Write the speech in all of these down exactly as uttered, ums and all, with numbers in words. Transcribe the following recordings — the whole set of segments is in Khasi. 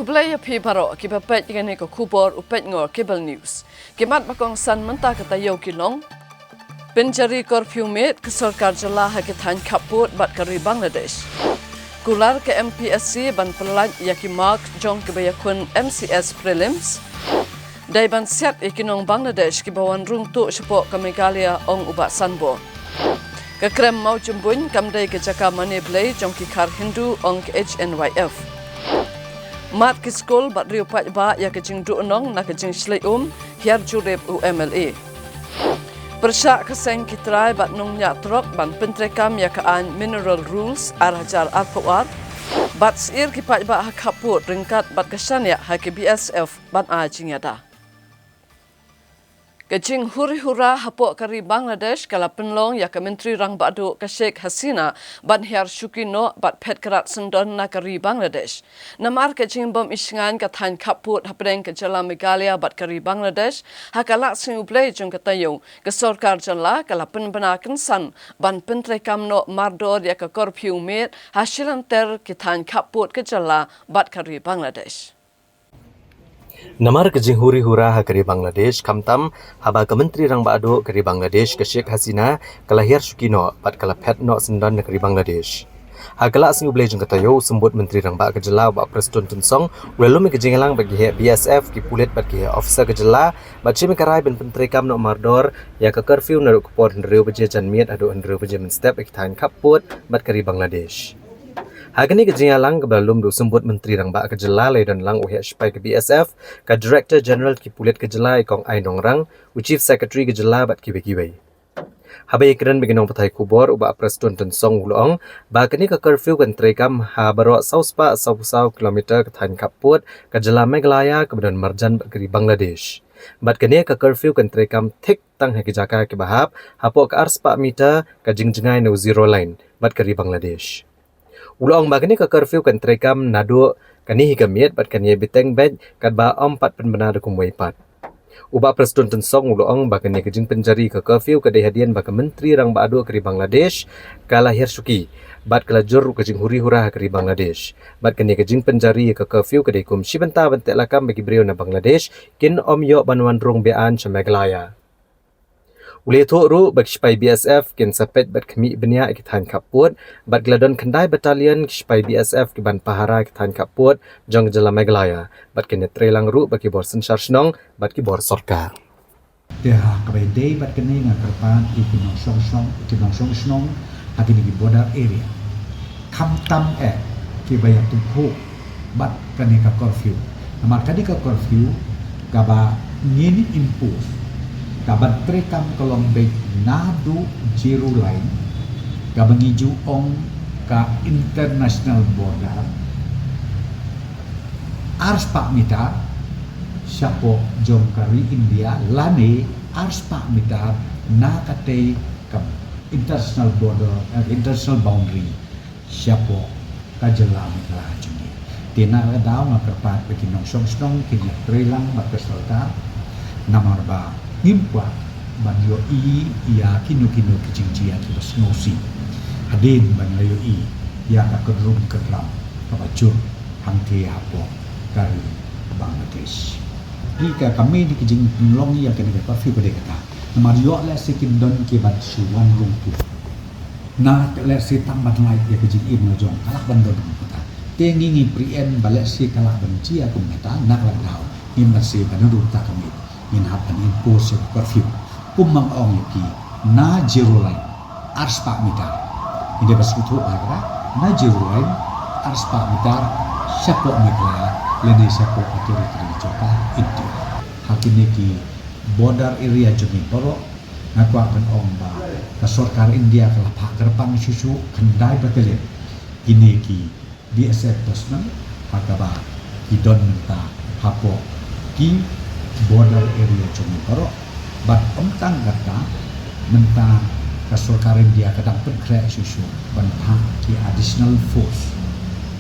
Khublei ïa phi baroh kiba peit ïa kane ka khubor u peit ngor Cable News. Ki mat ba kongsan mynta ka taïew ki long: Pynjari curfew miet ka sorkar jylla ha ki thaiñ khappud bad ka ri Bangladesh. Kular ka M P S C ban pyllait ïa ki mark jong kiba ïakhun M C S prelims. Dei ban siat ïa ki nong Bangladesh kiba wan rung tuh shapoh ka Meghalaya, ong u Bah Sanbor. Ka krem Mawjymbuin kam dei ka jaka mane blei jong ki khar Hindu, ong ka H N Y F. Mad ki skul bad riew paidbah ïa ka jingduhnong na ka jingshlei um, hiar jurip u M L A. Pyrshah ka seng ki trai bad nongñiah trok ban pyntreikam ïa ka aiñ Mineral Rules ar hajar arphew ar. Bad syier ki paidbah ha khappud ryngkat bad ka shaniah ha ki B S F ban ai jingïada. Ka jinghuri hura hapoh ka ri Bangladesh ka la pynlong ïa ka Myntri Rangbah Duh ka Sheikh Hasina ban hiar shuki noh bad phet krad syndon na ka ri Bangladesh. Namar ka jingbym ishngaiñ ka thaiñ khappud hapdeng ka jylla Meghalaya bad ka ri Bangladesh, ha ka lad sngi U Blei jong ka taïew, ka sorkar jylla ka la pynbna kynsan ban pyntreikam noh mardor ïa ka curfew miet ha shilynter ki thaiñ khappud ka jylla bad ka ri Bangladesh. Namar ka jinghuri hura ha ka ri Bangladesh, khamtam haba ka Myntri Rangbah Duh ka ri Bangladesh ka Sheikh Hasina ka la hiar shuki noh bad ka la phet noh syndon na ka ri Bangladesh. Ha ka lad sngi U Blei jong ka taïew, u Symbud Myntri Rangbah ka jylla u Bah Prestone Tynsong u la lum ïa ka jingïalang bad ki heh B S F, ki pulit bad ki heh officer ka jylla, bad shim ïa ka rai ban pyntreikam noh mardor ïa ka curfew naduh ka por hynriew baje janmiet haduh hynriew baje mynstep ha ki thaiñ khappud bad ka ri Bangladesh. Ha kane ka jingïalang kaba la lum da u Symbud Myntri Rangbah ka jylla, la ïadon lang u heh shipai ka B S F, ka Director General ki pulit ka jylla i Kong Ai Nongrang, u Chief Secretary ka jylla bad kiwei kiwei. Haba ïakren bad ki nongpathai khubor, u Bah Prestone Tynsong u la ong ba kane ka curfew kan treikam ha baroh saw spah saw phew saw kilometer ka thaiñ khappud ka jylla Meghalaya kaba don marjan bad ka ri Bangladesh. Bad kane ka curfew kan treikam thik tang ha ki jaka kiba hap hapoh ka ar spah meter ka jingjngai na u zero line bad ka ri Bangladesh. U la ong ba kane ka curfew kan treikam naduh kane hi ka miet bad kan ïai bteng beit katba ym pat pynbna da kumwei pat. U Bah Prestone Tynsong u la ong ba kane ka jingpynjari ka curfew ka dei hadien ba ka Myntri Rangbah Duh ka ri Bangladesh ka la hiar shuki bad ka la jur ruh ka jinghuri hura ha ka ri Bangladesh. Bad kane ka jingpynjari ka curfew ka dei kum shi bynta ban teh lakam ba ki briew na Bangladesh kin ym ïoh ban wan rung be-aiñ sha Meghalaya. U la ïathuh ruh ba ki shipai B S F kin sa peit bad khmih bniah ïa ki thaiñ khappud, bad ki la don khyndai battalion ki shipai B S F ki ban pahara ïa ki thaiñ khappud jong ka jylla Meghalaya, bad kin ïatreilang ruh bad ki bor synshar shnong bad ki bor sorkar. Te ha kaba ïadei bad kane nga kyrpad ïa ki nongshong shnong, ki nongshong shnong ha kine ki border area, khamtam eh kiba ïathuh bad kane ka curfew. Namar kane ka curfew kaba ngin impose, kaba treikam ka long beit naduh zero line, kaba ngi ju ong ka international border, ar spah meter shapoh jong ka ri India, lane ar spah meter na katei ka international border, eh, international boundary shapoh ka jylla Meghalaya jong ngi. Te na kata ka daw nga kyrpad ba ki nongshong shnong kin ïatreilang bad ka sorkar, namar ba ngim kwah ban ïohi ïa kino kino ki jingjia kiba sngewsih hadien ba ngi la ïohi ïa ka kynrum kynram kaba jur hangtei hapoh ka ri Bangladesh. Te ka, ka mei na ki jingpynlong ïa kane ka curfew ka dei kata. Namar ïoh lehse kin don kiban shu wan rung tuh. Na lehse tang ban lait ïa ka jingim la jong, ka lah ban don kumta. Te ngi ngi preempt ba lehse ka lah ban jia kumta, na ka daw ngim banse ba naduh kata ka miet ngin hap ban impose ïa ka curfew. Kumba nga ong ïa phi, na zero line ar spah meter. Ngi dei ban sngewthuh ba kata, na zero line ar spah meter shapoh Meghalaya lane shapoh ka territory jong ka India. Ha kine ki border area jong ngi baroh, nga kwah ban ong ba ka sorkar India ka la phah kyrpang shuh shuh khyndai battalion kine ki B S F personnel ha kaba ki don mynta hapoh ki border area jong ngi baroh. Bad ym tang kata, mynta ka sorkar India ka dang pynkhreh shuh shuh ban phah ki additional force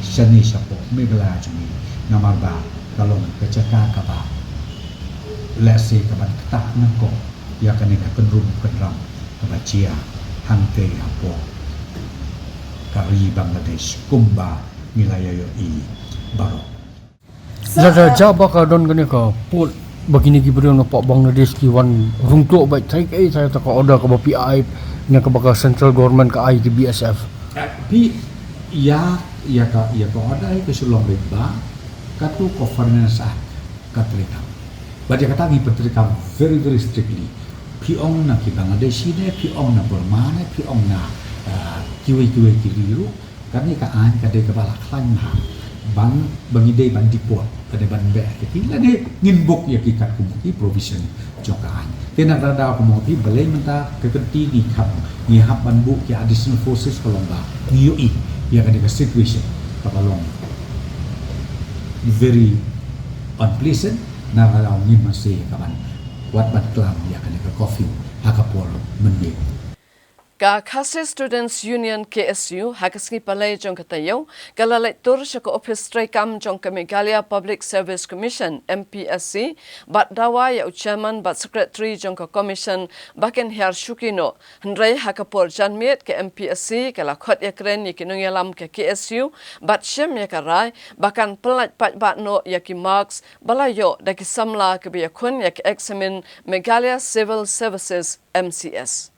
shane shapoh Meghalaya jong ngi, namar ba ka long ka jaka kaba lehse kaban ktah nyngkong ïa kane ka kynrum kynram kaba jia hangtei hapoh ka ri Bangladesh kumba ngi la ïa ïohi baroh. Lada jia ba ka don kane ka port ba kine ki briew na pop Bangladesh ki wan rung tuh ba trai ka ei trai ta ka order ka ba P I ne ka ba ka central government ka ai ki B S F. Phi ïa ïa ka ïa ka order ka shu long ba ka tu ka foreign sa ka treikam. Ba ïa ka ta ngi pyntrei kam very very strictly. Phi ong na ki Bangladeshi ne phi ong na Burma ne phi ong na kiwei kiwei ki ri ruh. Kane ka aiñ ka dei kaba la khlaiñ bha ban ba ngi dei ban deport lane ban beh ïa ki lane ngin bok ïa ki katkum ki provision jong ka aiñ. Te na ka daw kumno phi balei mynta ka kynti ngi kham ngi hap ban buh ki additional forces ka long ba ngi ïohi ïa kane ka situation kaba long very unpleasant. Na ka daw ngin masi ïa ka ban wat ban klam ïa kane ka curfew ha ka por mynmiet. Ka Khasi Students Union K S U ha ka sngi Palei jong ka taïew ka la leit tur sha ka ophis treikam jong ka Meghalaya Public Service Commission M P S C bad dawa ïa u chairman bad secretary jong ka commission ba kin hiar shuki noh. Hynrei ha ka por janmiet ka M P S C ka la khot ïakren ïa ki nongïalam ka K S U bad shim ïa ka rai ba kan pyllait paidbah noh ïa ki marks ba la ïoh da ki samla kiba ïakhun ïa ka eksamin Meghalaya Civil Services M C S.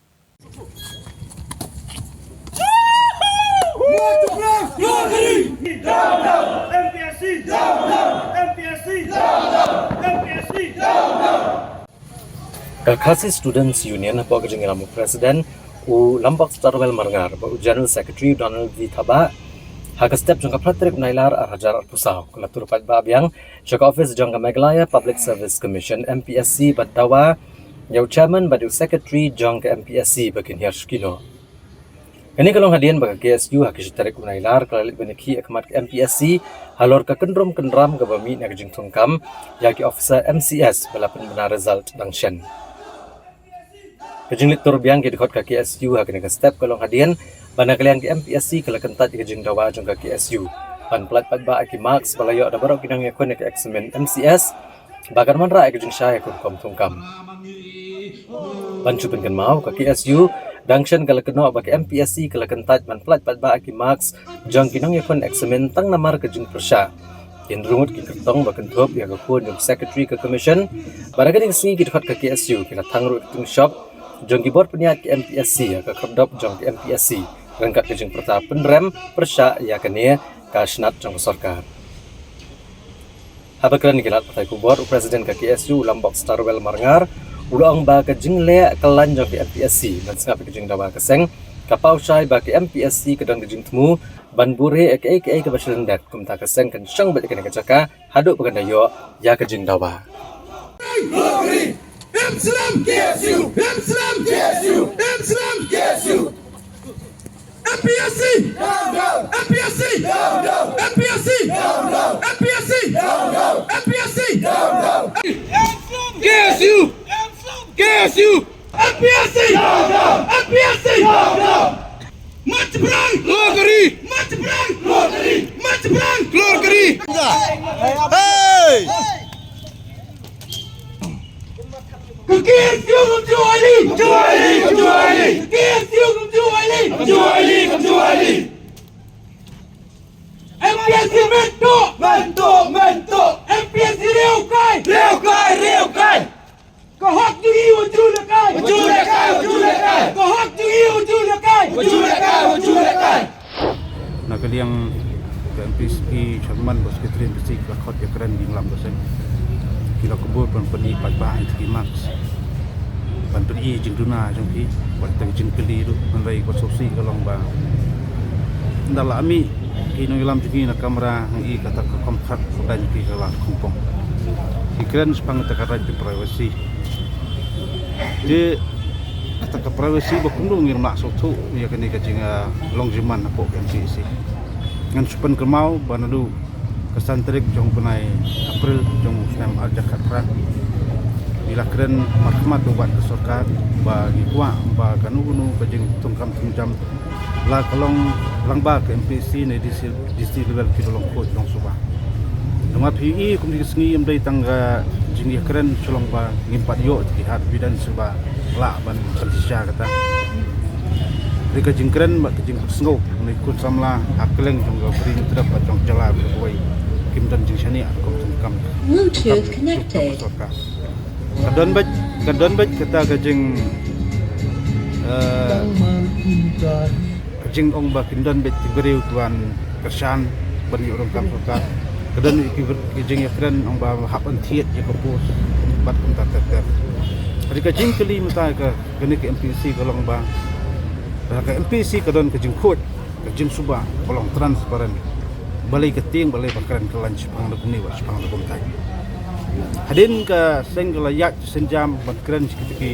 Ka Khasi Students Union hapoh ka jingïalam u President u Lambok Starwell Marngar bad u General Secretary Donald V Thabah ha ka step jong ka phra tarik u Nailar ar hajar arphew saw ka la tur paidbah biang sha ka office jong ka Meghalaya Public Service Commission M P S C bad dawa ïa u chairman bad ïa u secretary jong ka M P S C ba kin hiar shuki noh. Kane ka long hadien ba ka K S U ha ka shi tarik u Nailar ka la leit ban ïakhih ha khmat ka M P S C halor ka kyndrum kyndram kaba mih na ka jingthung kam ïa ki officer M C S ba la pynbna result dang shen. Ka jingleit tur biang ki dkhot ka K S U ha kane ka step ka long hadien ba na ka liang ka M P S C ka la kyntait ïa ka jingdawa jong ka K S U ban pyllait paidbah ïa ki marks ba la ïoh da baroh ki nongïakhun ïa ka eksamin M C S ba kan wanrah ïa ka jingshai ha ka rukom thung kam. Ban shu pynkynmaw ka K S U dang shen ka la kynnoh ba ka M P S C ka la kyntait ban pyllait paidbah ïa ki marks jong ki nongïakhun eksamin tang namar ka jingpyrshah. Kin rung ngut ki kyrtong ba kynthup ïa ka khun jong secretary ka commission. Bad ha kane ka sngi ki dkhot ka K S U ki la thang ruh ïa ka tyngshop jong ki bor pynïaid ka M P S C ïa ka khyrdop jong ka M P S C ryngkat ka jingpyrta pynrem pyrshah ïa kane ka shnat jong ka sorkar. Haba kren ïa ki lad pathai khubor u President ka K S U u Lambok Starwell Marngar u la ong ba ka jingleh kyllain jong ka M P S C ban sngap ïa ka jingdawa ka seng ka paw shai ba ka M P S C ka don ka jingthmu ban buhrieh ïa kaei kaei kaba shlyndet. Kumta ka seng kan shong beit ïa kane ka jaka haduh ba kan da ïoh ïa ka jingdawa. M P S C! M P S C! M P S C! M P S C! M P S C! K S U! K S U! M P S C! M P S C! Mat jingpyrshang! Kloi ka ri! Mat jingpyrshang! Kloi ka ri! Mat jingpyrshang! Kloi ka ri! Hey! Ka K S U kam ju ailad! Kam ju ailad! Kam ju ailad! Ka K S U kam ju ailad! Kam ju ailad! Kam ju ailad! M P S C mynta! Mynta! Mynta! M P S C riewkai! Riewkai! Riewkai! Ka hok jong ngi wat ju lehkai! Wat ju lehkai! Wat ju lehkai! Ka hok jong ngi wat ju lehkai! Wat ju lehkai! Wat ju lehkai! Na ka liang ka M P S C chairman bad secretary M P S C ka khot ïakren jingïalam ka seng. Ki la kubur ban pyni paidbah ïa ki marks. Ban pyni jingduna jong ki bad ka jingkylli ruh hynrei ka sngewsih ka long ba ynda la mih ki nongïalam jong ki na kamra ngi i kata ka kham khat ka dang ki ka la khongpong. Ki kren shaphang kata ka right to privacy. Te kata ka privacy ba kumno ngim lah sngewthuh ïa kane ka jing, ah, long jingman hapoh ka M P S C. Ngan shu pynkynmaw ba naduh ka san tarik jong u bnai April jong u snem ar hajar khatphra ngi la kren markhmat bad ka sorkar ba ngi kwah ba kano kano ka jingthungkam thungjam la ka long lyngba ka M P S C ne D C, D C level ki long khuid long suba. Namar phi i kum ki sngi ym dei tang ka jingïakren shu long ba ngim pat ïoh ki hard evidence ba lah ban pynshisha kata. Dei ka jingkren bad ka jingpynsngew ne khun samla ha kylleng jong ka Bri Hynñiewtrep bad jong ka jylla kawei kim don jingshaniah kum Bluetooth connected. Ka don bad, ka don bad kata ka jing, eh, ka jing ong ba kin don bad ki briew tuan kyrshan ban ïoh ruh kam sorkar. Ka don ki, ki jing ïakren ong ba hap ban thied ïa ka post bad kumta ter ter. Hynrei ka jingkylli mynta ka, kane ka M P S C ka long ba, ba ka M P S C ka don ka jingkhuid, ka jingsuba, ka long transparent. Balei ka tieng, balei ba kren ka lain shaphang da kumne, ba shaphang da kumtai. Hadien ka seng ka la ïaid synjam ban kren sha kita ki,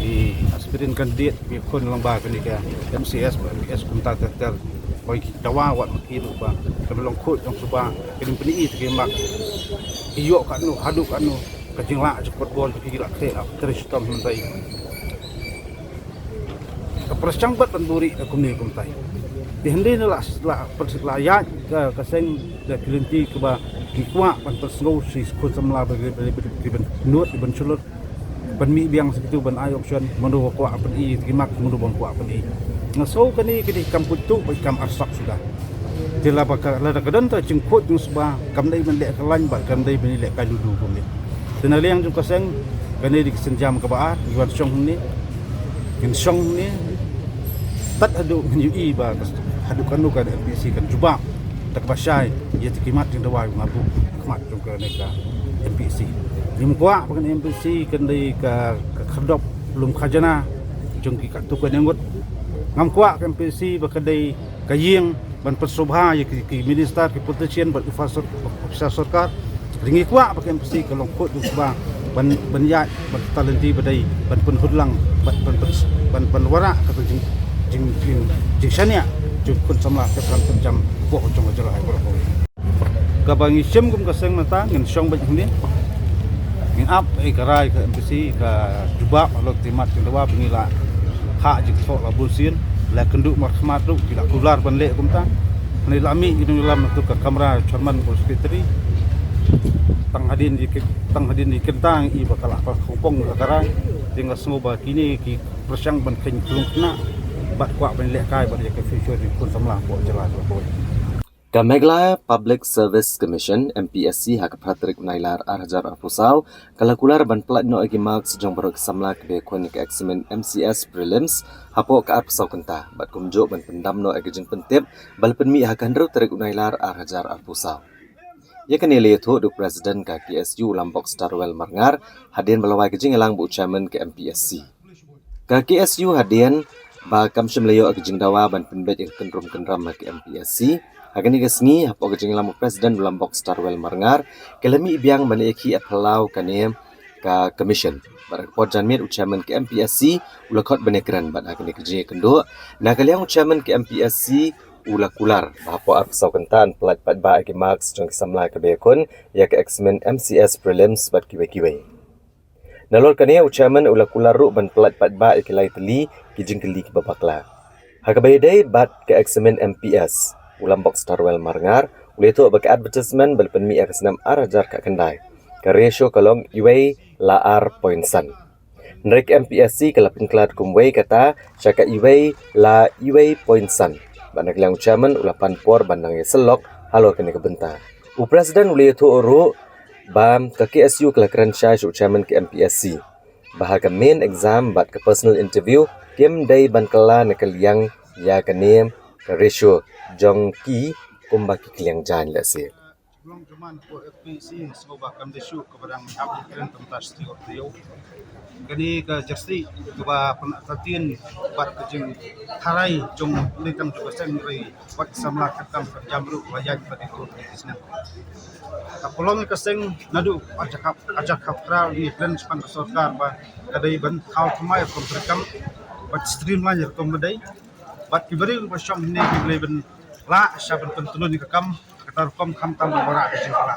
ki aspirant candidate, ki khun lang ba kane ka M C S, ba M P S kumta ter ter. Hoi ki dawa wat ma ki ruh ba ka long khuid jong suba, ki nym pyni ïa ki mak. Ïoh katno, haduh katno ka jinglah jingpynbor ki la khe ap trei shitom hynrei. Ka pyrshang bad ban buri da kumne kumtai. Te hynrei na la, la, la ïaid ka, ka seng da ki lynti kaba ki kwah ban pynsngew shi khun samla ba ki, ba ki, ba ki ban nud, ban shlur, ban mih biang sa kitu ban ai option, mano ba kwah pyni ki mak, mano ba kwah pyni. Nga sngew kane ka dei kam kuttu ba kam arsap suda. Te lada ka, lada ka don ta jingkhuid jingsuba, kam dei ban leh ka lain bad kam dei ban leh ka lulu kumne. Te na liang jong ka seng, kane dei ka synjam kaba ar, ngi wan shong hangne, ngin shong hangne, tad haduh ngin ïohi ba ka, haduh kano ka M P S C kan jubab da kaba shai ïa ki mat jingdawa ba nga buh khmat jong kane ka M P S C. Ngim kwah ba kane M P S C kan dei ka, ka khyrdop lum khajana jong ki katto katne ngut. Ngam kwah ka M P S C ba ka dei ka ïing ban pynsngewbha ïa ki, ki minister, ki politician bad officer, officer sorkar. Ngi kwah ba ka M P S C ka long khuid jingsuba ban, ban ïaid bad ka lynti ba dei ban pynhun lang, ban, ban, ban, ban, ban wanrah kata jing, jing, jing, jingshaniah jong khun samla kyrpang kyrjam hapoh jong ka jylla baroh kawei. Kaba ngi shim kum ka seng mynta ngin shong beit hangne. Ngin ap ïa ka rai ka M P S C ka jubab halor ki mat jingdawa ba ngi la ha jingthoh la bun sien, la kynduh markhmat ruh ki la kular ban leh kumta. Hangne la mih ki nongïalam na ka kamra chairman bad secretary. Tang hadien ïa ki, tang hadien ïa ki kyntang ïa ba ka la pang khongpong la ka rai. Te nga sngew ba kine ki pyrshang ban kheiñ khlung khynnah bad kwah ban lehkai bad ïa ka future jong khun samla hapoh jylla jong ngi. Ka Meghalaya Public Service Commission, M P S C, ha ka phra tarik u Nailar ar hajar arphew saw, ka la kular ban pyllait noh ïa ki marks jong baroh ki samla kiba ïakhun ïa ka eksamin M C S Prelims hapoh ka arphew saw kynta, bad kumjuh ban pyndam noh ïa ka jingpyntip ba la pynmih ha ka hynriew tarik u Nailar ar hajar arphew saw. Ïa kane la ïathuh da u President ka K S U u Lambok Starwell Marngar, hadien ba la wai ka jingïalang bad u Chairman ka M P S C. Ka K S U hadien ba kam shym la ïoh ka jingdawa ban pynbeit ïa ka kynrum kynram ha ka M P S C. Ha kane ka sngi, hapoh ka jingïalam u President u Lambok Starwell Marngar, ka la mih biang ban ïakhih ïa phyllaw kane ka Commission. Bad ha ka por janmiet u Chairman ka M P S C u la khot ban ïakren bad ha kane ka jingïakynduh, na ka liang u Chairman ka M P S C u la kular ba hapoh arphew saw kynta yn pyllait paidbah ïa ki marks jong ki samla kiba ïakhun ïa ka eksamin M C S Prelims bad kiwei kiwei. Nalor kane u Chairman u la kular ruh ban pyllait paidbah ïa ki lai tylli ki jingkylli kiba bakla. Ha kaba ïadei bad ka eksamin M P S, u Lambok Starwell Marngar u la ïathuh ba ka advertisement ba la pynmih ha ka snem ar hajar khatkhyndai, ka ratio ka long iwei la ar point san. Hynrei ka M P S C ka la pynkhlad kum wei kata sha ka iwei la iwei point san. Bad na ka liang u Chairman u la pan por ban nang ïasyllok halor kane ka bynta. U President u la ïathuh ruh ba ka K S U ka la kren shai sha u Chairman ka M P S C ba ha ka main exam bad ka personal interview kim dei ban kylla na ka liang ïa kane ka ratio jong ki kumba ki kylliang jaiñ lehse. Long jong man ko F P C sngew ba kam dei shuh kaba dang hap ïakren kumta shuh shuh. Kane ka jersey kaba pynatien bad ka jingtharai jong ngi tang jong ka seng hynrei bad samla kyrkang kyrjam ruh ba ïaid bad ïa ka snem. Ka pynlong ïa ka seng naduh hajar khat, hajar khatphra ngi kren shaphang ka sorkar ba ka dei ban thaw thymmai ïa ka rukom treikam bad streamline ïa ka rukom ba dei. Bad ki briew ba shong hangne ki dei ban lah sha ban pyntlun ïa ka kam ha kata ka rukom khamtam ba wanrah ka jingkylla.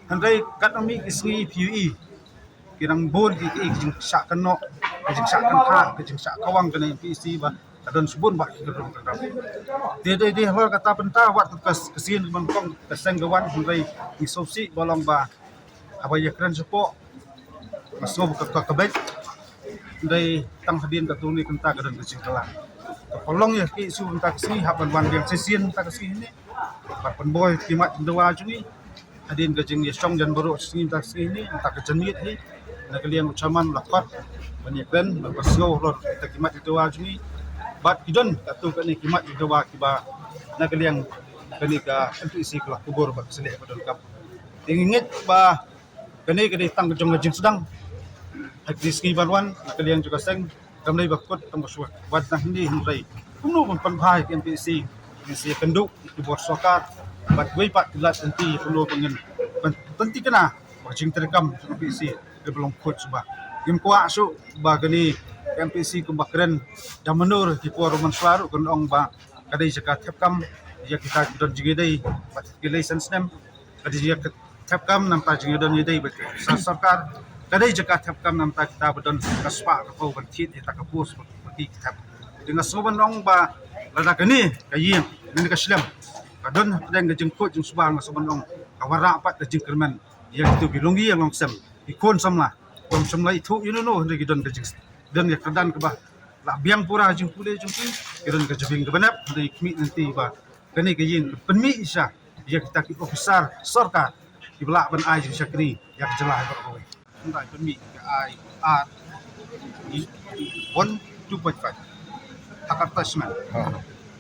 Hynrei katba mih ki sngi phi ïohi ki dang bun ki, ki jingshah kynnoh, ki jingshah kynthah, ki jingshah kawang kane M P S C ba ka don shibun bah ki kynrum kynram. Te dei, dei halor kata bynta wat ka, ka sien ban kong ka seng ka wan hynrei ngi sngewsih ba long ba haba ïakren shapoh nga sngew ba ka, ka, ka beit. Hynrei tang hadien katto katne kynta ka don ka jingkylla. Ka pynlong ïa ka K S U mynta ka sngi hap ban wan biang shisien mynta ka sngi hangne. Ban pynbor ïa ki mat jingdawa jong ngi. Hadien ka jingïashong jan baroh sngi, mynta sngi ne, mynta ka janmiet ne, na ka liang u chairman la khot ban ïakren, ban pynsngew halor kita ki mat ki dawa jong ngi. Bad ki don katto katne ki mat ki dawa kiba na ka liang kane ka M P A C ka la kubur bad ka shlei ba donkam. Te ngi ngeit ba kane ka dei tang ka jong ka jingsdang ha ki sngi ban wan na ka liang jong ka seng. Kam dei ba kut tang ba shuwa wat na hindi hynrei kumno ban pynbha ïa ki M P A C, ki ïakynduh ïa ki bor sorkar bad wei pat ki lad lynti kumno ba ngin pynthikna ba ka jingtreikam jong ka M P A C ka ba long khuid shuwa. Ngim kwah shuh ba kane ka M P A C kumba kren da mynno ki por mynshwa ruh kan ong ba ka dei jaka thep kam ïa kita ki don jingïadei bad ki lei san snem. Ka dei jaka thep kam namar jingïadon ïadei bad ki officer sorkar. Ka dei jaka thep kam namar kita ba don ka spah ka phew ban thied ïa kita ka post ba ki thep. Te nga sngewbha ban ong ba lada kane ka ïing ne ka shlem ka don hapdeng ka jingkhuid jingshuwa, nga sngewbha ban ong ka wanrah pat ka jingkyrmen ïa kito ki longïing longsem, ki khun samla. Kum samla ithuh ïano ïano hynrei ki don ka jing, don ka kyrdan kaba la biang pura jingpule jong ki, ki don ka jabieng kaba nep hynrei khmih lynti ba kane ka ïing ka pynmih shisha ïa kita ki officer sorkar kiba lah ban ai jingshakri ïa ka jylla baroh kawei. Hynrei pynmih ka ai ar one two point five ha ka attachment.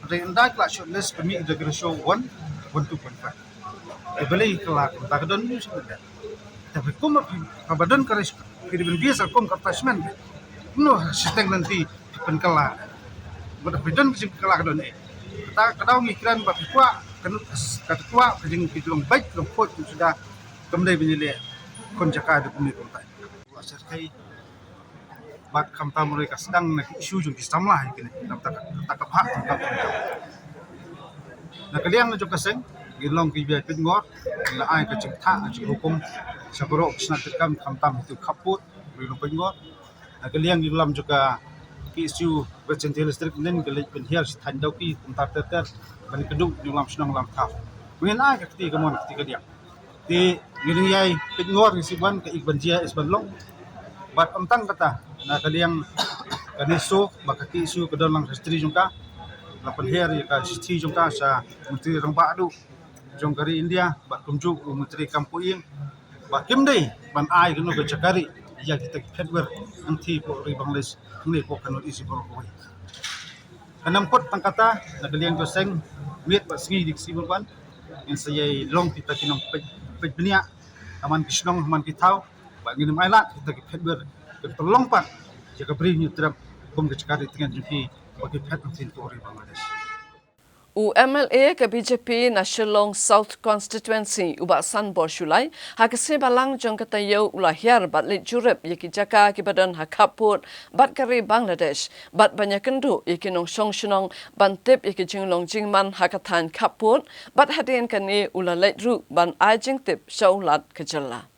Hynrei ynda ka la shortlist pynmih da ka ratio one, one two point five. Te balei ka la kumta, ka don news ka don. Te phi kum phi, haba don ka ratio phi dei ban bia sa kum ka attachment. Kumno shiteng lynti pynkylla. Bad phi don ka jingpynkylla ka don eh. Kata ka daw ngi kren ba phi kwah ka nud ka kwah ka jing, ki long beit, ki long khuid, ki suda kam dei ban ïaleh khun jaka da kumne kumtai. Wa sa kai bad khamtam ruh ka sdang na ki issue jong ki samla hi kine. Na kata ka, kata ka phah ka. Na ka liang jong ka seng ngi long kiba pynngor, ngi la ai ka jingtha, ka jinghukum sha baroh ki shnat treikam, khamtam itu khappud ruh long pynngor. Na ka liang ïalam jong ka K S U West Jaintia Hills District, ngin leit pynhiar sha thaiñ Dawki kumta ter ter ban ïakynduh ïalam shnong ïalam thaw. Ngin ai ka kti kamon kti kadiang. Te ngi dang ïai pynngor, ngi shu wan ka ik ban jia is ban long. Bad ym tang kata, na ka liang ka NESO bad ka K S U ka don lang history jong ka. La pynhiar ïa ka history jong ka sha Myntri Rangbah Duh jong ka ri India bad kumjuh u Myntri Kam Pohïing ba kim dei ban ai kano ka jaka rieh ïa kita ki phetwer hangtei hapoh ri Bangladesh, hangne hapoh ka North East baroh kawei. Kan ym kut tang kata, na ka liang ka seng, miet bad sngi, dei ka sngi ban wan, ngin sa ïai long kita ki nongpeit, peit bniah ha man ki shnong, ha man ki thaw, bad ngin ym ailad kita ki phetwer kin pynlong pat ïa ka Bri Hynñiewtrep kum ka jaka rieh tngen jong ki ba ki phet hangtei hapoh ri Bangladesh. U M L A ka B J P na Shillong South Constituency, u Bah Sanbor Shullai, ha ka sngi Balang jong ka taïew u la hiar bad leit jurip ïa ki jaka kiba don ha khappud bad ka ri Bangladesh, bad ban ïakynduh ïa ki nongshong shnong ban tip ïa ki jinglong jingman ha ka thaiñ khappud, bad hadien kane u la leit ruh ban ai jingtip sha u Lat ka jylla.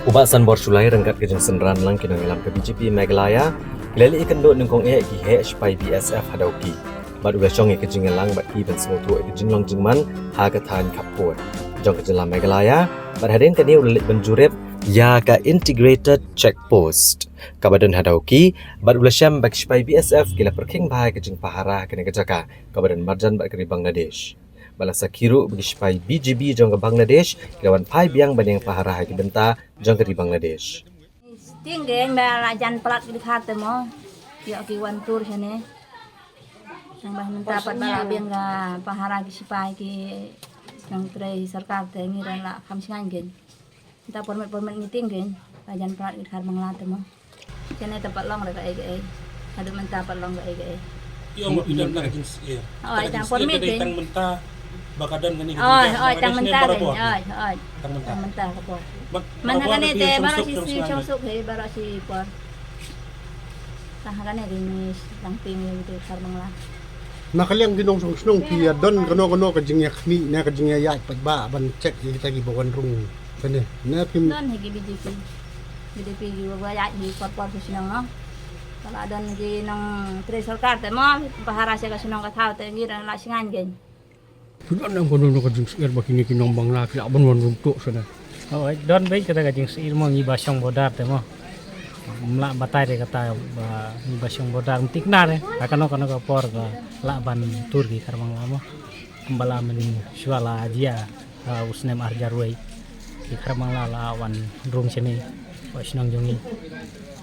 U Bah Sanbor Shullai ryngkat ka jingsynran lang ki nongïalam ka B J P Meghalaya ki la leit ïakynduh nyngkong eh ki heh shipai B S F ha Dawki. Bad u la shong ïa ka jingïalang bad ki ban sngewthuh ïa ka jinglong jingman ha ka thaiñ khappud jong ka jylla Meghalaya. Bad hadien kane u la leit ban jurip ïa ka Integrated Check Post kaba don ha Dawki, bad u la shem ba ki shipai B S F ki la pyrkhing bha ïa ka jingpahara ha kane ka jaka kaba don marjan bad ka ri Bangladesh. Bad la sakhi ruh ba ki shipai B G B jong ka Bangladesh ki la wan phai biang ban ïeng pahara ha ki bynta jong ka ri Bangladesh. Sting kein ba la jan palat ki dkhar te mo. Ïoh ki wan tur shane. Nang ba mynta pat ba la biang ka pahara ki shipai ki nongtrei sorkar te ngi ruh la kham shngaiñ kein. Mynta por miet por miet ngi tieng kein ba jan palat ki dkhar Bangla te mo. Shane te pat long ruh kaei kaei. Haduh mynta pat long kaei kaei. Ïoh ma phi don tang jing, ïa. Oi, tang por miet kein. Tang mynta ba ka don kane ka jingïalang. Oi, oi, tang mynta kein. Oi, oi. Tang mynta. Tang mynta ka por. Mynta kane te baroh shi sngi shong suk hi, baroh shi por. Tang ha kane kein ngi tang tieng ïa ki dkhar Bangla. Na ka liang ki nongshong shnong phi ïa don kano kano ka jingïakhmih ne ka jingïaïaid paidbah ban check ïa kita kiba wan rung kane ne phim? Don hi ki B J P. B J P kiba ïaid hi por por ki shnong, no. Ka la don ki nongtrei sorkar te mo, pahara sha ka shnong ka thaw te ngi don la shngain kein. Phi don em kano kano ka jingsngewsih ba kine ki nong Bangla ki lah ban wan rung tuh shane? Hooid, don beit kata ka jingsngewsih mo, ngi ba shong border te mo. Ym lah batai re kata ba ngi ba shong border, ym thikna re ha kano kano ka por ba lah ban tur ki khar Bangla mo. Kumba la mynshwa la jia ha u snem ar hajar wei, ki khar Bangla la wan rung shane hapoh shnong jong ngi.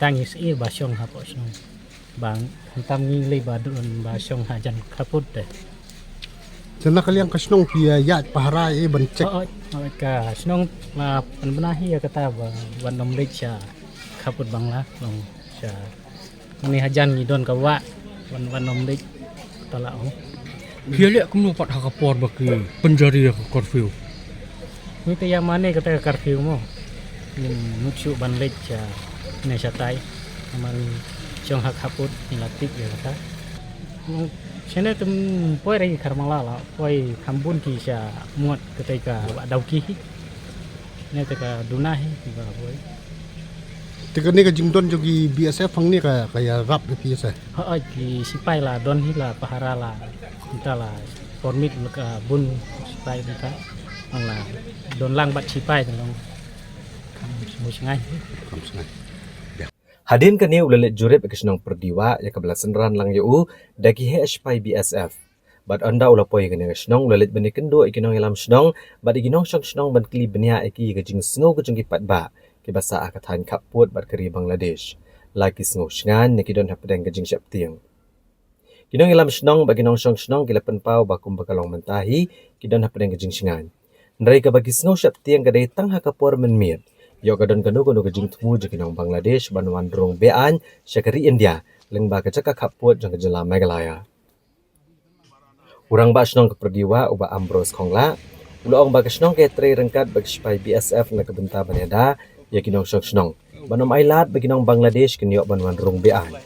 Tang ngi sngewsih ba shong hapoh shnong. Bang, mynta ngi lei ba don ba shong hajan khappud te. Te na ka liang ka shnong phi ïa ïaid pahara ïa ban check? Hooid, hooid, ka shnong la pynbna hi ïa kata ba wan ym leit sha khappud Bangla, long sha. Ngi hajan ngi don ka wah wan wan ym leit kata la ong. Phi ïaleh kumno pat ha ka por ba ki pynjari ïa ka curfew? Ngi te ïa mane kata ka curfew mo. Ngim nud shuh ban leit sha ne shatai. Namar shong ha khappud ngi la tip ïa kata. Shane te ym poi re ki khar Bangla la poi kham bun ki sha Mot kata ka wah Dawki hi. Ne te ka duna hi ba poi. Te kane ka jingdon jong ki B S F hangne ka ka ïarap ïa phi seh? Hooid, ki sipai la don hi la pahara la. Mynta la formit la ka bun sipai mynta. Hang la don lang bad sipai te long. Kam sngewsih ngai. Kam sngewsih ngai. Hadien kane u la leit jurip ïa ka shnong Pyrdiwah ïa kaba la synran lang ïa u da ki heh sipai B S F. Bad ynda u la poi ïa kane ka shnong u la leit ban ïakynduh ïa ki nongïalam shnong bad ïa ki nongshong shnong ban kylli bniah ïa ki ïa ka jingsngew ka jong ki paidbah kiba sah ha ka thaiñ khappud bad ka ri Bangladesh. La ki sngew shngaiñ ne ki don hapdeng ka jingsheptieng. Ki nongïalam shnong bad ki nongshong shnong ki la pynpaw ba kumba ka long mynta hi ki don hapdeng ka jingshngaiñ. Hynrei kaba ki sngew sheptieng ka dei tang ha ka por mynmiet. Ïoh ka don kano kano ka jingthmu jong ki nong Bangladesh ban wan rung be-aiñ sha ka ri India lyngba ka jaka khappud jong ka jylla Meghalaya. U rangbah shnong ka Pyrdiwah u Bah Ambrose Khonglah u la ong ba ka shnong ka ïatrei ryngkat bad ki sipai B S F na ka bynta ban ïada ïa ki nongshong shnong ban ym ailad ba ki nong Bangladesh kin ïoh ban wan rung be-aiñ.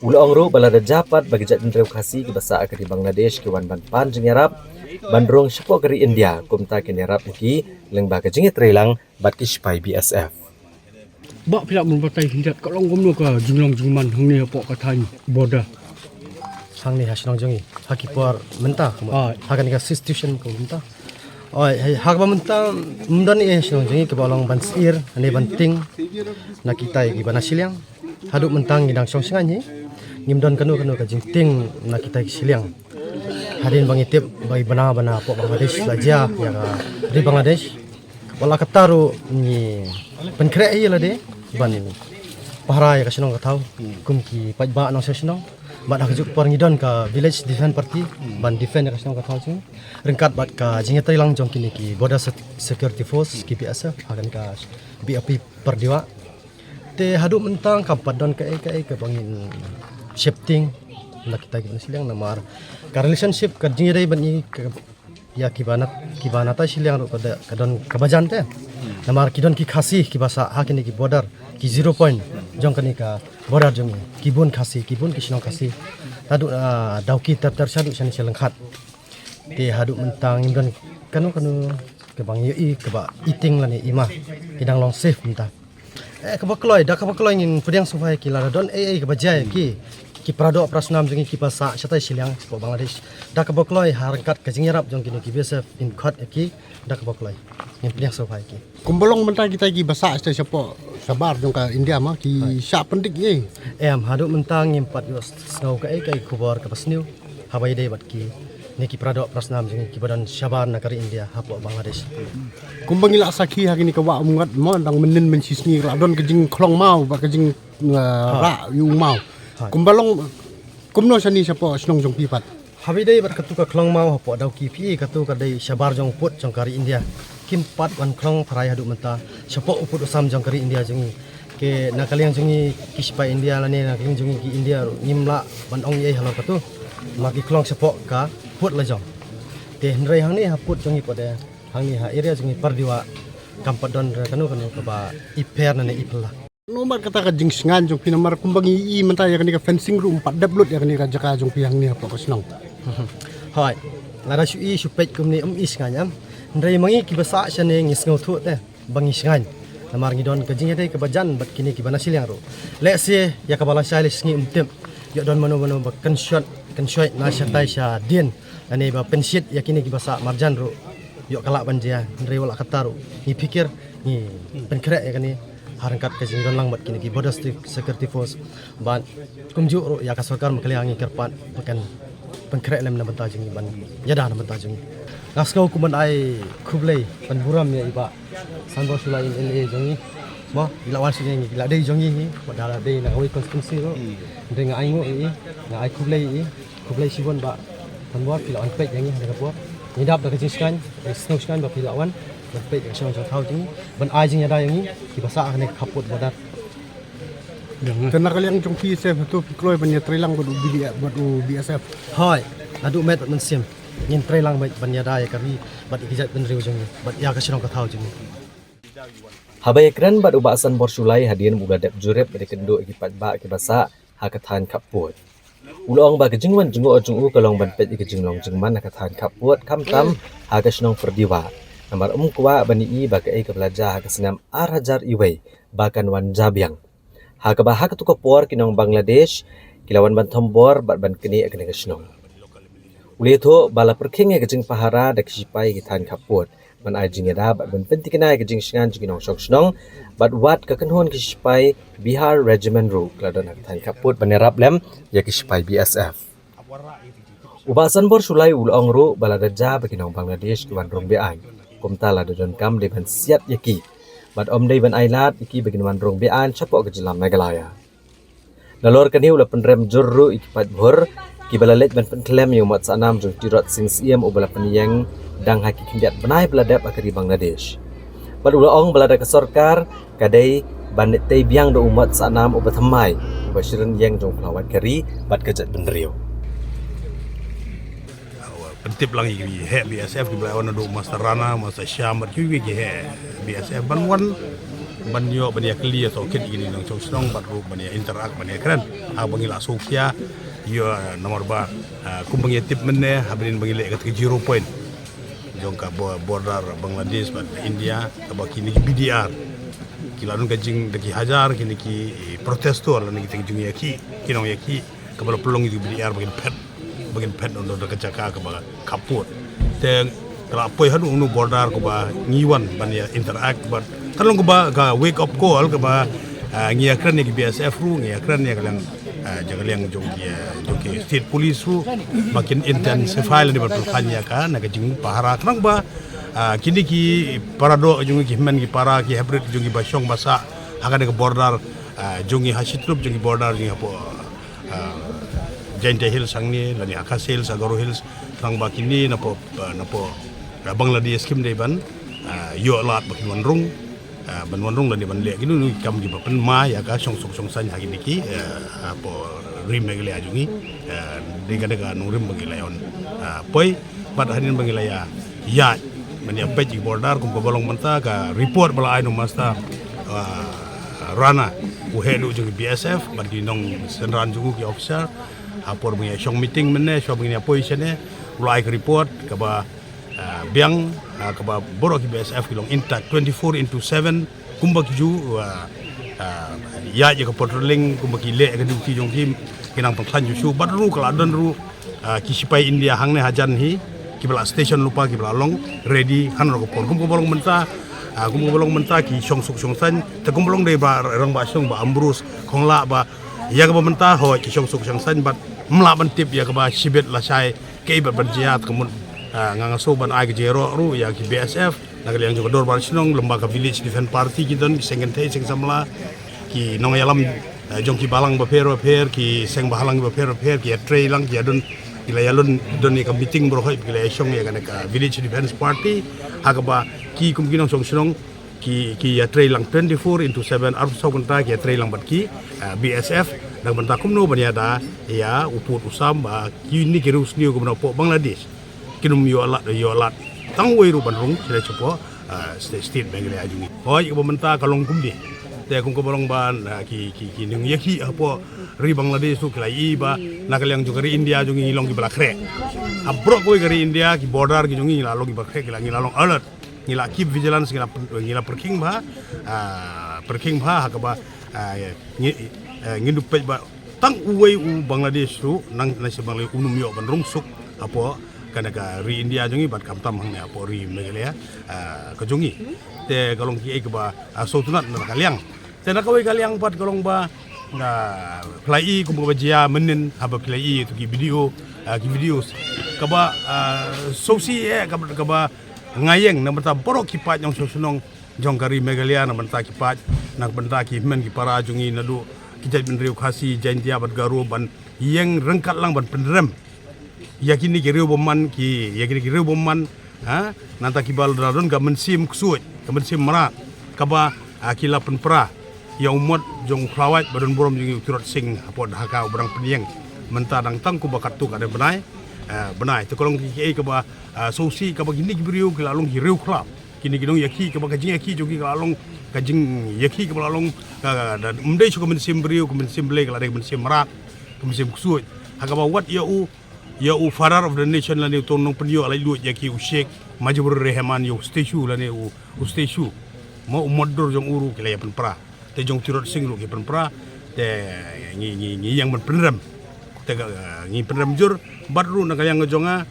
U la ong ruh ba lada jia pat ba ki jaitbynriew Khasi kiba sah ha ka ri Bangladesh ki wan ban pan jingïarap ban rung shapoh ka ri India, kumta kin ïarap ïa ki lyngba ka jingïatreilang bad ki sipai B S F. Bah, phi lah ban batai khyndiat ka long kumno ka jinglong jingman hangne hapoh ka thaiñ border? Hangne ha shnong jong ngi ha ki por mynta, ha kane ka situation ka mynta. Oi, ha kaba mynta ym don ei ha shnong jong ngi kaba long ban syier ne ban tieng na kita kiba na shiliang. Haduh mynta ngi dang shong shngaiñ hi, ngim don kano kano ka jingtieng na kita ki shiliang. Hadien ba ngi tip ba i bna bna hapoh Bangladesh la jia ïa ka ri Bangladesh. Wat la katta ruh ngi pynkhreh ïa lade ban pahara ïa ka shnong ka thaw kum ki paidbah nongshong shnong. Bad ha kajuh ka por ngi don ka Village Defence Party ban defend ïa ka shnong ka thaw jong ngi ryngkat bad ka jingïatreilang jong kine ki Border Sec-, Security Force, ki B S F, ha kane ka B O P Pyrdiwah. Te haduh mynta kam pat don kaei kaei kaba ngin sheptieng na kita kiba na shiliang namar ka relationship ka jingïadei bad ngi ka ïa kiba na, kiba na tai shiliang ruh ka da, ka don kaba jan te. Namar ki don ki Khasi kiba sah ha kine ki border, ki zero point jong kane ka border jong ngi, ki bun Khasi, ki bun ki shnong Khasi. Haduh, ah, Dawki ter ter shaduh shane sha Lyngkhat. Te haduh mynta ngim don kano kano kaba ngi ïohi kaba i tieng lane i ma, ki dang long safe mynta. Eh, kaba kloi, da kaba kloi ngin pdiang sngewbha ïa ki lada don ei ei kaba jia ïa ki, ki paradoh parasnam jong ngi kiba sah shatai shiliang shapoh Bangladesh. Da kaba kloi ha ryngkat ka jingïarap jong kine ki B S F ngin khot ïa ki, da kaba kloi ngin pdiang sngewbha ïa ki. Kumba long mynta kita kiba sah shatai shapoh shabar jong ka India ma ki shah pyndik ïa. Em, haduh mynta ngim pat ïohsngew kaei kaei khubor kaba sniew haba ïadei bad kine ki paradoh parasnam jong ngi kiba don shabar na ka ri India hapoh Bangladesh. Kumba ngi la sakhi ha kine ka wah Umngat mo, dang mynnin mynshisngi ka la don ka jingkhlong maw bad ka jing, uh, rah ïa u maw. Kumba long kumno shane shapoh shnong jong phi pat? Haba ïadei bad katu ka khlong maw hapoh Dawki phi, katu ka dei shabar jong u pud jong ka ri India. Kim pat wan khlong tharai haduh mynta shapoh u pud u sam jong ka ri India jong ngi. Ke na ka liang jong ngi ki sipai India lane na ka liang jong ngi ki India ruh ngim lah ban ong ei halor katu. Ma ki khlong shapoh ka pud la jong. Te hynrei hangne ha pud jong ngi pat de, hangne ha area jong ngi Pyrdiwah kam pat don re kano kano kaba i pher ne i phylla. Namar kata ka jingshngaiñ jong phi namar kumba ngi i mynta ïa kane ka fencing ruh ym pat dep lut ïa kane ka jaka jong phi hangne hapoh ka shnong. Hooid. Lada shu i shu peit kumne ym i shngaiñ em. Hynrei ma ngi kiba sah shane ngi sngewthuh te ba ngi shngaiñ. Namar ngi don ka jingïadei kaba jan bad kine kiba na shiliang ruh. Lehse ïa kaba lashai lashisngi ym tip. Ïoh don mano mano ba kynshot kynshoi na shatai shadien. Lane ba pynshit ïa kine kiba sah marjan ruh. Ïoh ka lah ban jia, hynrei wat la katta ruh ngi phikir, ngi pynkhreh ïa kane ha ryngkat ka jingdon lang bad kine ki Border Security Force. Bad kumjuh ruh ïa ka sorkar Meghalaya ngi kyrpad ba kan pynkhreh lem na bynta jong ngi ban ïada na bynta jong ngi. Nga sngew kum ban ai khublei ban burom ïa i Bah Sanbor Shullai, MLA jong ngi. Mo, i la wan sha ngi, i la dei jong ngi hi, bad da la dei na kawei constituency ruh. Hynrei nga ai nguh ïa i, nga ai khublei ïa i. Khublei shibun Bah Sanbor, phi la wan peit ïa ngi ha kane ka por. Ngi dap da ka jingshngaiñ, ka jingsngew shngaiñ ba phi la wan ban peit ïa ka shnong jong ka thaw jong ngi, ban ai jingïada ïa ngi kiba sah ha kane ka khappud border. Te na ka liang jong phi seh hato phi kloi ban ïatreilang bad u BDF, bad u BSF? Hooid, naduh met bad mynsiem ngin treilang bad ban ïada ïa ka ri bad ïa ki jaitbynriew jong ngi bad ïa ka shnong ka thaw jong ngi. Haba ïakren bad u Bah Sanbor Shullai hadien ba u la dep jurip bad ïakynduh ïa ki paidbah kiba sah ha ka thaiñ khappud, u la ong ba ka jingwan jngoh jong u ka long ban peit ïa ka jinglong jingman ha ka thaiñ khappud, khamtam ha ka shnong Pyrdiwah. Namar um kwah ban ïohi ba kaei kaba la jia ha ka snem ar hajar wei ba kan wan jia biang. Ha kaba ha kato ka por ki nong Bangladesh ki la wan ban thombor bad ban knieh ïa kane ka shnong. U la ïathuh ba la pyrkhing ïa ka jingpahara da ki shipai ki thaiñ khappud ban ai jingïada bad ban pynthikna ïa ka jingshngaiñ jong ki nongshong shnong, bad wat ka kynhun ki shipai Bihar Regiment ruh ka la don ha ka thaiñ khappud ban ïarap lem ïa ki shipai BSF. U Bah Sanbor Shullai u la ong ruh ba lada jia ba ki nong Bangladesh ki wan rung be-aiñ, kumta lada donkam dei ban siat ïa ki bad ym dei ban ailad ïa ki ba kin wan rung be-aiñ shapoh ka jylla Meghalaya. Nalor kane u la pynrem jur ruh ïa ki paidbah kiba la leit ban pynkhlem ïa u mot sahnam jong Tirot Sing Syiem uba la pynïeng dang ha ki khyndiat bnai ba la dep ha ka ri Bangladesh. Bad u la ong ba lada ka sorkar ka dei ban leit tei biang da u mot sahnam uba thymmai uba shrynïeng jong u paidbah ka ri bad ka jaitbynriew. Pyntip lang ïa ki heh BSF kiba la wan naduh Master Rana, Master Shyam bad kiwei ki heh BSF ban wan ban ïoh ban ïakylli ïa tohkit ïa ki nongshong shnong bad ruh ban ïa interact ban ïakren. Haba ngi la sngewkhia ïa namar ba, ah, kumba ngi tip mynne haba ngi leh kata ka zero point jong ka bo-, border Bangladesh bad India kaba kine ki BDR ki la don ka jing da ki hajar kine ki protestor lane kita ki jingïakhih, ki nongïakhih kaba la pynlong ïa ki BDR ba kin phet ba kin phet noh da ka jaka kaba khappud. Te ka la poi haduh u border kaba ngi wan ban ïa interact bad ka long kaba ka wake up call kaba, ah, ngi ïakren ïa ki BSF ruh, ngi ïakren ïa ka liang, ah, jong ka liang jong ki, ah, jong ki state police ruh ba kin intensify lane ban pynkheiñ ïa ka na ka jingpahara khnang ba, ah, kine ki para doh jong ki hynmen ki para ki hybrid jong kiba shong ba sah ha kane ka border, ah, jong ngi ha shi tlup jong ki border jong ngi hapoh ah, Jaintia Hills hangne lane ha Khasi Hills, ha Garo Hills, khnang ba kine napoh, ah, napoh, ah, Bangladesh kim dei ban, ah, ïoh lad ba kin wan rung, ah, ban wan rung lane ban leh kino kino ki kam kiba pynmai ïa ka shongsuk shongsaiñ ha kine ki, ah, hapoh ri Meghalaya jong ngi, ah, dei ka dei ka nongrim ba ngi la ïa wan, ah, poi. Bad hadien ba ngi la ïa ïaid ban ïa peit ïa ki border kum kaba long mynta ka report ba la ai na u Master, ah, Rana u heh duh jong ki BSF bad ki nongsynran jong u ki officer. Ha por ba ngi ïa shong meeting mynne shuwa ba ngi ïa poi shane u la ai ka report kaba, ah, biang, ah, kaba baroh ki BSF ki long intact twenty-four into seven. Kumba ki ju, ah, ah, ïaid ïa ka patrolling, kumba ki leh ïa ka duty jong ki, ki nang pynkhlaiñ shuh shuh bad ruh ka la don ruh, ah, ki shipai India hangne hajan hi kiba la station lypa kiba la long ready hano ka por. Kum kaba long mynta, ah, kum kaba long mynta ki shongsuk shongsaiñ, te kum ba long dei ba rangbah shnong Bah Ambrose Konglah ba ïa kaba mynta hooid ki shongsuk shongsaiñ bad ym lah ban tip ïa kaba shibit lashai kaei bad ban jia. Te ka mut, ah, nga nga shu ban ai ka jingïaroh ruh ïa ki BSF na ka liang jong ka dorbar shnong, lem bad ka Village Defence Party, ki don ki seng kynthei seng samla, ki nongïalam, eh, jong ki balang bapher bapher, ki seng balang bapher bapher, ki ïatrei lang, ki ïadon, ki la ïalon don ïa ka meeting baroh hi, ki la ïashong ïa kane ka Village Defence Party. Ha kaba ki kum ki nongshong shnong ki, ki ïatrei lang twenty-four into seven, arphew saw kynta ki ïatrei lang bad ki, eh, BSF na ka bynta kumno ban ïada ïa u pud u sam ba kine ki riewsniew kiba napoh Bangladesh kin ym ïoh lad, ïoh lad tang wei ruh ban rung sha shapoh, ah, state, state Meghalaya jong ngi. Hooid, kaba mynta ka long kumne. Te kum kaba long ba, ah, ki, ki, ki nongïakhih hapoh ri Bangladesh ruh ki la ïohi ba na ka liang jong ka ri India jong ngi ngi long kiba la khreh. Ha baroh kawei ka ri India ki border ki jong ngi ngi la long kiba khreh, ki la, ngi la long alert. Ngi la keep vigilance, ngi la, ngi la pyrkhing bha, ah, pyrkhing bha ha kaba, ah, ngi, eh, ngin ym peit ba tang uwei u Bangladesh ruh nang, nang sha Bangladesh un ym ïoh ban rung suk hapoh kane ka ri India jong ngi bad khamtam hangne hapoh ri Meghalaya, ah, ka jong ngi. Te ka long kiei kaba, ah, sngewtynnat na ka liang. Te na kawei ka liang pat ka long ba, ah, phi la i kumba jia mynnin haba phi la i ïa ki video, ah, ki videos kaba, ah, sngewsih eh kaba, kaba nga ïeng na bynta baroh ki paid nongshong shnong jong ka ri Meghalaya, na bynta ki paid, na bynta ki hynmen ki para jong ngi naduh ki jaitbynriew Khasi, Jaintia bad Garo ban ïeng ryngkat lang ban pynrem ïa kine ki riew bymman ki, ïa kine ki riew bymman, ha, nangta kiba la don ka mynsiem ksuid, ka mynsiem mrad, kaba, ah, ki la pynpra ïa u mot jong u khlawait ba don burom jong ngi u Tirot Sing hapoh Dhaka uba dang pynïeng mynta dang tang kumba katto katne bnai, eh, bnai. Te ka long kiei kaba, ah, sngewsih kaba kine ki briew ki la long ki riew khlaw. Kine ki nongïakhih kaba ka jingïakhih jong ki ka la long ka jingïakhih kaba la long ka, ka, da, ym dei shuh ka mynsiem briew, ka mynsiem Blei, ka la dei ka mynsiem mrad, ka mynsiem ksuid. Ha kaba wat ïa u, ïa u father of the nation lane uto u nongpynïoh laitluid ïa ki, u Sheikh Mujibur Rahman, ïa u statue lane u, u statue, mo, u mot dur jong u ruh ki la ïa pynpra. Te jong u Tirot Sing ruh ki pynpra. Te ngi, ngi, ngi ïeng ban pynrem. Te ka, ngi pynrem jur bad ruh na ka liang ka jong nga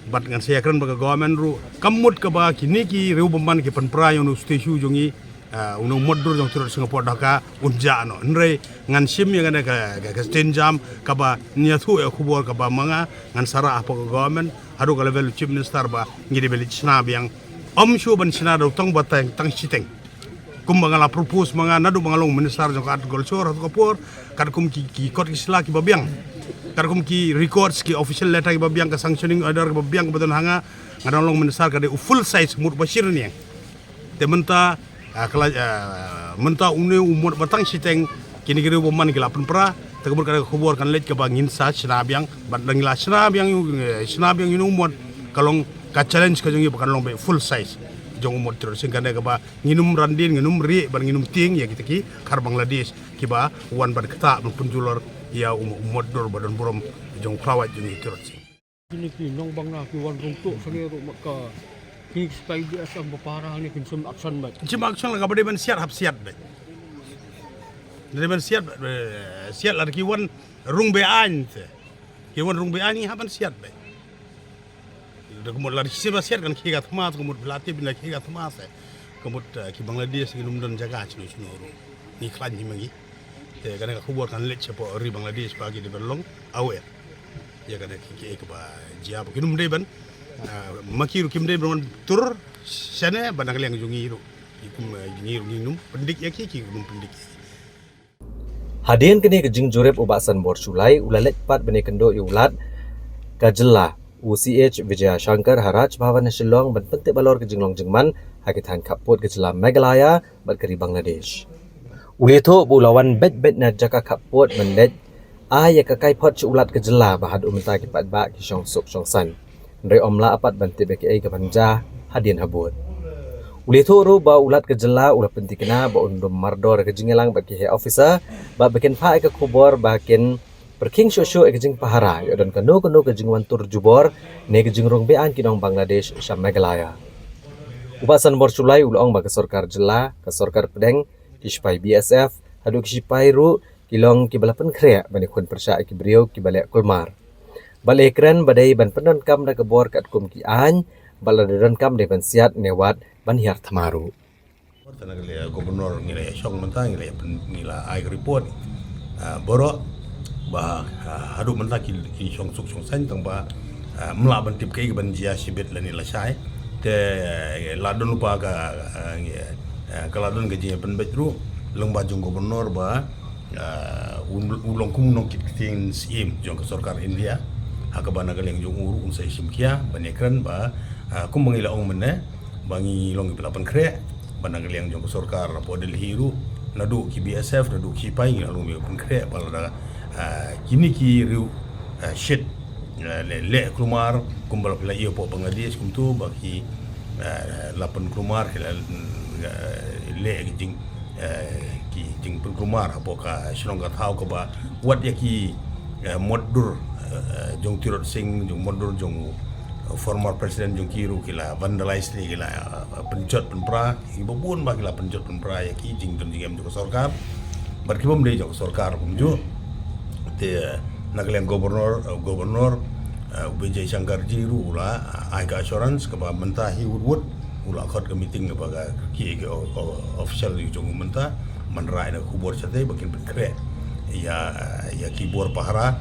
bad ngan sa ïakren bad ka government ruh, kam mut kaba kine ki riew bymman ki pynpra ïa une u statue jong ngi, ah, une u mot dur jong u Tirot Sing hapoh Dhaka un jah noh. Hynrei ngan shim ïa kane ka, ka, ka stynjam kaba ngi ïathuh ïa ka khubor kaba ma nga ngan sa rah hapoh ka government haduh ka level u Chief Minister ba ngi dei ban leit shna biang. Ym shuh ban shna da u tang ba tang, tang shiteng. Kumba nga la propose ma nga naduh ba nga long minister jong ka Art Culture haduh ka por, katkum ki, ki kot ki sla kiba biang, katkum ki records, ki official letter kiba biang, ka sanctioning order kiba biang kaba don ha nga, nga dang long minister ka dei u full size mut ba shirniang. Te mynta, ah, ka la, ah, mynta une u mot ba tang shiteng kine ki riew bymman ki la pynpra, te ka mut ka dei ka khubor kan leit kaba ngin sa shna biang, bad da ngi la shna biang ïa u, eh, shna biang ïa une u mot, ka long ka challenge ka jong ngi ba kan long ba full size jong u mot Tirot Sing, kane kaba ngin ym randien, ngin ym rieh bad ngin ym tieng ïa kita ki khar Bangladesh kiba wan ban ktah ban pynjulor ïa u, u mot dur ba don burom jong u khlawait jong ngi Tirot Sing. Kine ki nong Bangla ki wan rung tuh sangeh ruh mat ka ki spy B S F ba para ne kin shim action bad. Shim action la kaba dei ban siat hap siat bad. Dei ban siat, eh, siat la ki wan rung be-aiñ te. Ki wan rung be-aiñ ngi hap ban siat bad. Da ka mut la ki siat ba siat kan khie ka thma, ka mut ba la tip na khie ka thma se. Ka mut, eh, ki Bangladesh ki ym don jaka shano shano ruh. Ngi khlaiñ hi ma ngi. Te kane ka khubor kan leit shapoh ri Bangladesh ba ki dei ban long aware ïa kane ki, ki, kiba jia ba ki ym dei ban, ah, ma ki ruh kim dei ban wan tur shane ba na ka liang jong ngi ruh. Ki kum, eh, ngi ruh ngim pyndik ïa ki, ki ym pyndik ïa ki. Hadien kane ka jingjurip u Bah Sanbor Shullai u la leit pat ban ïakynduh ïa u Lat ka jylla u C H Vijayashankar ha Raj Bhavan ha Shillong ban pyntip halor ka jinglong jingman ha ki thaiñ khappud ka jylla Meghalaya bad ka ri Bangladesh. U la ïathuh ba u la wan beit beit na jaka khappud ban leit ai ïa ka kaiphod sha u Lat ka jylla ba haduh mynta ki paidbah ki shong suk shong saiñ. Hynrei ym lah pat ban tip ïa kaei kaban jia hadien habud. U la ïathuh ruh ba u Lat ka jylla u la pynthikna ba un ym mardor ïa ka jingïalang bad ki heh officer bad ba kin phah ïa ka khubor ba kin pyrkhing shuh shuh ïa ka jingpahara ïoh don kano kano ka jingwan tur jubor ne ka jingrung be-aiñ ki nong Bangladesh sha Meghalaya. U Bah Sanbor Shullai u la ong ba ka sorkar jylla, ka sorkar pdeng, ki shipai B S F haduh ki shipai ruh ki long kiba la pynkhreh ban ïakhun pyrshah ïa ki briew kiba leh kulmar. Ba la ïakren ba dei ban pyndonkam da ka bor katkum ki aiñ, ba lada donkam dei ban siat ne wat ban hiar thma ruh. Tang na ka liang Governor ngi la ïa shong mynta, ngi la ïa pyn-, ngi la ai ka report, ah, baroh ba, ah, haduh mynta ki, ki shong suk shong saiñ tang ba, ah, ym lah ban tip kaei kaban jia shibit lane lashai. Te, eh, la don lypa ka, ah, ngi, ah, ka la don ka jingpynbeit ruh lyngba jong Governor ba, ah, u, u long kum u nongkit ktien syiem jong ka sorkar India. Ha kaba na ka liang jong u ruh un sa ïashim khia ban ïakren ba, ah, kumba ngi la ong mynne ba ngi long kiba la pynkhreh, ba na ka liang jong ka sorkar hapoh Delhi ruh, naduh ki B S F, naduh ki shipai ngi la long kiba pynkhreh ba lada, ah, kine ki riew, ah, shit, ah, leh, leh kulmar kumba la phi la ïoh hapoh Bangladesh kumto ba ki, ah, la pynkulmar ki la, ah, leh ki jing, ah, ki jingpynkulmar hapoh ka shnong ka thaw kaba wat ïa ki, ah, mot dur, ah, jong Tirot Sing, jong mot dur jong u, Former president jong ki ruh ki la vandalize ne ki la, uh, pynjot pynpra, ki ba bun ba ki la pynjot pynpra ïa ki jingdon jingem jong ka sorkar. Bad ki bym dei jong ka sorkar kumjuh. Te, uh, na ka liang governor, uh, governor, uh, Vijay Shankar ji ruh u la, uh, ai ka assurance kaba mynta hi wut wut u la khot ka meeting kaba ka ki, ki o-, o-, official jong u mynta. Ban rai na khubor shatei ba kin pynkhreh ïa, ïa ki bor pahara.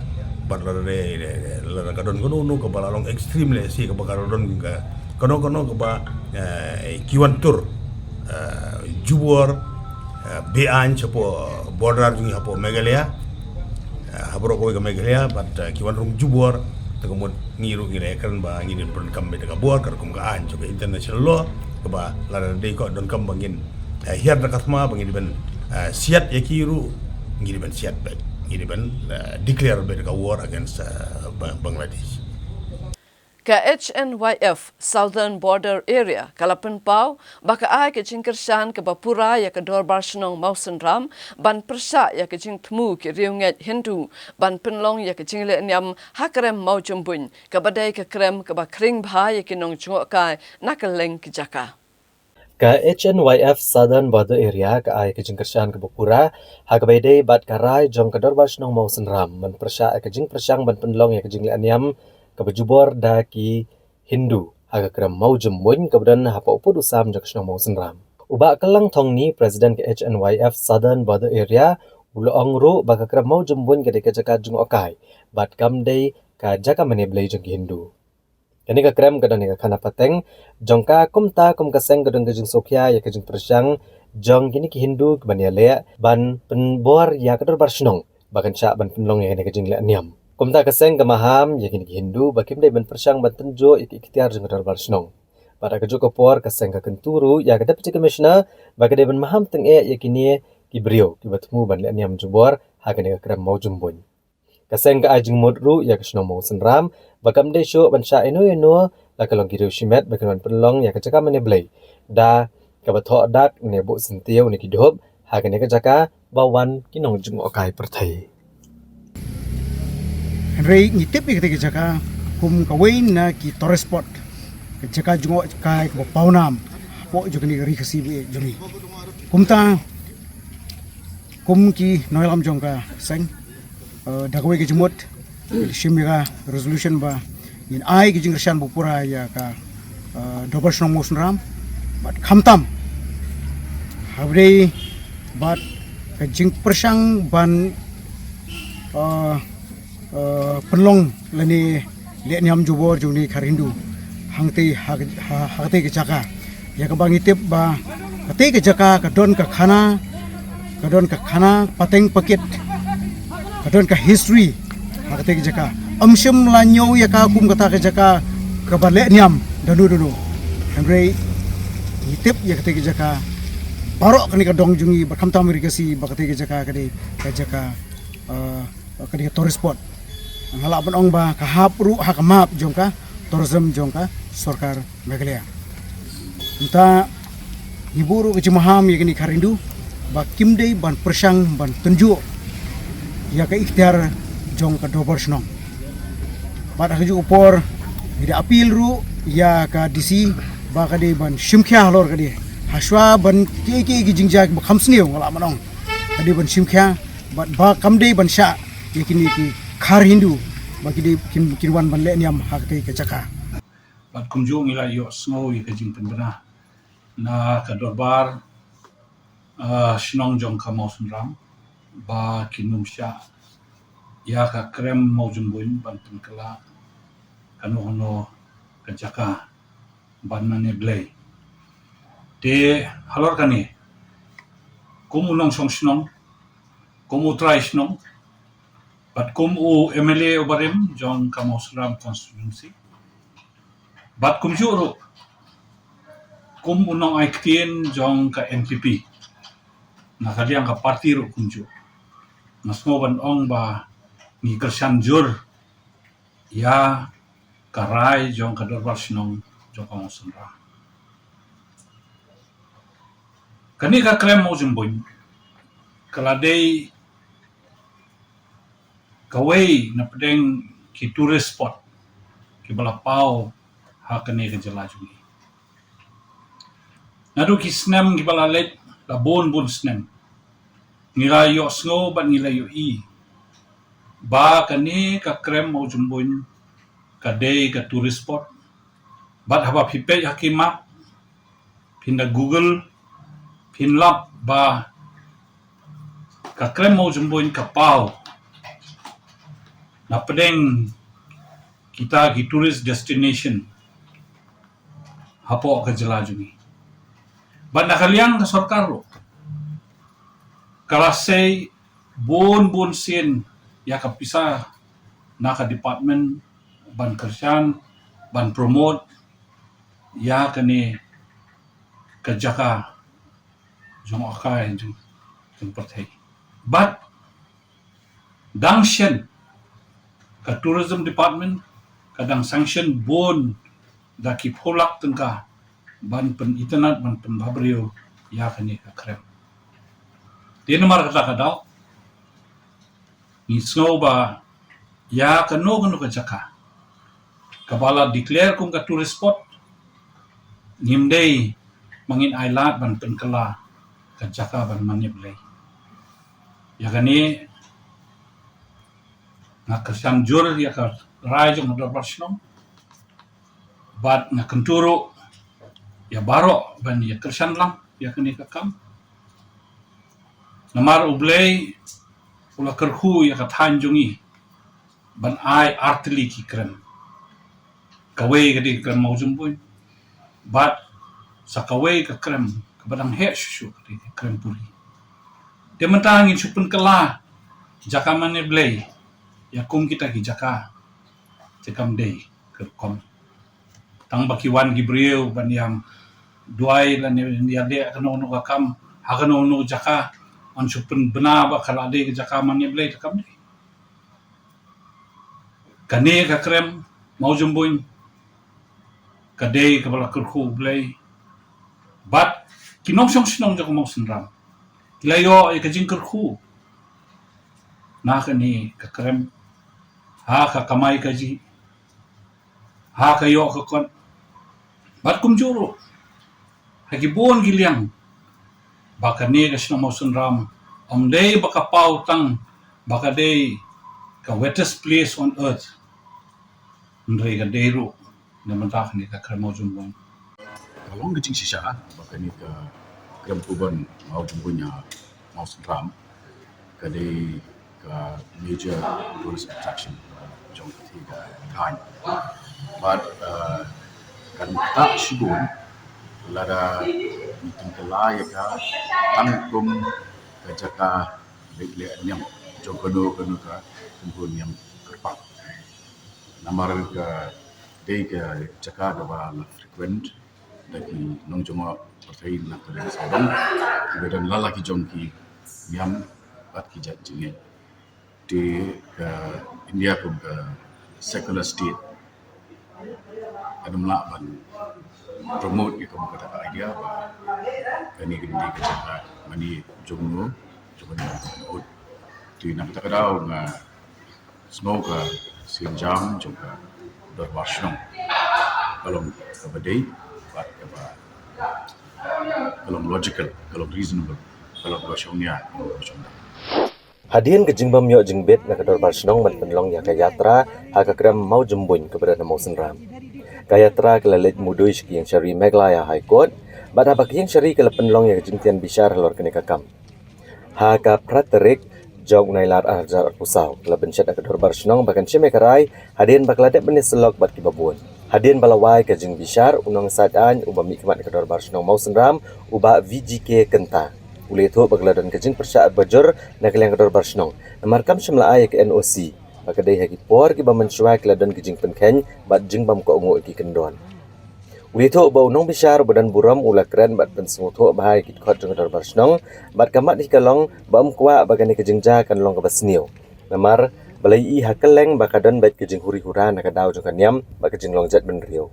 Bad lada, lada ka don kano kano kaba la long extreme lehse kaba ka don ka, kano kano kaba, eh, ki wan tur, eh, jubor, eh, beaiñ shapoh border jong ngi hapoh Meghalaya. Eh, ha baroh kawei ka Meghalaya bad, eh, ki wan rung jubor. Te ka mut ngi ruh ngi la ïakren ba ngi dei ban pyndonkam beit da ka bor, ka rukom ka aiñ jong ka international law, kaba lada dei ka donkam ba ngin, eh, hiar da ka thma ba ngi dei ban, eh, siat ïa ki ruh, ngi dei ban siat beit, ngi dei ban, eh, declare beit ka war against, eh, Ba-, Bangladesh. Ka H N Y F Southern Border Area ka la pynpaw ba ka ai ka jingkyrshan kaba pura ïa ka Dorbar Shnong Mawsynram ban pyrshah ïa ka jingthmu ki riewngeit Hindu ban pynlong ïa ka jingleh niam ha krem Mawjymbuin, kaba dei ka krem kaba khring bha ïa ki nongjngohkai na kylleng ki jaka. Ka H N Y F Southern Border Area ka ai ka jingkyrshan kaba pura ha kaba ïadei bad ka rai jong ka Dorbar Shnong Mawsynram ban pyrshah ïa ka jingpyrshang ban pynlong ïa ka jingleh niam kaba jubor da ki Hindu ha ka krem Mawjymbuin kaba don hapoh u pud u sam jong ka shnong Mawsynram. U Bah Kyllangthong Ni, President ka H N Y F Southern Border Area, u la ong ruh ba ka krem Mawjymbuin ka dei ka jaka jngohkai bad kam dei ka jaka mane blei jong ki Hindu. Kane ka krem ka don ïa ka khana pateng jong ka, kumta kum ka seng ka don ka jingsngewkhia ïa ka jingpyrshang jong kine ki Hindu kiban ïaleh ban pynbor ïa ka Dorbar Shnong ba kan shah ban pynlong ïa kane ka jingleh niam. Kumta ka seng ka maham ïa kine ki Hindu ba kim dei ban pyrshang ban tynjuh ïa ki ikhtiar jong ka Dorbar Shnong. Bad ha kajuh ka por ka seng ka kyntu ruh ïa ka Deputy Commissioner ba ka dei ban maham tyngeh ïa kine ki briew kiba thmu ban leh niam jubor ha kane ka krem Mawjymbuin. Ka seng ka ai jingmut ruh ïa ka shnong Mawsynram ba kam dei shuh ban shah ïano ïano la ka long ki riew shimet ba kin wan pynlong ïa ka jaka mane blei da kaba thoh dak ne buh syntiew ne ki dhup ha kane ka jaka ba wan ki nongjngohkai pyrthei. Hynrei ngi tip ïa kata ka jaka kum kawei na ki tourist spot, ka jaka jngohkai kaba pawnam hapoh jong kane ka ri Khasi ba ïeit jong ngi. Kumta kum ki nongïalam jong ka seng, eh, da kawei ka jingmut, shim ïa ka resolution ba ngin ai ka jingkyrshan ba pura ïa ka, eh, Dorbar Shnong Mawsynram bad khamtam ha ba dei bad ka jingpyrshang ban, eh, eh, pynlong lane leh niam jubor jong kine ki khar Hindu hangtei ha, ha, hangtei ka jaka. Ïa kaba ngi tip ba katei ka jaka ka don ka khana, ka don ka khana pateng pakit, ka don ka history ha katei ka jaka. Ym shym la ñiew ïa ka kum kata ka jaka kaba leh niam danu danu. Hynrei ngi tip ïa katei ka jaka baroh kane ka dong jong ngi bad khamtam ri Khasi ba katei ka jaka ka dei ka jaka, eh, ka dei ka tourist spot. Nga lah ban ong ba ka hap ruh ha ka map jong ka tourism jong ka sorkar Meghalaya. Mynta ngi buh ruh ka jingmaham ïa kine ki khar Hindu ba kim dei ban pyrshang ban tynjuh ïa ka ikhtiar jong ka Dorbar Shnong. Bad ha kajuh ka por ngi da appeal ruh ïa ka D C ba ka dei ban shim khia halor kane, hashwa ban kiei kiei ki jingjia kiba kham sniew, nga lah ban ong ka dei ban shim khia bad ba kam dei ban shah ïa kine ki khar Hindu ba ki dei kin, kin wan ban leh niam ha katei ka jaka. Bad kumjuh ngi la ïohsngew ïa ka jingpynbna na ka Dorbar, ah, Shnong jong ka Mawsynram ba kin ym shah ïa ka krem Mawjymbuin ban pynkylla kano kano ka jaka ban mane blei. Te halor kane, kum u nongshong shnong, kum u trai shnong, bad kum u M L A uba rim jong ka Mawsynram constituency, bad kumjuh ruh kum u nongai ktien jong ka N P P na ka liang ka party ruh kumjuh, nga sngew ban ong ba ngi kyrshan jur ïa ka rai jong ka Dorbar Shnong jong ka Mawsynram. Kane ka krem Mawjymbuin ka la dei kawei na pdeng ki tourist spot kiba la paw ha kane ka jylla jong ngi. Naduh ki snem kiba la leit, la bun bun snem, ngi la ïohsngew bad ngi la ïohi ba kane ka krem Mawjymbuin ka dei ka tourist spot. Bad haba phi peit ha ki map, phin da Google, phin lap ba ka krem Mawjymbuin ka paw na pdeng kita ki tourist destination hapoh ka jylla jong ngi. Bad na ka liang ka sorkar ruh ka la sei bun bun sien ïa ka pisa na ka department ban kyrshan, ban promote ïa kane ka jaka jngohkai jong, jong pyrthei. Bad dang shen ka tourism department ka dang sanction bun da ki phew lak tyngka ban pynitynnad, ban pynbhabriew ïa kane ka krem. Te namar kata ka daw ngi sngew ba ïa kano kano ka jaka kaba la declare kum ka tourist spot, ngim dei ma ngin ailad ban pynkylla ka jaka ban mane blei. Ïa kane nga kyrshan jur ïa ka rai jong ka Dorbar Shnong, bad nga kyntu ruh ïa baroh ban ïa kyrshan lang ïa kane ka kam. Namar U Blei u la kyrkhu ïa ka thaiñ jong ngi ban ai artylli ki krem. Kawei ka dei ka krem Mawjymbuin, bad sa kawei ka krem kaba dang heh shuh shuh ka dei ka krem Puri. Te mynta ngin shu pynkylla jaka mane blei ïa kum kita ki jaka, te kam dei ka rukom. Tang ba ki wan ki briew ban ïam duwai lane ïa dei kano kano ka kam ha kano kano jaka, yn shu pynbna ba ka la dei ka jaka mane blei, te kam dei. Kane ka krem Mawjymbuin ka dei kaba la kyrkhu U Blei. Bad ki nongshong shnong jong ka Mawsynram ki la ïoh ïa ka jingkyrkhu na kane ka krem ha ka kamai kajih, ha ka ïoh ka kot. Bad kumjuh ruh ha ki bun ki liang ba kane ka shnong Mawsynram ym dei ba ka paw tang ba ka dei ka wettest place on earth, hynrei ka dei ruh na bynta kane ka krem Mawjymbuin. Ka long ka jingshisha ba kane ka krem Kubon Mawjymbuin ha Mawsynram ka dei ka major tourist attraction jong ka thaiñ. Bad kan ktah shibun lada ngi pynkylla ïa ka tang kum ka jaka leh leh niam jong kano kano ka kynhun niam kyrpang. Namar ka dei ka jaka kaba la frequent da ki nongjngoh pyrthei na ka liang sawdong kiba don la la ki jong ki niam bad ki jait jingngeit. Te ka India kum ka secular state ka dang lah ban promote ïa ka, kata ka idea ba kane ka dei ka jaka mane jong u, jong u. Te na kata ka daw nga sngew ka sienjam jong ka Dorbar Shnong ka long kaba dei bad kaba, ka long logical, ka long reasonable, ka long ba shong nia, ka long ba shong da. Hadien ka jingbym ïoh jingbit na ka Dorbar Shnong ban pynlong ïa ka yatra ha ka krem Mawjymbuin kaba don ha Mawsynram, ka yatra ka la leit mudui sha ka Ïingshari Meghalaya High Court. Bad haba ka Ïingshari ka la pynlong ïa ka jingtian bishar halor kane ka kam, ha ka phra tarik jong u Nailar arhajar arphew saw ka la pynshet na ka Dorbar Shnong ba kan shim ïa ka rai hadien ba ka la dep ban ïasyllok bad kiba bun. Hadien ba la wai ka jingbishar, u nongsaid aiñ uba mihkhmat na ka Dorbar Shnong Mawsynram, u Bah V G K Kynta, u la ïathuh ba ka la don ka jingpyrshah bajur na ka liang ka Dorbar Shnong namar kam shym la ai ïa ka N O C, ba ka dei ha ki por kiba mynshuwa ki la don ki jingpynkheiñ bad jingbym kohnguh ïa ki kyndon. U la ïathuh ba u nongbishar uba don burom u la kren bad pynsngewthuh bha ïa ki dkhot jong ka Dorbar Shnong, bad ka mat hi ka long ba um kwah ba kane ka jingjia kan long kaba sniew, namar ba la ïohi ha kylleng ba ka don beit ka jinghuri hura na ka daw jong ka niam bad ka jinglong jaitbynriew.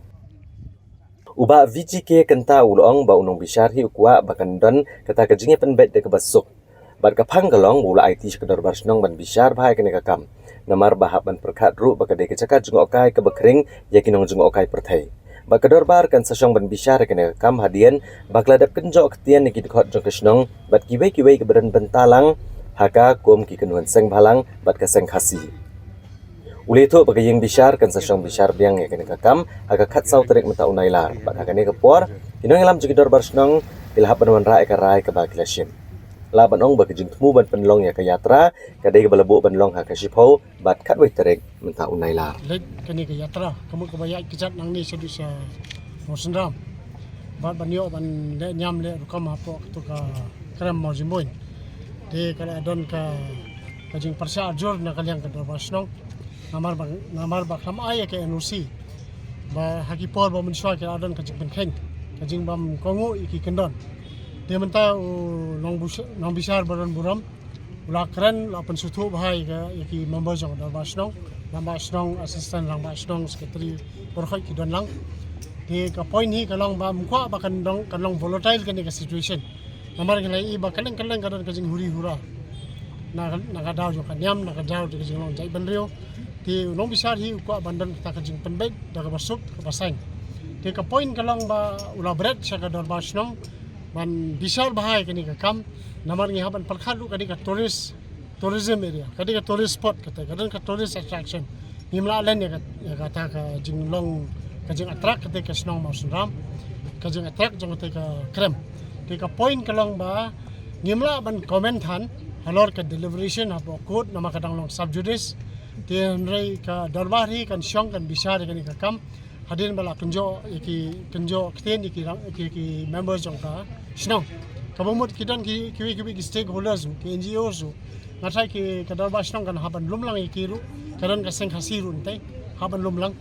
U Bah V G K Kynta u la ong ba u nongbishar hi u kwah ba kan don kata ka jingïapynbeit da kaba suk. Bad ka phang ka long ba u la aiti sha ka Dorbar Shnong ban bishar bha ïa kane ka kam, namar ba hap ban pyrkhat ruh ba ka dei ka jaka jngohkai kaba khring ïa ki nongjngohkai pyrthei. Ba ka dorbar kan sa shong ban bishar ïa kane ka kam hadien ba ka la dep kynjoh ktien ïa ki dkhot jong ka shnong bad kiwei kiwei kiba don bynta lang ha ka kum ki kynhun seng bhalang bad ka seng Khasi. U la ïathuh ba ka ïing bishar kan sa shong bishar biang ïa kane ka kam ha ka khatsaw tarik mynta u Nailar bad ha kane ka por ki nongïalam jong ki dorbar shnong ki la hap ban wanrah ïa ka rai kaba ki la shim. La ban ong ba ka jingthmu ban pynlong ïa ka yatra ka dei kaba la buh ban long ha ka shiphew bad khatwei tarik mynta u Nailar. Leit kane ka yatra ka mut kaba ïaid kjat nangne shaduh sha Mawsynram bad ban ïoh ban leh niam leh rukom hapoh kato ka krem Mawjymboin. Te ka la don ka ka jingpyrshah jur na ka liang ka dorbar shnong. Namar ba namar ba kham ai ïa ka N O C ba ha ki por ba mynshuwa ki la don ka jingpynkheiñ ka jingbam kohnguh ïa ki kyndon. Te mynta u nongbishar baron burom u la kren la pynsngewthuh bha ïa ki member jong ka dorbar shnong, rangbah shnong, assistant rangbah shnong, secretary, baroh ki don lang. Te ka point hi ka long ba ym kwah ba kan long kan long volatile kane ka situation. Namar ngi la ïohi ba kylleng kylleng ka don ka jinghuri hura na ka daw jong ka niam, na ka daw jong ka jinglong jaitbynriew. Te u nongbishar hi u kwah ban don kata ka jingpynbeit da kaba suk kaba saiñ. Te ka point ka long ba u la bret sha ka dorbar shnong ban bishar bha ïa kane ka kam. Namar ngi hap ban pyrkhat ruh ka dei ka tourist, tourism area, ka dei ka tourist spot kata, ka don ka tourist attraction. Ngim lah len ïa kata ka jinglong ka jing attract kata ka shnong Mawsynram, ka jing attract jong kata ka krem. Te ka point ka long ba ngim lah ban comment than halor ka deliberation hapoh court namar ka dang long sub judice. Te hynrei ka dorbar hi kan shong kan bishar ïa kane ka kam hadien ba la kynjoh ïa ki kynjoh ktien ïa ki members jong ka shnong. Kaba mut ki don ki kiwei kiwei ki stakeholders ruh, ki N G Os ruh. Nga tharai ki ka dorbar shnong kan hap ban lum lang ïa ki ruh, ka don ka seng Khasi ruh nte hap ban lum lang.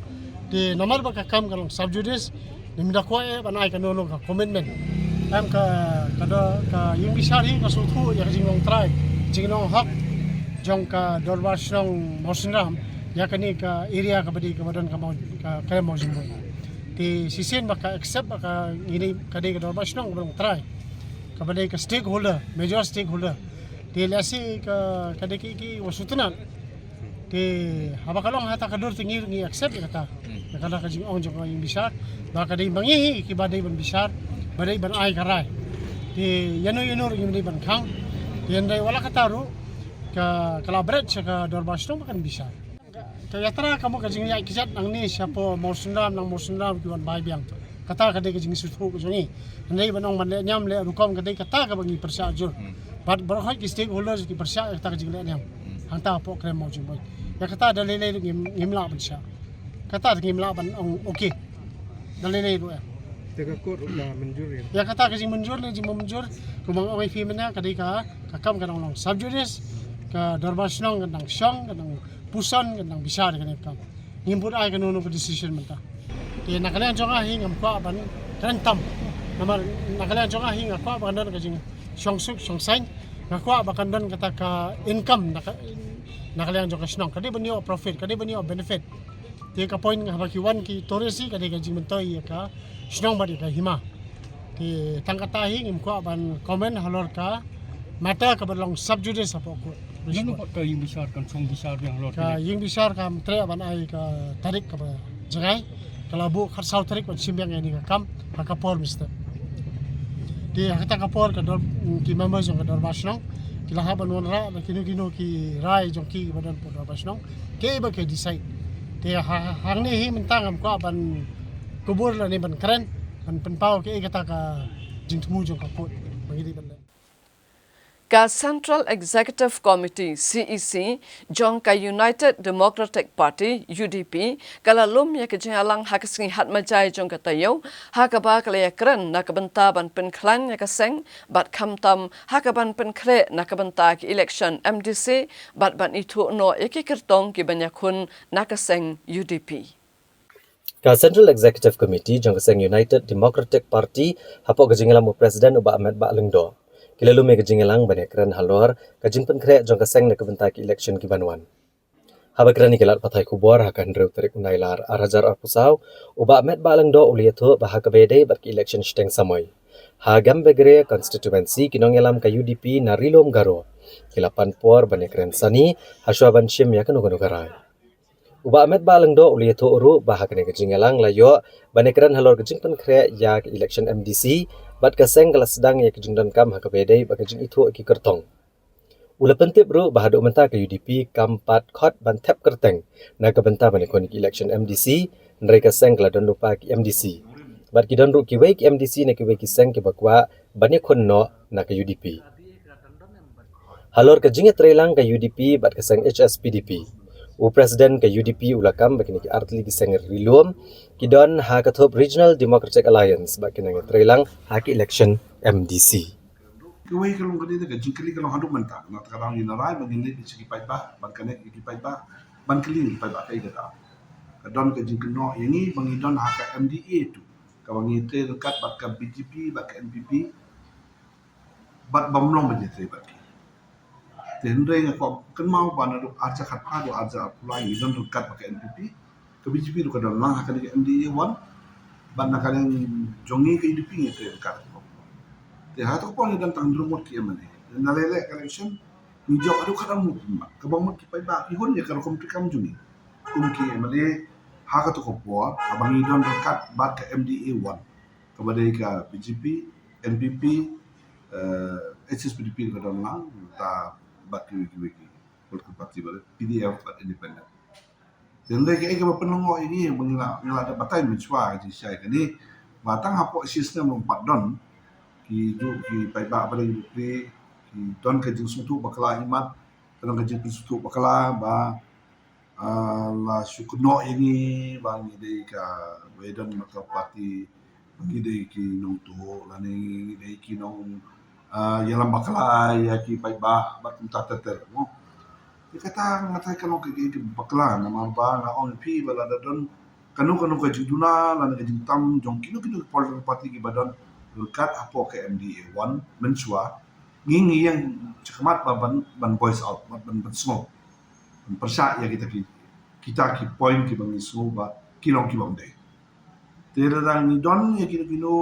Te namar ba ka kam ka long sub judice, ngim da kwah ban ai kano kano ka commitment. Em ka ka ïing bishar hi ka sngewthuh ïa ka jinglong trai, jinglong hok jong ka dorbar shnong Mawsynram ïa kane ka area kaba dei kaba don ka krem Mawjymboin. Te shisien ba ka accept ba ka ngi dei ka dei ka dorbar shnong kaba long trai, kaba dei ka stakeholder, major stakeholder. Te lehse ka ka dei ki ki wa sutnat. Te haba ka long hata ka dur te ngi ngi accept ïa kata. Ïa kata ka jingong jong ka ïing bishar ba ka dei ma ngi hi kiba dei ban bishar, ba dei ban ai ka rai. Te ïano ïano ruh ngim dei ban khang. Te hynrei wat la kata ruh ka ka la bret sha ka dorbar shnong ba kan bishar. Ka yatra ka mut ka jingïaid kjat nangne shapoh Mawsynram, nang Mawsynram ki wan bai biang. Kata ka dei ka jingsngewthuh ka jong ngi. Hynrei ban ong ban leh niam leh rukom ka dei kata kaba ngi pyrshah jur. Bad baroh ki stakeholders ki pyrshah ïa kata ka jingleh niam. Hangta hapoh krem Mawjymboin. Ïa kata da lei lei ruh ngim ngim lah ban shah. Kata ngim lah ban ong okay. Da lei lei ruh ïa. Te ka court ruh ka mynjur ïa. Ïa kata ka jingmynjur ne jingmynjur kumba nga ong ïa phi mynne ka dei ka ka kam ka dang long sub judice, ka dorbar shnong ka dang shong ka dang puson ka dang bishar kane ka kam. Ngim bud ai kano kano ka decision mynta. Te na ka liang jong nga hi ngam kwah ban kren tam. Namar na ka liang jong nga hi nga kwah ban don ka jingshong suk shong saiñ. Nga kwah ba kan don kata ka income na ka na ka liang jong ka shnong. Ka dei ban ïoh profit, ka dei ban ïoh benefit. Te ka point nga haba ki wan ki tourist hi ka dei ka jingmyntoi ïa ka shnong bad ïa ka hima. Te tang kata hi ngim kwah ban comment halor ka matter kaba long sub judice hapoh court. Ngan pat ka ïing bishar kan shong bishar biang halor ka ïing bishar kam treh ban ai ka tarik kaba jngai. Ka la buh khatsaw tarik ban shim biang ïa kane ka kam ha ka por mynstep. Te ha kata ka por ka dor ki members jong ka dorbar shnong ki la hap ban wanrah da kino kino ki rai jong ki ba don hapoh dorbar shnong. Ki ba ki decide. Te ha hangne hi mynta ngam kwah ban kubur lane ban kren ban pynpaw ki kata ka jingthmu jong ka court ba ngi dei ban leh. Ka Central Executive Committee, C E C, jong ka United Democratic Party, U D P, ka la lum ïa ka jingïalang ha ka sngi Hatmajai jong ka taïew, ha kaba ka la ïakren na ka bynta ban pynkhlaiñ ïa ka seng bad khamtam ha kaban pynkhreh na ka bynta ki election M D C bad ban ithuh noh ïa ki kyrtong ki ban ïakhun na ka seng U D P. Ka Central Executive Committee jong ka seng United Democratic Party hapoh ka jingïalam u President u Bah Metbah Lyngdoh ki la lum ïa ka jingïalang ban ïakren halor ka jingpynkhreh jong ka seng na ka bynta ki election ki ban wan. Haba kren ïa ki lad pathai khubor ha ka hynriew tarik u Nailar ar hajar arphew saw, u Bah Metbah Lyngdoh u la ïathuh ba ha kaba ïadei bad ki election shiteng samoi ha Gambegre constituency ki nongïalam ka U D P na Ri Lum Garo ki la pan por ban ïakren sani hashwa ban shim ïa kano kano ka rai. U Bah Metbah Lyngdoh u la ïathuh ruh ba ha kane ka jingïalang la ïoh ban ïakren halor ka jingpynkhreh ïa ka election M D C, bad ka seng ka la sdang ïa ka jingdonkam ha kaba ïadei bad ka jingithuh ki kyrtong. U la pyntip ruh ba haduh mynta ka U D P kam pat khot ban thep kyrteng na ka bynta ban ïakhun ïa ka election M D C, hynrei ka seng ka la don lypa ki M D C. Bad ki don ruh kiwei ki M D C na kiwei ki seng kiba kwah ban ïakhun noh na ka U D P. Halor ka jingïatreilang ka U D P bad ka seng H S P D P, u President ka U D P u la kam ba kine ki artylli ki seng ri lum ki don ha ka thup Regional Democratic Alliance bad ki nang ïatreilang ha ka election M D C. Kawei ka long ka dei ka jingkylli ka long haduh mynta, na kata ka daw ngi la rai ba ngin leit sha ki paidbah, ban connect ïa ki paidbah, ban kylli ïa ki paidbah kaei kata. Ka don ka jingkynnoh ïa ngi ba ngi don ha ka M D A two, kaba ngi trei ryngkat bad ka B J P bad ka N P P, bad bym long ba ngi trei bad ki. Te hynrei nga kwah kynmaw ba naduh arhajar khatphra haduh arhajar arphew lai ngi don ryngkat bad ka N P P, ka B J P ruh ka don lang ha kane ka M D A one, bad na ka liang jong ngi ka U D P ngi trei ryngkat. Te ha kato ka por ngi don tang hynriew ngut ki M L A. Na lei lei ka election ngi jop haduh khatar ngut, kaba mut ki paidbah ki hun ïa ka rukom treikam jong ngi kum ki M L A ha kato ka por, haba ngi don ryngkat bad ka M D A one, kaba dei ka B J P, N P P, eh, H S P D P ka don lang, ta bad kiwei kiwei ki political party bad P D F bad independent. Te hynrei kaei kaba pynlyngngoh ïa ngi ba ngi la, ngi la dep batai mynshuwa ka jingshai kane, ba tang hapoh shi snem ruh ym pat don ki, ju ki paidbah ba dei ki, ki don ka jingsngewthuh bakla, imat ka don ka jingsngewthuh bakla ba, ah, la shu kynnoh ïa ngi ba ngi dei ka, ba ïadon bad ka party, ngi dei ki nongtuh lane ngi dei ki nong, ah, ïalam bakla ïa ki paidbah bad kumta ter ter, mo. Ïa kata nga tharai ka long ka, ka, ka bakla, namar ba nga ong ïa phi ba lada don kano kano ka jingduna lane ka jingtam jong kino kino ki political party kiba don ryngkat hapoh ka M D A one mynshuwa, ngi ngi ïeng shakhmat ba ban, ban voice out, ban, ban, ban sngew, ban pyrshah ïa kita ki, kita ki point kiba ngi sngew ba ki long kiba ym dei. Te lada ngi don ïa kino kino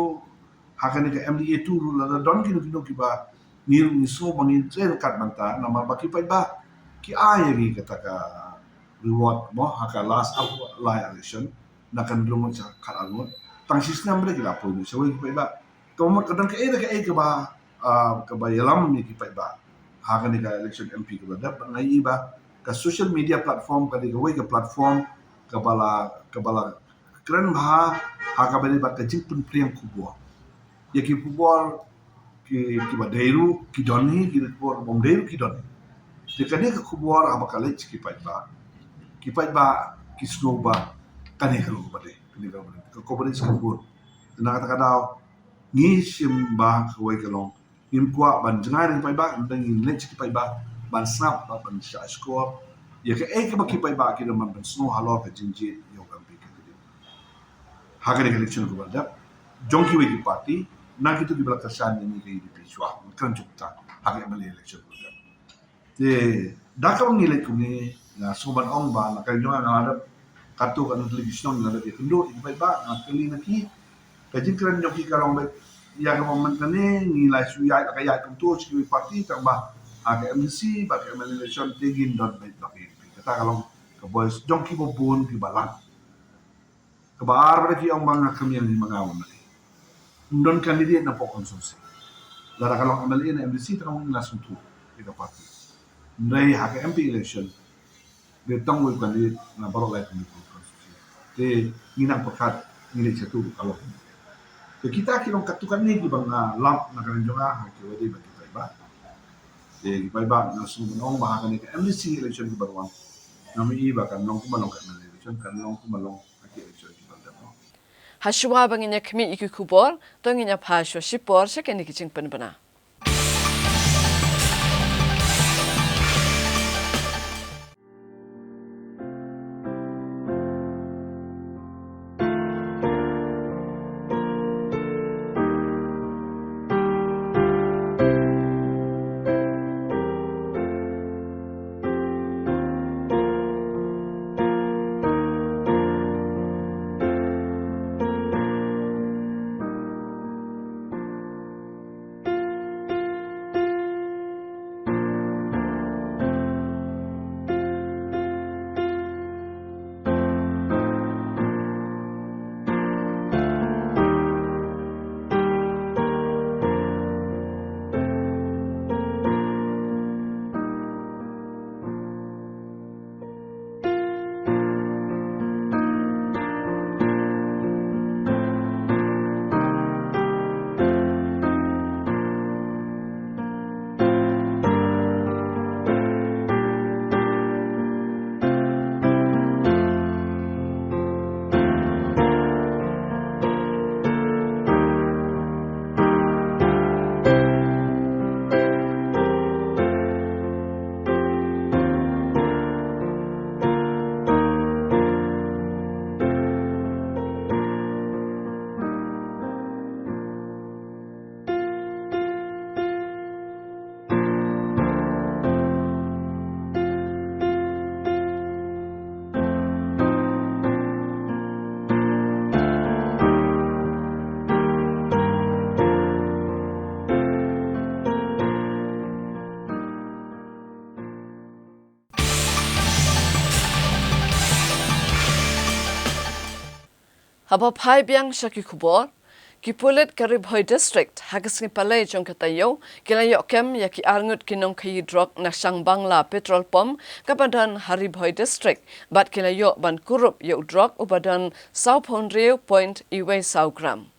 ha kane ka M D A two ruh, lada don kino kino kiba ngi, ngi sngew ba ngi trei ryngkat bynta, namar ba ki paidbah ki ai ïa ngi kata ka reward, mo, ha ka last ar, lai election, na ka hynriew ngut sha khatar ngut. Tang shi snem ba dei ki la poi noh shawei ki paidbah. Kaba mut ka don kaei kaei kaba, ah, kaba ïalam ïa ki paidbah ha kane ka election M P kaba dep, nga ïohi ba ka social media platform ka dei kawei ka platform kaba la, kaba la kren bha ha kaba dei bad ka jingpynphriang khubor. Ïa ki khubor ki, kiba dei ruh ki don hi, ki khubor bym dei ruh ki don hi. Te kane ka khubor haba ka leit sha ki paidbah, ki paidbah ki sngew ba kane ka long kaba dei, kane ka long kaba dei, ka coverage ka bun. Te na kata ka daw ngi shim ba kawei ka long ngim kwah ban jngai na ki paidbah, hynrei ngin leit sha ki paidbah ban sngap bad ban shah shkor ïa kaei kaba ki paidbah ki don ban pynsngew halor ka jingjied ïa u M P candidate ha kane ka election kaba dep jong kiwei ki party, na kito kiba la kyrshan ïa ngi ka U D P shuwa, kren jong ka ha ka M L A election kaba dep. Te da kaba ngi leit kumne, nga sngew ban ong ba na ka liang jong nga nga la dep, katto katne tylli ki shnong nga la dep ïakynduh ïa ki paidbah, nga kylli na ki, ka jingkren jong ki ka long ba ïa kaba mynta ne ngi la shu ïaid, la ka ïaid kumto sha kiwei ki party, tang ba ha ka M D C bad ka M L A election te ngin don beit bad ka U D P. Kata ka long ka voice jong kiba bun kiba lait. Kaba ar ba da ki ong ba nga kham ïeng hi ma nga wan ma dei. Ym don candidate na pdeng constituency. Lada ka long M L A ne M D C te ka long ïa la sngewthuh ïa ka party. Hynrei ha ka M P election dei tang wei u candidate na baroh lai constituency. Te ngi nang pyrkhat ngi leit shato ruh ka long. Te kita ki long katto katne kiba nga lap na ka liang jong nga ha kiba dei bad ki paidbah. Te ki paidbah nga sngew ban ong ba ha kane ka M D C election kiba wan, ngam ïohi ba kan long kumba long ka M L A election, kan long kumba long ha ki election kiba dep. Hashwa ba ngin ïa khmih ïa ki khubor, to ngin ïa phai shuwa shipor sha kine ki jingpynbna. Haba phai biang sha ki khubor, ki pulit ka Ri Bhoi District ha ka sngi Palei jong ka taïew ki la ïoh kem ïa ki arngut ki nongkhaïi drok na Shangbangla Petrol Pump kaba don ha Ri Bhoi District, bad ki la ïoh ban kurup ïa u drok uba don sawphew hynriew point wei saw gram.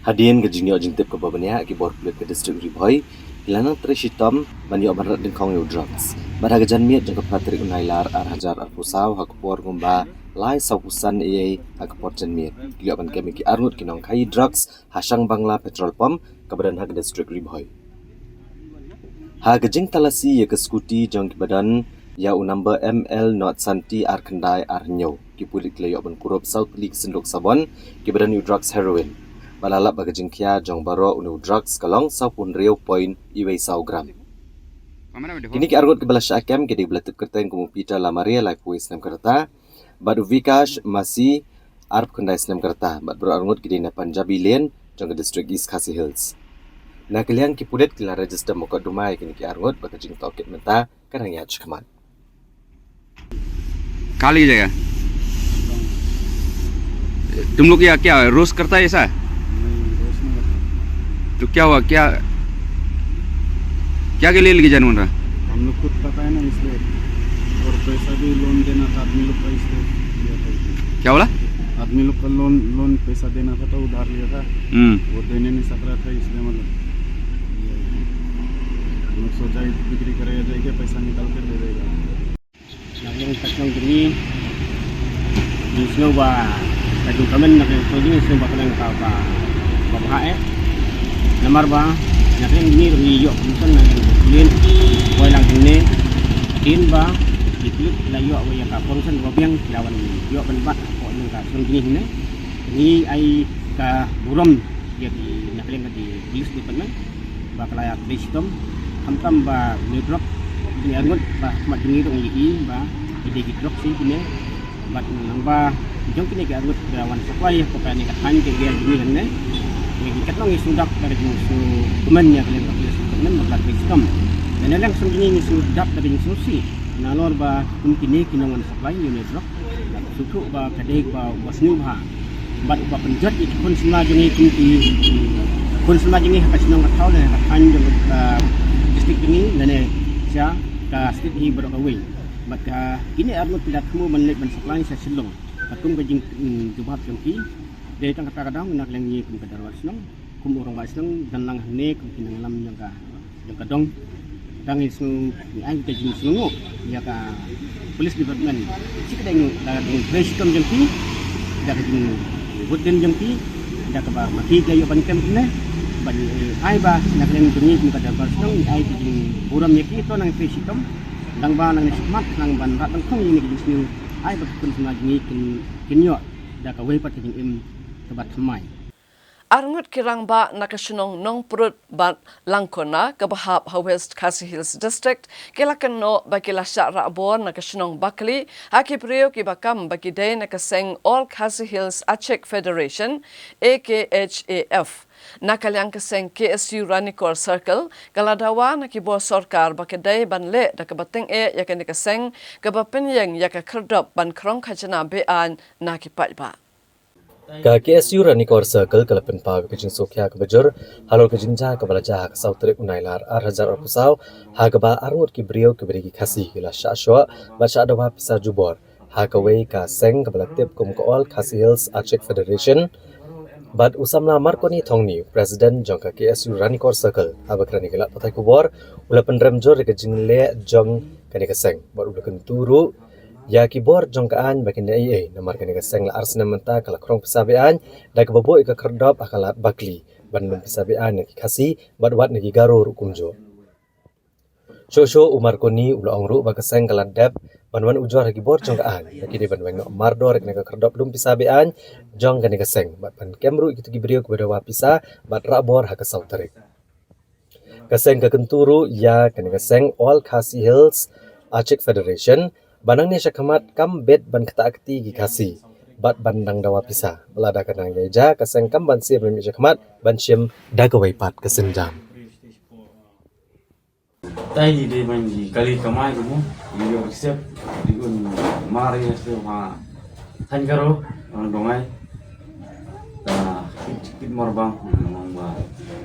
Hadien ka jingïoh jingtip kaba bniah, ki bor pulit ka District Ri Bhoi ki la nang trei shitom ban ïoh ban rat dyngkhong ïa u drugs. Bad ha ka janmiet jong ka phra tarik u Nailar ar hajar arphew saw, ha ka por kumba lai sawphew san A M ha ka por janmiet, ki la ïoh ban kem ïa ki arngut ki nongkhaïi drugs ha Shangbangla Petrol Pump kaba don ha ka District Ri Bhoi. Ha ka jingtalasi ïa ka scooty jong kiba don ïa u number M L not santi ar khyndai ar hynñiew, ki pulit ki la ïoh ban kurup saw tylli ki synduk sabon kiba don ïa u drugs heroin. Bad la lap ba ka jingkhia jong baroh une u drugs ka long sawphew hynriew point wei saw gram. Kine ki arngut kiba la shah kem ki dei ba la tip kyrteng kum u Peter Lamaria, laiphew wei snem ka rta, bad u Vikash Masi, arphew khyndai snem ka rta, bad baroh arngut ki dei na Punjabi Lane jong ka District East Khasi Hills. Na ka liang ki pulit ki la register mukotduma ïa kine ki arngut, bad ka jingtohkit mynta ka dang ïaid shakhmat. खाली जगह। तुम लोग यहाँ क्या रोज करता है ऐसा? नहीं, रोज नहीं करता। तो क्या हुआ, क्या, क्या के लिए लेके जाने बन रहा? हम लोग खुद पता है ना, इसलिए। और पैसा भी लोन देना था आदमी लोग का, इसलिए लिया था। क्या बोला? आदमी लोग का लोन, लोन पैसा देना था, तो उधार लिया था। हम्म। वो देने नहीं सक रहा था, इसलिए मतलब, ये, हम लोग सोचा बिक्री करेगा, जाके पैसा निकाल के दे देगा। Na ka liang ka shnong jong ngi, ngi sngew ba ka jingkmen, na ka liang ka shnong jong ngi sngew ba ka long kaba, ba bha eh. Namar ba na ka liang jong ngi ruh ngi ïoh permission na ka liang ka pulit, poi lang hangne. Hadien ba ki pulit la ïoh ba ïa ka permission ba biang, ki la wan ïoh ban bat hapoh jong ka shnong jong ngi hangne. Ngi ai ka burom ïa ki, na ka liang ka, ki police department ba ka la ïa trei shitom, khamtam ba une u drok, une u arngut ba ha khmat jong ngi ruh ngi i ba ki dei ki drok shi kine. Bad nang ba jong kine ki arngut ki la wan supply ha kane ka thaiñ ka area jong ngi hangne. Ngi katno ngi sngewdap da ka jingsngewkmen ïa ka liang ka police department ba ka la trei shitom. Na ka liang shnong jong ngi ngi sngewdap da ka jingsngewsih nalor ba kum kine ki nongwan supply ïa une u drok. Sngewthuh ba ka dei ba, ba sngewbha bad ba pynjot ïa ki khun samla jong ngi, kum ki khun samla jong ngi ha ka shnong ka thaw ne ha ka thaiñ jong, ah, district jong ngi lane sha ka state hi baroh kawei. Bad ka kine arngut ki la thmu ban leit ban supply sha Shillong. Bad kum ka jing, mm, jubab jong ki, dei tang kata ka daw na ka liang ngi kum ka dorbar shnong, kum u rangbah shnong, don lang hangne kum ki nongïalam jong ka, jong ka dong. Tang ngi sngew, ngi ai ka jingsngewnguh ïa ka police department. Shi katdei ngi, da ka jingtrei shitom jong ki, da ka jingbud dien jong ki, da kaba ma ki ki la ïoh ban kem kumne. Bad ngi ai ba na ka liang jong ngi kum ka dorbar shnong ngi ai ka jingburom ïa ki, to nang trei shitom. Tang ba nangne shakhmat nang ban rat ban khong ïa kine ki jingsngew, ai ba ki khun samla jong ngi kin, kin ïoh da kawei pat ka jingim kaba thymmai. Arngut ki rangbah na ka shnong Nongprut bad Langkona kaba hap ha West Khasi Hills District ki la kynnoh ba ki la shah rah bor na ka shnong Bakli ha ki briew kiba kam ba ki dei na ka seng All Khasi Hills Achik Federation, A K H A F. Na ka liang ka seng K S U Ranikor Circle ka la dawa na ki bor sorkar ba ka dei ban leh da kaba tyngeh ïa kane ka seng kaba pynïeng ïa ka khyrdop ban khrong khajna be-aiñ na ki paidbah. Ka K S U Ranikor Circle ka la pynpaw ïa ka jingsngewkhia kaba jur halor ka jingjia kaba la jia ha ka saw tarik u Nailar ar hajar arphew saw, ha kaba arngut ki briew kiba dei ki Khasi ki la shah shoh bad shah dawa pisa jubor ha kawei ka seng kaba la tip kum ka All Khasi Hills Achik Federation. Bad u samla Marconi Thongni, president jong ka K S U Ranikor Circle, haba kren ïa ki lad pathai khubor, u la pynrem jur ïa ka jingleh jong kane ka seng bad u la kyntu ruh ïa ki bor jong ka aiñ ba kin ïa ei ei, namar kane ka seng la ar snem mynta ka la khrong pisa be-aiñ da kaba buh ïa ka khyrdop ha ka lad Bakli ban lum pisa be-aiñ na ki Khasi bad wat na ki Garo ruh kumjuh. Shuh shuh u Marconi u la ong ruh ba ka seng ka la dep ban wan ujor ha ki bor jong ka aiñ ba ki dei ban weng noh mardor ïa kane ka khyrdop lum pisa be-aiñ jong kane ka seng bad ban kem ruh ïa kito ki briew kiba dawa pisa bad rah bor ha ka saw tarik. Ka seng ka kyntu ruh ïa kane ka seng All Khasi Hills Achik Federation ba nangne shakhmat kam bit ban ktah kti ki Khasi bad ban dang dawa pisa. Lada ka nang ïaid ka seng kam ban siem lem shakhmat ban shim da kawei pat ka sienjam. Tang i dei ban i kali kamai ka mo, i ïoh accept, i un mar ïa se ma than karo, orang dongai. Kit kit mor bang nong ba.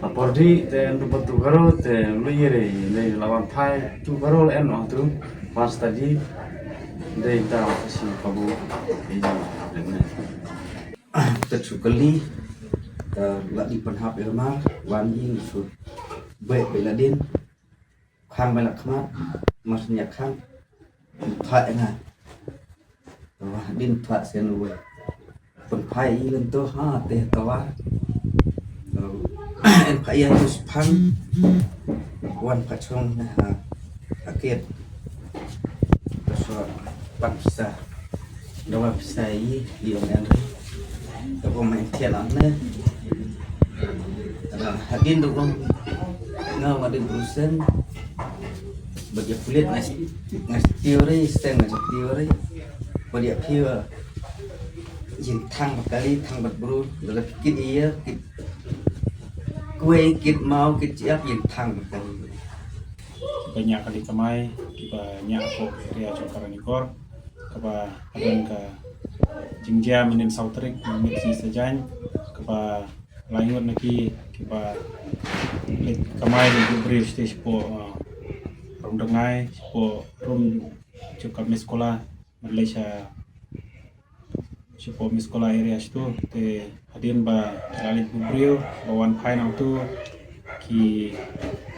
Apor di te ndu batu garo te lu yere le lawan phai tu garo en ong tu pas tadi de ta si pabu. Te chukali ta ladi panhap irmar wan ying su be be ladin khang bela khmat mas nya khang. Pha nga. Wah din pha sen we. Pun phai i lento ha te tawar. En pha ia tu span. Wan pha chong na ha. Akit. Taswa pan pisa. Dawa pisa i di ong en ri. Tabo main tian ong ne. Hadin do ong. Nga wadin brusen. Bagi kulit ngas ngas teori, steng ngas teori. Bagi pure. Jin thang bakali, thang bat bru. Dalam kit iya, kit kue, kit mau, kit ciap, jin thang bakali. Banyak kali kamai, kita nyak ko area Chongkar Nikor. Kaba hadon ka jingjia mynnin saw tarik mynnin sngi Saitjaiñ, kaba lai ngut na ki kiba leit kamai leit buh briew shatei shapoh, uh, Rum Dngai, shapoh rum jong ka Miss Kola, mynlei sha shapoh Miss Kola area shatu te hadien ba ki la leit buh briew ba wan phai nangtu ki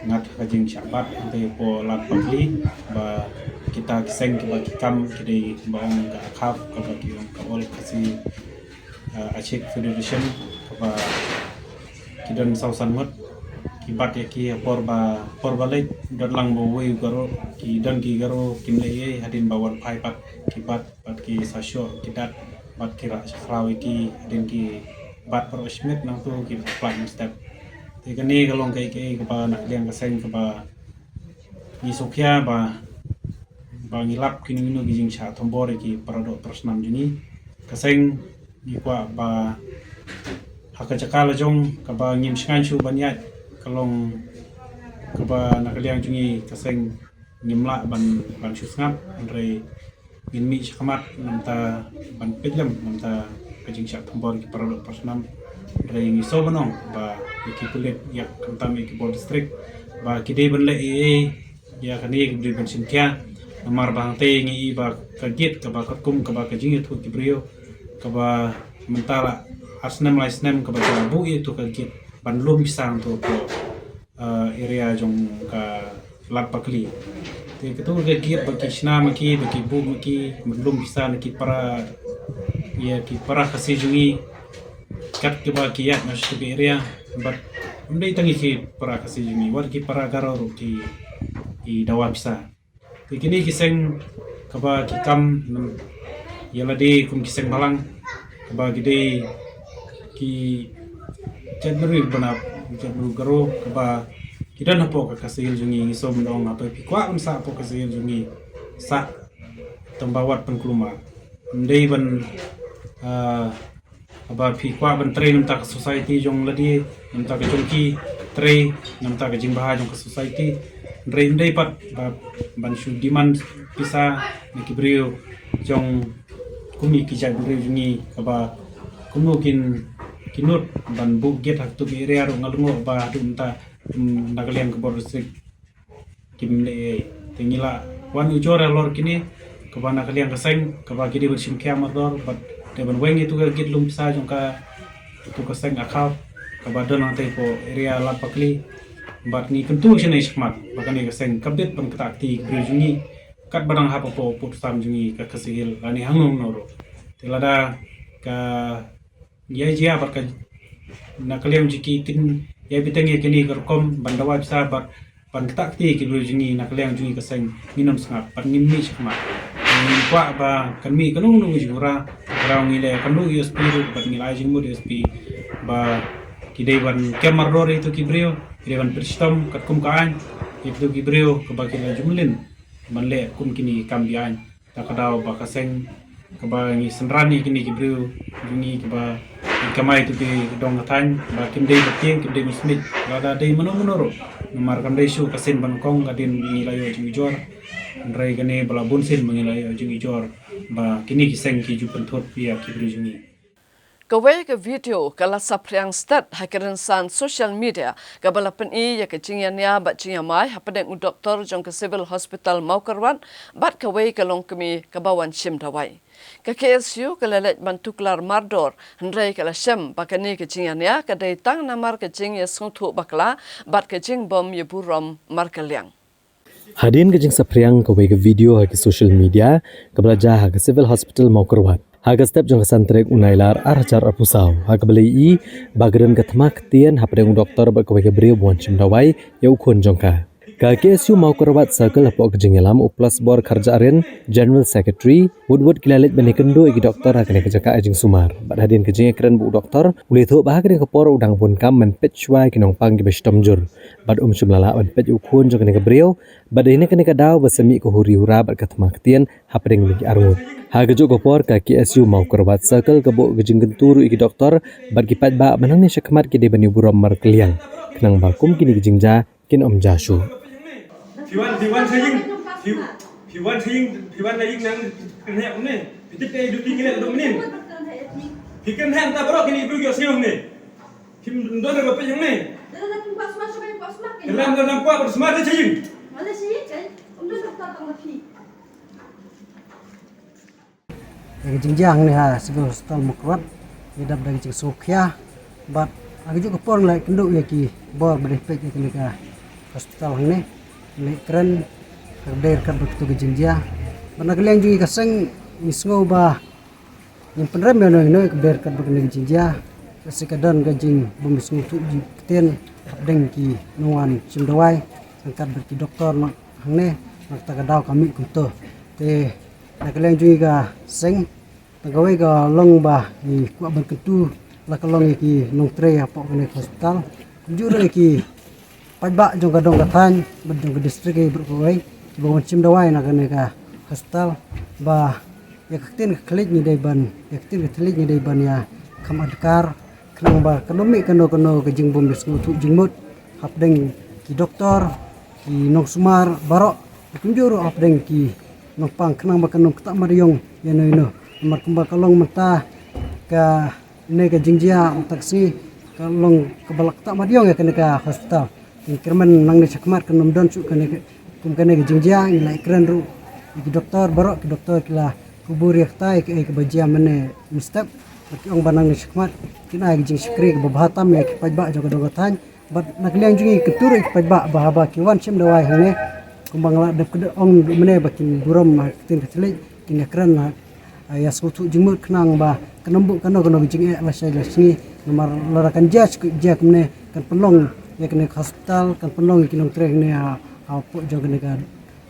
ngat ha ka jingshah bat hangtei hapoh Lad Bakli ba kita ki seng kiba ki kam ki dei ba ong ka ACAF kaba ki ong ka All Khasi, uh, Achik Federation kaba ki don saw san ngut ki bat ïa ki ha por ba por ba leit don lang ba uwei u Garo ki don ki Garo kim leh ei ei hadien ba wan phai pat ki bat bad ki sa shoh ki dat bad ki rah sha khraw ïa ki hadien ki bat baroh shimit nangtu ki pynpait mynstep. Te kane ka long kaei kaei kaba na ka liang ka seng kaba ngi sngewkhia ba ba ngi lap kino kino ki jingshah thombor ïa ki para doh para snam jong ngi. Ka seng ngi kwah ba ha ka jaka la jong kaba ngim shngaiñ shuh ban ïaid ka long kaba na ka liang jong ngi ka seng ngim lah ban ban shu sngap hynrei ngin mih shakhmat namta ban peit lem namta ka jingshah thombor ki para doh para snam. Hynrei ngi sngewbha ban ong ba ïa ki pulit ïa khamtam ïa ki bor district ba ki dei ban leh ei ei ïa kane ki dei ban shim khia namar ba hangtei ngi i ba ka gate kaba katkum kaba ka jingïathuh ki briew kaba mynta la ar snem lai snem kaba ka la buh ïa tu ka gate ban lum pisa tu ko uh, area jong ka Lad Bakli. Te katu ka gate ba ki shna ma ki ba ki buh ma ki ban lum pisa na ki para ïa ki para Khasi jong ngi kat kiba ki ïaid na shuh ka area bad ym dei tang ïa ki para Khasi jong ngi wat ki para Garo ruh ki ki dawa pisa. Te kine ki seng kaba ki kam ïa lade kum ki seng balang kaba ki dei ki jaitbynriew bnap jaitbynriew Garo kaba ki don hapoh ka Khasi Hills jong ngi ngi sngewbha ban ong haba phi kwah ban sah hapoh ka Khasi Hills jong ngi sah tang ba wat pynkulmar. Ym dei ban ah, Haba phi kwah ban trei na bynta ka society jong lade, na bynta ka jong ki, trei na bynta ka jingbha jong ka society. Hynrei ym dei pat ba ban shu demand pisa na ki briew jong kum ki jaitbynriew jong ngi kaba kumno kin kin nud ban buh gate ha katu ka area ruh nga lyngngoh ba haduh mynta, mm, na ka liang ka bor district kim leh ei. Te ngi la wan ujor halor kine kaba na ka liang ka seng kaba ki dei ban shim khia mardor bad dei ban weng ïa tu ka gate lum pisa jong ka tu ka seng ACAF kaba don hangtei hapoh area Lad Bakli. Bad ngi kyntu shane shakhmat ba kane ka seng ka bit ban ktah kti ki briew jong ngi katba dang hap hapoh pud sam jong ngi ka Khasi Hills lane hangno hangno ruh. Te lada ka ïa jia bad ka na ka liang jong ki kin ïa bteng ïa kine ka rukom ban dawa pisa bad ban ktah kti ki briew jong ngi na ka liang jong ngi ka seng ngin ym sngap bad ngin mih shakhmat. Ngin kwah ba kan mih kano kano ka jingura, ka daw ngi leh kano ka U S P ruh bad ngi la ai jingmut U S P ba ki dei ban kem mardor ïa kito ki briew, ki dei ban pyrshah katkum ka aiñ ïa kito ki briew kaba ki la ju mlien ban leh kum kine ki kam be-aiñ. Da ka daw ba ka seng kaba ngi synran ïa kine ki briew jong ngi kiba ngi kamai tu ki dong ka thaiñ ba kim dei ba tieng kim dei ba smit lada dei mano mano ruh. Namar kam dei shuh ka sien ba nyngkong ka dien ngi la ïoh jingujor. Hynrei kane ba la bun sien ba ngi la ïoh jingujor ba kine ki seng ki ju pynthut ïa ki briew jong ngi. Kawei ka video ka la saphriang stet ha ki rynsan social media kaba la pyni ïa ka jingïania bad jingïamai hapdeng u doktor jong ka Civil Hospital Mawkyrwat bad kawei ka longkmie kaba wan shim dawai. Ka K S U ka la leit ban tuklar mardor, hynrei ka la shem ba kane ka jingïania ka dei tang namar ka jingïasngewthuh bakla bad ka jingbym ïaburom markylliang. Hadien ka jingsaphriang kawei ka video ha ki social media kaba la jia ha ka Civil Hospital Mawkyrwat ha ka step jong ka san tarik u Nailar ar hajar arphew saw, ha kaba la ïohi ba ka don ka thma ktien hapdeng u doktor bad kawei ka briew ba wan shim dawai ïa u khun jong ka. Ka K S U Mawkyrwat Circle hapoh ka jingïalam u Plasbor Kharjahrin, General Secretary, wut wut ki la leit ban ïakynduh ïa ki doktor ha kane ka jaka ai jingsumar. Bad hadien ka jingïakren bad u doktor, u la ïathuh ba ha kane ka por u dang bun kam ban peit shuwa ïa ki nongpang kiba shitom jur. Bad um shym la lah ban peit ïa u khun jong kane ka briew, bad dei na kane ka daw ba sa mih ka huri hura bad ka thma ktien hapdeng ki arngut. Ha kajuh ka por ka K S U Mawkyrwat Circle ka buh ka jingkyntu ruh ïa ki doktor bad ki paidbah ba nangne shakhmat ki dei ban ïaburom markylliang, khnang ba kum kine ki jingjia kin ym jia shuh. Phi wan, phi wan sha ïing, phi, phi wan sha ïing, phi wan sha ïing nang kynheh kumne. Phi tip ei duty ngi leh dong mynnin. Phi kynheh ta baroh kine ki briew ki ïohsngew kumne. Phim don re ba phi hangne. Ka lam ka lam kwah ba sma da sha ïing. Ïa ka jingjia hangne ha Civil Hospital Mawkyrwat, ngi dap da ka jingsngewkhia bad ha kajuh ka por ngi la ïakynduh ïa ki bor ba dei peit ïa kane ka hospital hangne, ngi la ïakren ha ka dei ryngkat bad katu ka jingjia. Bad na ka liang jong ngi ka seng ngi sngew ba ngim pynrem ïano ïano ïa ka dei ryngkat bad kane ka jingjia. Ka seng ka don ka jingbym sngewthuh jingktien hapdeng ki nongwan shim dawai ryngkat bad ki doktor na hangne, na kata ka daw ka mih kumto. Te na ka liang jong ngi ka seng, tang kawei ka long ba ngi kwah ban kyntu la ka long ïa ki nongtrei hapoh kane ka hospital, kumjuh ruh ïa ki paidbah jong ka dong ka thaiñ bad jong ka district ïa baroh kawei kiba wan shim dawai na kane ka hospital, ba ïa ka ktien ka thylliej ngi dei ban, ïa ka ktien ka thylliej ngi dei ban ïakham adkar, khnang ba kan ym mih kano kano ka jingbym ïasngewthuh jingmut hapdeng ki doktor, ki nongsumar baroh, kumjuh ruh hapdeng ki nongpang, khnang ba kan ym ktah mat ïong ïano ïano. Namar kumba ka long mynta kane ka jingjia mynta ka sngi ka long kaba la ktah mat ïong ïa kane ka hospital. Ngi kyrmen nangne shakhmat kan ym don shuh kane ka, kum kane ka jingjia. Ngi la ïakren ruh ïa ki doktor baroh, ki doktor ki la kubur ïa kata ïa kaei kaba jia mynne mynstep. Bad ki ong ba nangne shakhmat kin ai ka jingshakri kaba bha tam ïa ki paidbah jong ka dong ka thaiñ. Bad na ka liang jong ngi kyntu ruh ïa ki paidbah ba haba ki wan shim dawai hangne, kumba nga la dep kdew ong mynne ba kin burom ha ka ktien ka thylliej, kin ïakren ha, ha ïasngewthuh jingmut, khnang ba kan ym buh kano kano ka jingeh lashai lashisngi. Namar lada kan jia shu jia kumne, kan pynlong ïa kane ka hospital, kan pynlong ïa ki nongtrei hangne ha, hapoh jong kane ka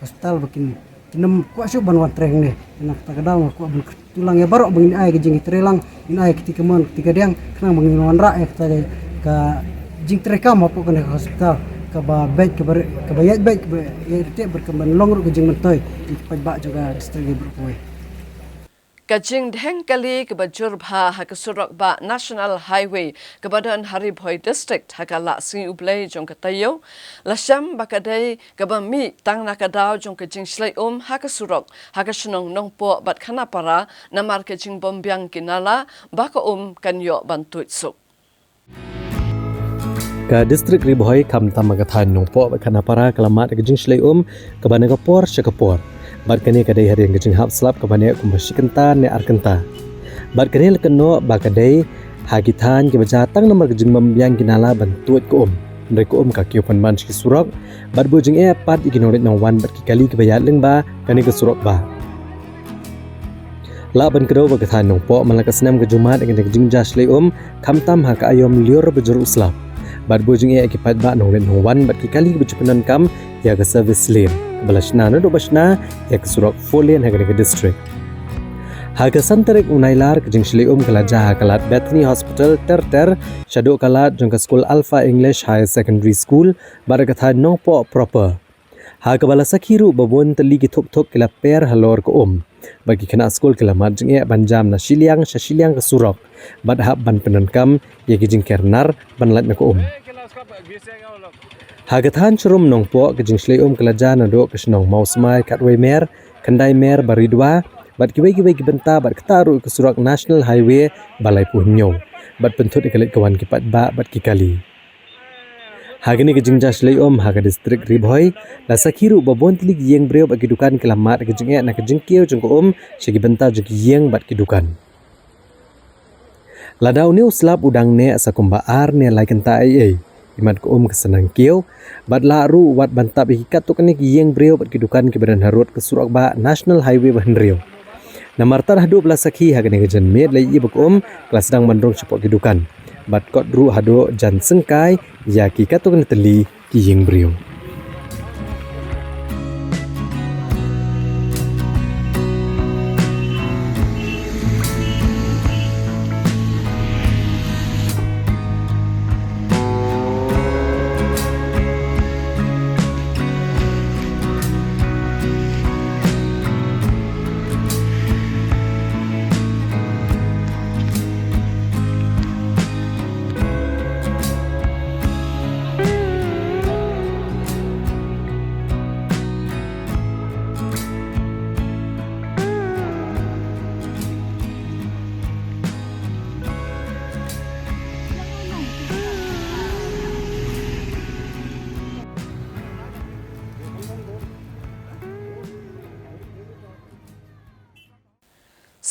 hospital ba kin, kin ym kwah shuh ban wan trei hangne. Na kata ka daw nga kwah ban kyntu lang ïa baroh ba ngin ai ka jingïatreilang, ngin ai ka kti kamon kti kadiang, khnang ba ngin wanrah ïa kata ka jingtreikam hapoh kane ka hospital kaba beit, kaba re-, kaba ïaid beit, kaba ïaid ryntih bad kaba long ruh ka jingmyntoi ïa ki paidbah jong ka district ïa baroh kawei. Ka jingdheng kali kaba jur bha ha ka surok bah National Highway kaba don ha Ri Bhoi District ha ka Lah Sngi U Blei jong ka taïew la shem ba ka dei kaba mih tang na ka daw jong ka jingshlei um ha ka surok ha ka shnong Nongpoh bad Khanapara namar ka jingbym biang ki nala ba ka um kan ïoh ban tuid suk. Ka district Ri Bhoi, khamtam ka thaiñ Nongpoh bad Khanapara, ka la mad ka jingshlei um kaba na ka por sha ka por. Bad kane ka dei hadien ka jinghap slap kaba neh kumba shi kynta ne ar kynta. Bad kane la kynnoh ba ka dei ha ki thaiñ kiba jia tang namar ka jingbym biang ki nala ban tuid ka um. Hynrei ka um ka kiew pynban sha ki surok bad buh jingeh pat ïa ki nongleit nongwan bad ki kali kiba ïaid lyngba kane ka surok bah. Lah ban kdew ba ka thaiñ Nongpoh man la ka snem ka jumad ïa kane ka jingjia shlei um, khamtam ha ka aïom lyiur ba jur u slap. Bad buh jingeh ïa ki paidbah nongleit nongwan bad ki kali ba ju pyndonkam ïa ka service lane ba la shna naduh ba shna ïa ka surok four lane ha kane ka district. Ha ka san tarik u Nailar ka jingshlei um ka la jia ha ka lad Bethany Hospital Ter Ter, shaduh ka lad jong ka skul Alpha English Higher Secondary School bad ha ka thaiñ Nongpoh proper. Ha kaba la sakhi ruh ba bun tylli ki thuk thuk ki la per halor ka um. Bad ki khynnah skul ki la mad jingeh ban jam na shiliang sha shiliang ka surok bad hap ban pyndonkam ïa ki jingker nar ban lait na ka um. Ha ka thaiñ Shrum Nongpoh ka jingshlei um ka la jia naduh ka shnong Mawsmai Khatwei Mer, Khyndai Mer, Baridwa, bad kiwei kiwei ki bynta bad kata ruh ka surok National Highway ba laiphew hynñiew bad pynthut ïa ka leit ka wan ki paidbah bad ki kali. Ha kane ka jingjia shlei um ha ka district Ri Bhoi, la sakhi ruh ba bun tylli ki ïing briew bad ki dukan ki la mad ka jingeh na ka jingkiew jong ka um sha ki bynta jong ki ïing bad ki dukan. Lada une u slap u dang neh sa kumba ar ne lai kynta ei ei, imat ka um ka sa nang kiew bad lah ruh wat ban tap ïa ki katto katne ki ïing briew bad ki dukan kiba don harud ka surok bah National Highway ba hynriew. Namar tad haduh ba la sakhi ha kane ka janmiet la ïohi ba ka um ka la sdang ban rung shapoh ki dukan bad kot ruh haduh jan syngkai ïa ki katto katne tylli ki ïing briew.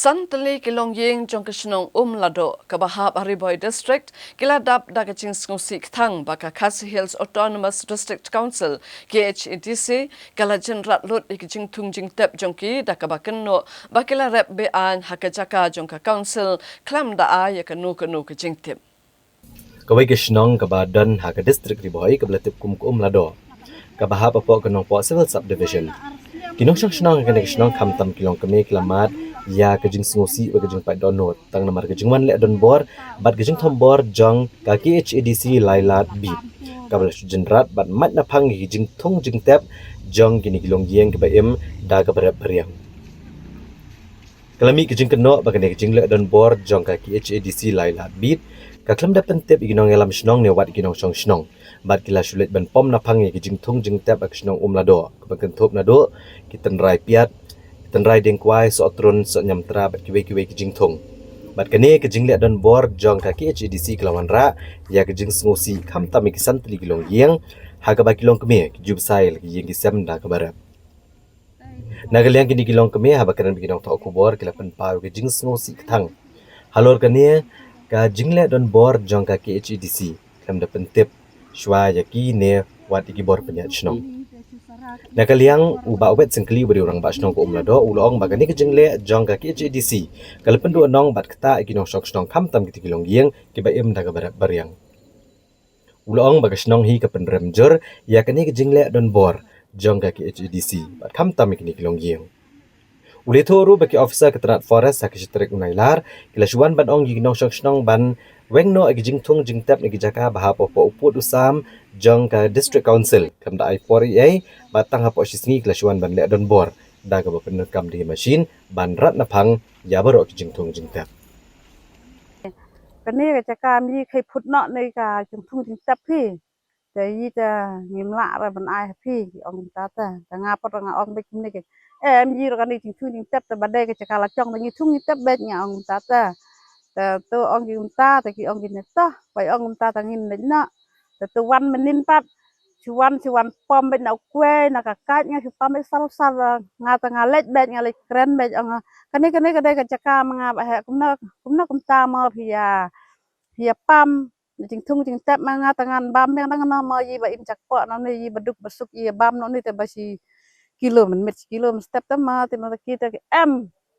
San tylli ki longïing jong ka shnong Umladoh kaba hap ha Ri Bhoi District ki la dap da ka jingsngewsih kthang ba ka Khasi Hills Autonomous District Council, K H A D C, ka la jynrat lut ïa ka jingthung jingtep jong ki da kaba kynnoh ba ki la rep be-aiñ ha ka jaka jong ka Council khlem da ai ïa kano kano ka jingtip. Kawei ka shnong kaba don ha ka district Ri Bhoi kaba la tip kum ka Umladoh, kaba hap hapoh ka Nongpoh Civil Subdivision. Ki nongshong shnong ha kane ka shnong khamtam ki longkmie ki la mad ïa ka jingsngewsih bad ka jingpait dohnud tang namar ka jingwan leh donbor bad ka jingthombor jong ka K H A D C Lailad Beat, kaba la shu jynrat bad mad naphang ïa ka jingthung jingtep jong kine ki longïing kiba im da kaba rep ba riang. Ka la mih ka jingkynnoh ba kane ka jingleh donbor jong ka K H A D C Lailad Beat ka khlem da pyntip ïa ki nongïalam shnong ne wat ïa ki nongshong shnong bad ki la shu leit ban pom naphang ïa ka jingthung jingtep ha ka shnong Umladoh kaba kynthup naduh ki tynrai piat, ki tynrai dieng kwai, soh trun, soh ñiamtra bad kiwei kiwei ki jingthung. Bad kane ka jingleh donbor jong ka K H A D C ka la wanrah ïa ka jingsngewsih khamtam ïa ki san tylli ki longïing ha kaba ki longkmie ki ju bsa ïa la ki ïing ki sem da kaba rep. Na ka liang kine ki longkmie haba kren bad ki nongthoh khubor ki la pynpaw ïa ka jingsngewsih kthang halor kane ka jingleh donbor jong ka K H A D C khlem da pyntip shuwa ïa ki ne wat ïa ki bor pynïaid shnong. Na ka liang u Bah Wet Syngkli uba dei u rangbah shnong ka Umladoh u la ong ba kane ka jingleh jong ka K H A D C ka la pynduh nong bad ktah ïa ki nongshong shnong khamtam kita ki longïing kiba im da kaba rep ba riang. U la ong ba ka shnong hi ka pynrem jur ïa kane ka jingleh donbor jong ka K H A D C bad khamtam ïa kine ki longïing. U la ïathuh ruh ba ki officer ka tnat forest ha ka shi tarik u Nailar ki la shu wan ban ong ïa ki nongshong shnong ban weng noh ïa ki jingthung jingtep na ki jaka ba hap hapoh u pud u sam jong ka District Council khlem da ai por ei ei bad tang hapoh shi sngi ki la shu wan ban leh donbor da kaba pyndonkam da ki mashin ban rat naphang ïa baroh ki jingthung jingtep. Kane ka jaka ym i khie phut noh ne ka jingthung jingtep hi. Te i te ngim lah re ban ai ha phi, ki ong kumta te. Te nga pat nga ong beit kumne ke. Em, i re kane jingthung jingtep te ba dei ka jaka la jong te ngi thung ngi tep beit, nga ong kumta te. Te to ong ki kumta te ki ong kine to. Ba i ong kumta te ngin leit noh. Te to wan mynnin pat. Shu wan, shu wan pom beit na u kwai, na ka kait nga shu pom beit sal sal, nga te nga leit beit, nga leit kren beit, ong kane kane ka dei ka jaka ma nga ba heh kumno kumno kumta mo phi ïa, phi ïa pam. Na jingthung jingtep ma nga te ngan bam biang dang na mo, i ba im jakpoh na ne, i ba duk ba suk i bam na ne te ba shi kilo mynmiet shi kilo mynstep te ma te ma ki te em.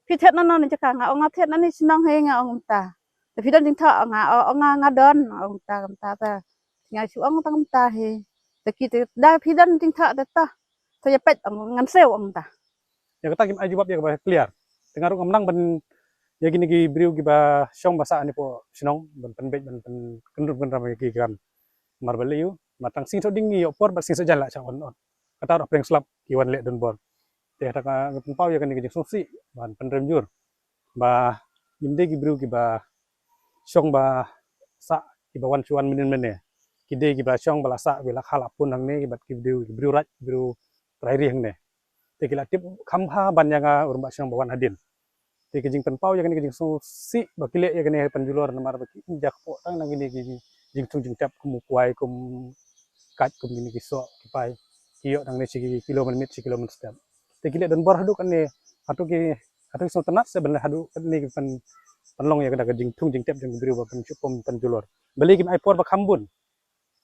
Phi thied na ne jaka, nga ong nga thied na ne shnong hi, nga ong kumta. Te phi don jingthoh, nga ong nga nga don, ong kumta kumta te. Nga shu ong tang kumta hi. Te ki te da phi don jingthoh te to. Te ïa peit, ong ngan siew, ong kumta. Ïa kata kim ai jubab ïa kaba clear. Te nga ruh ngam nang ban ïa kine ki briew kiba shong ba sah ne poh shnong ban pynbeit ban pynkyndrum kyndram ïa ki kam. Mar ba lei ïa u, ma tang sngi thoh ding ngi ïoh por bad sngi thoh jan la sha on on. Kata ruh pyrshang slap ki wan leh donbor. Te kata ka pynpaw ïa kane ka jingsngewsih ban pynrem jur. Ba ngim dei ki briew kiba shong ba sah kiba wan shu wan mynnin mynne. Ki dei kiba shong ba la sah, ba la kha la pun hangne, kiba ki briew, ki briew raid, ki briew trai ri hangne. Te ki la tip kham bha ban ïa nga u rangbah shnong ba wan hadien. Te ka jingpynpaw ïa kane ka jingsngewsih ba ki leh ïa kane ban julor namar ba kim ju kpoh tang na kine ki jingthung jingtep kum u kwai, kum kait, kum kine ki soh ki pai, ki ïoh tang ne shi kilo mynmiet shi kilo mynstep. Te ki leh donbor haduh kane, haduh ki, haduh ki sngewtynnat se ban leh haduh kane ki pyn, pynlong ïa kane ka jingthung jingtep jong ki briew ba pynshukor pynjulor. Balei kim ai por ba kham bun.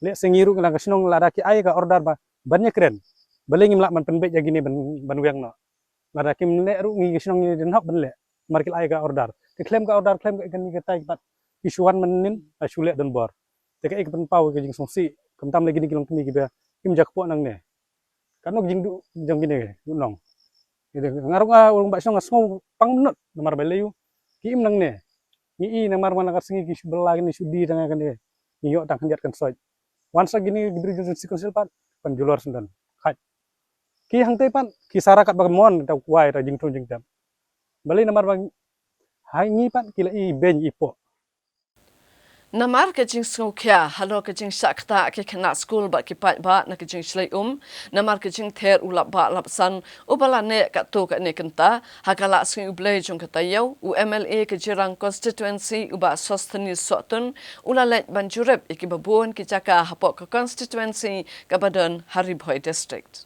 Lehse ngi ruh ngi la ka shnong lada ki ai ka order ba ban ïakren, balei ngim lah ban pynbeit ïa kine ban, ban weng noh. Lada kim leh ruh ngi ka shnong ngi dang hap ban leh. Namar ki la ai ka order, te khlem ka order, khlem ka kane ka tai pat ki shu wan mynnin, la shu leh donbor. Te kaei ka pynpaw ka jingsngewsih, khamtam lei kine ki longkmie kiba kim ju kpoh nangne. Katno ka jingduh jong kine ki nong. Nga ruh nga u rangbah shnong nga sngew pang mynno namar balei u ki im nangne. Ngi i namar man la ka sngi ki shu bylla kine, shu die tang kane. Ngi ïoh tang khyndiat khynsoit. Wan sa kine ki briew jong Sixth Council pat pynjulor syndon. Khait. Ki hangtei pat ki sara katba mon, ta kwai, ta jingthung jingtep. Balei namar ba ha ngi pat ki la i beiñ i poh. Namar ka jingsngewkhia halor ka jingshah ktah ki khynnah skul bad ki paidbah na ka jingshlei um namar ka jingther u lapbah lapsan uba la neh katto katne kynta, ha ka la sngi U Blei jong ka taïew, u M L A ka Jirang Constituency, u Bah Sosthenes Sohtun, u la leit ban jurip ïa kiba bun ki jaka hapoh ka constituency kaba don ha Ri Bhoi District.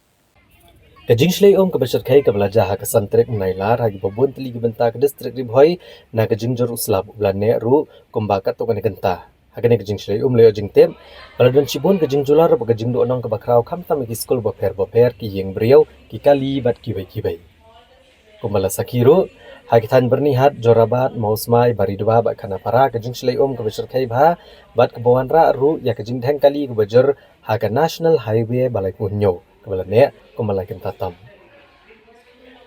Ka jingshlei um kaba shyrkhei kaba la jia ha ka san tarik mynta Nailar ha kiba bun tylli ki bynta ka district Ri Bhoi na ka jingjur u slap uba la neh ruh kumba katto katne kynta. Ha kane ka jingshlei um la ïoh jingtip ba la don shibun ka jingjulor bad ka jingduhnong kaba khraw khamtam ïa ki skul bapher bapher, ki ïing briew, ki kali bad kiwei kiwei. Kumba la sakhi ruh ha ki thaiñ Byrnihat, Jorabat, Mawsmai, Baridua bad Khanapara, ka jingshlei um kaba shyrkhei bha bad kaba wanrah ruh ïa ka jingdheng kali kaba jur ha ka National Highway ba laiphew hynñiew kaba la neh kumba lai kynta tam.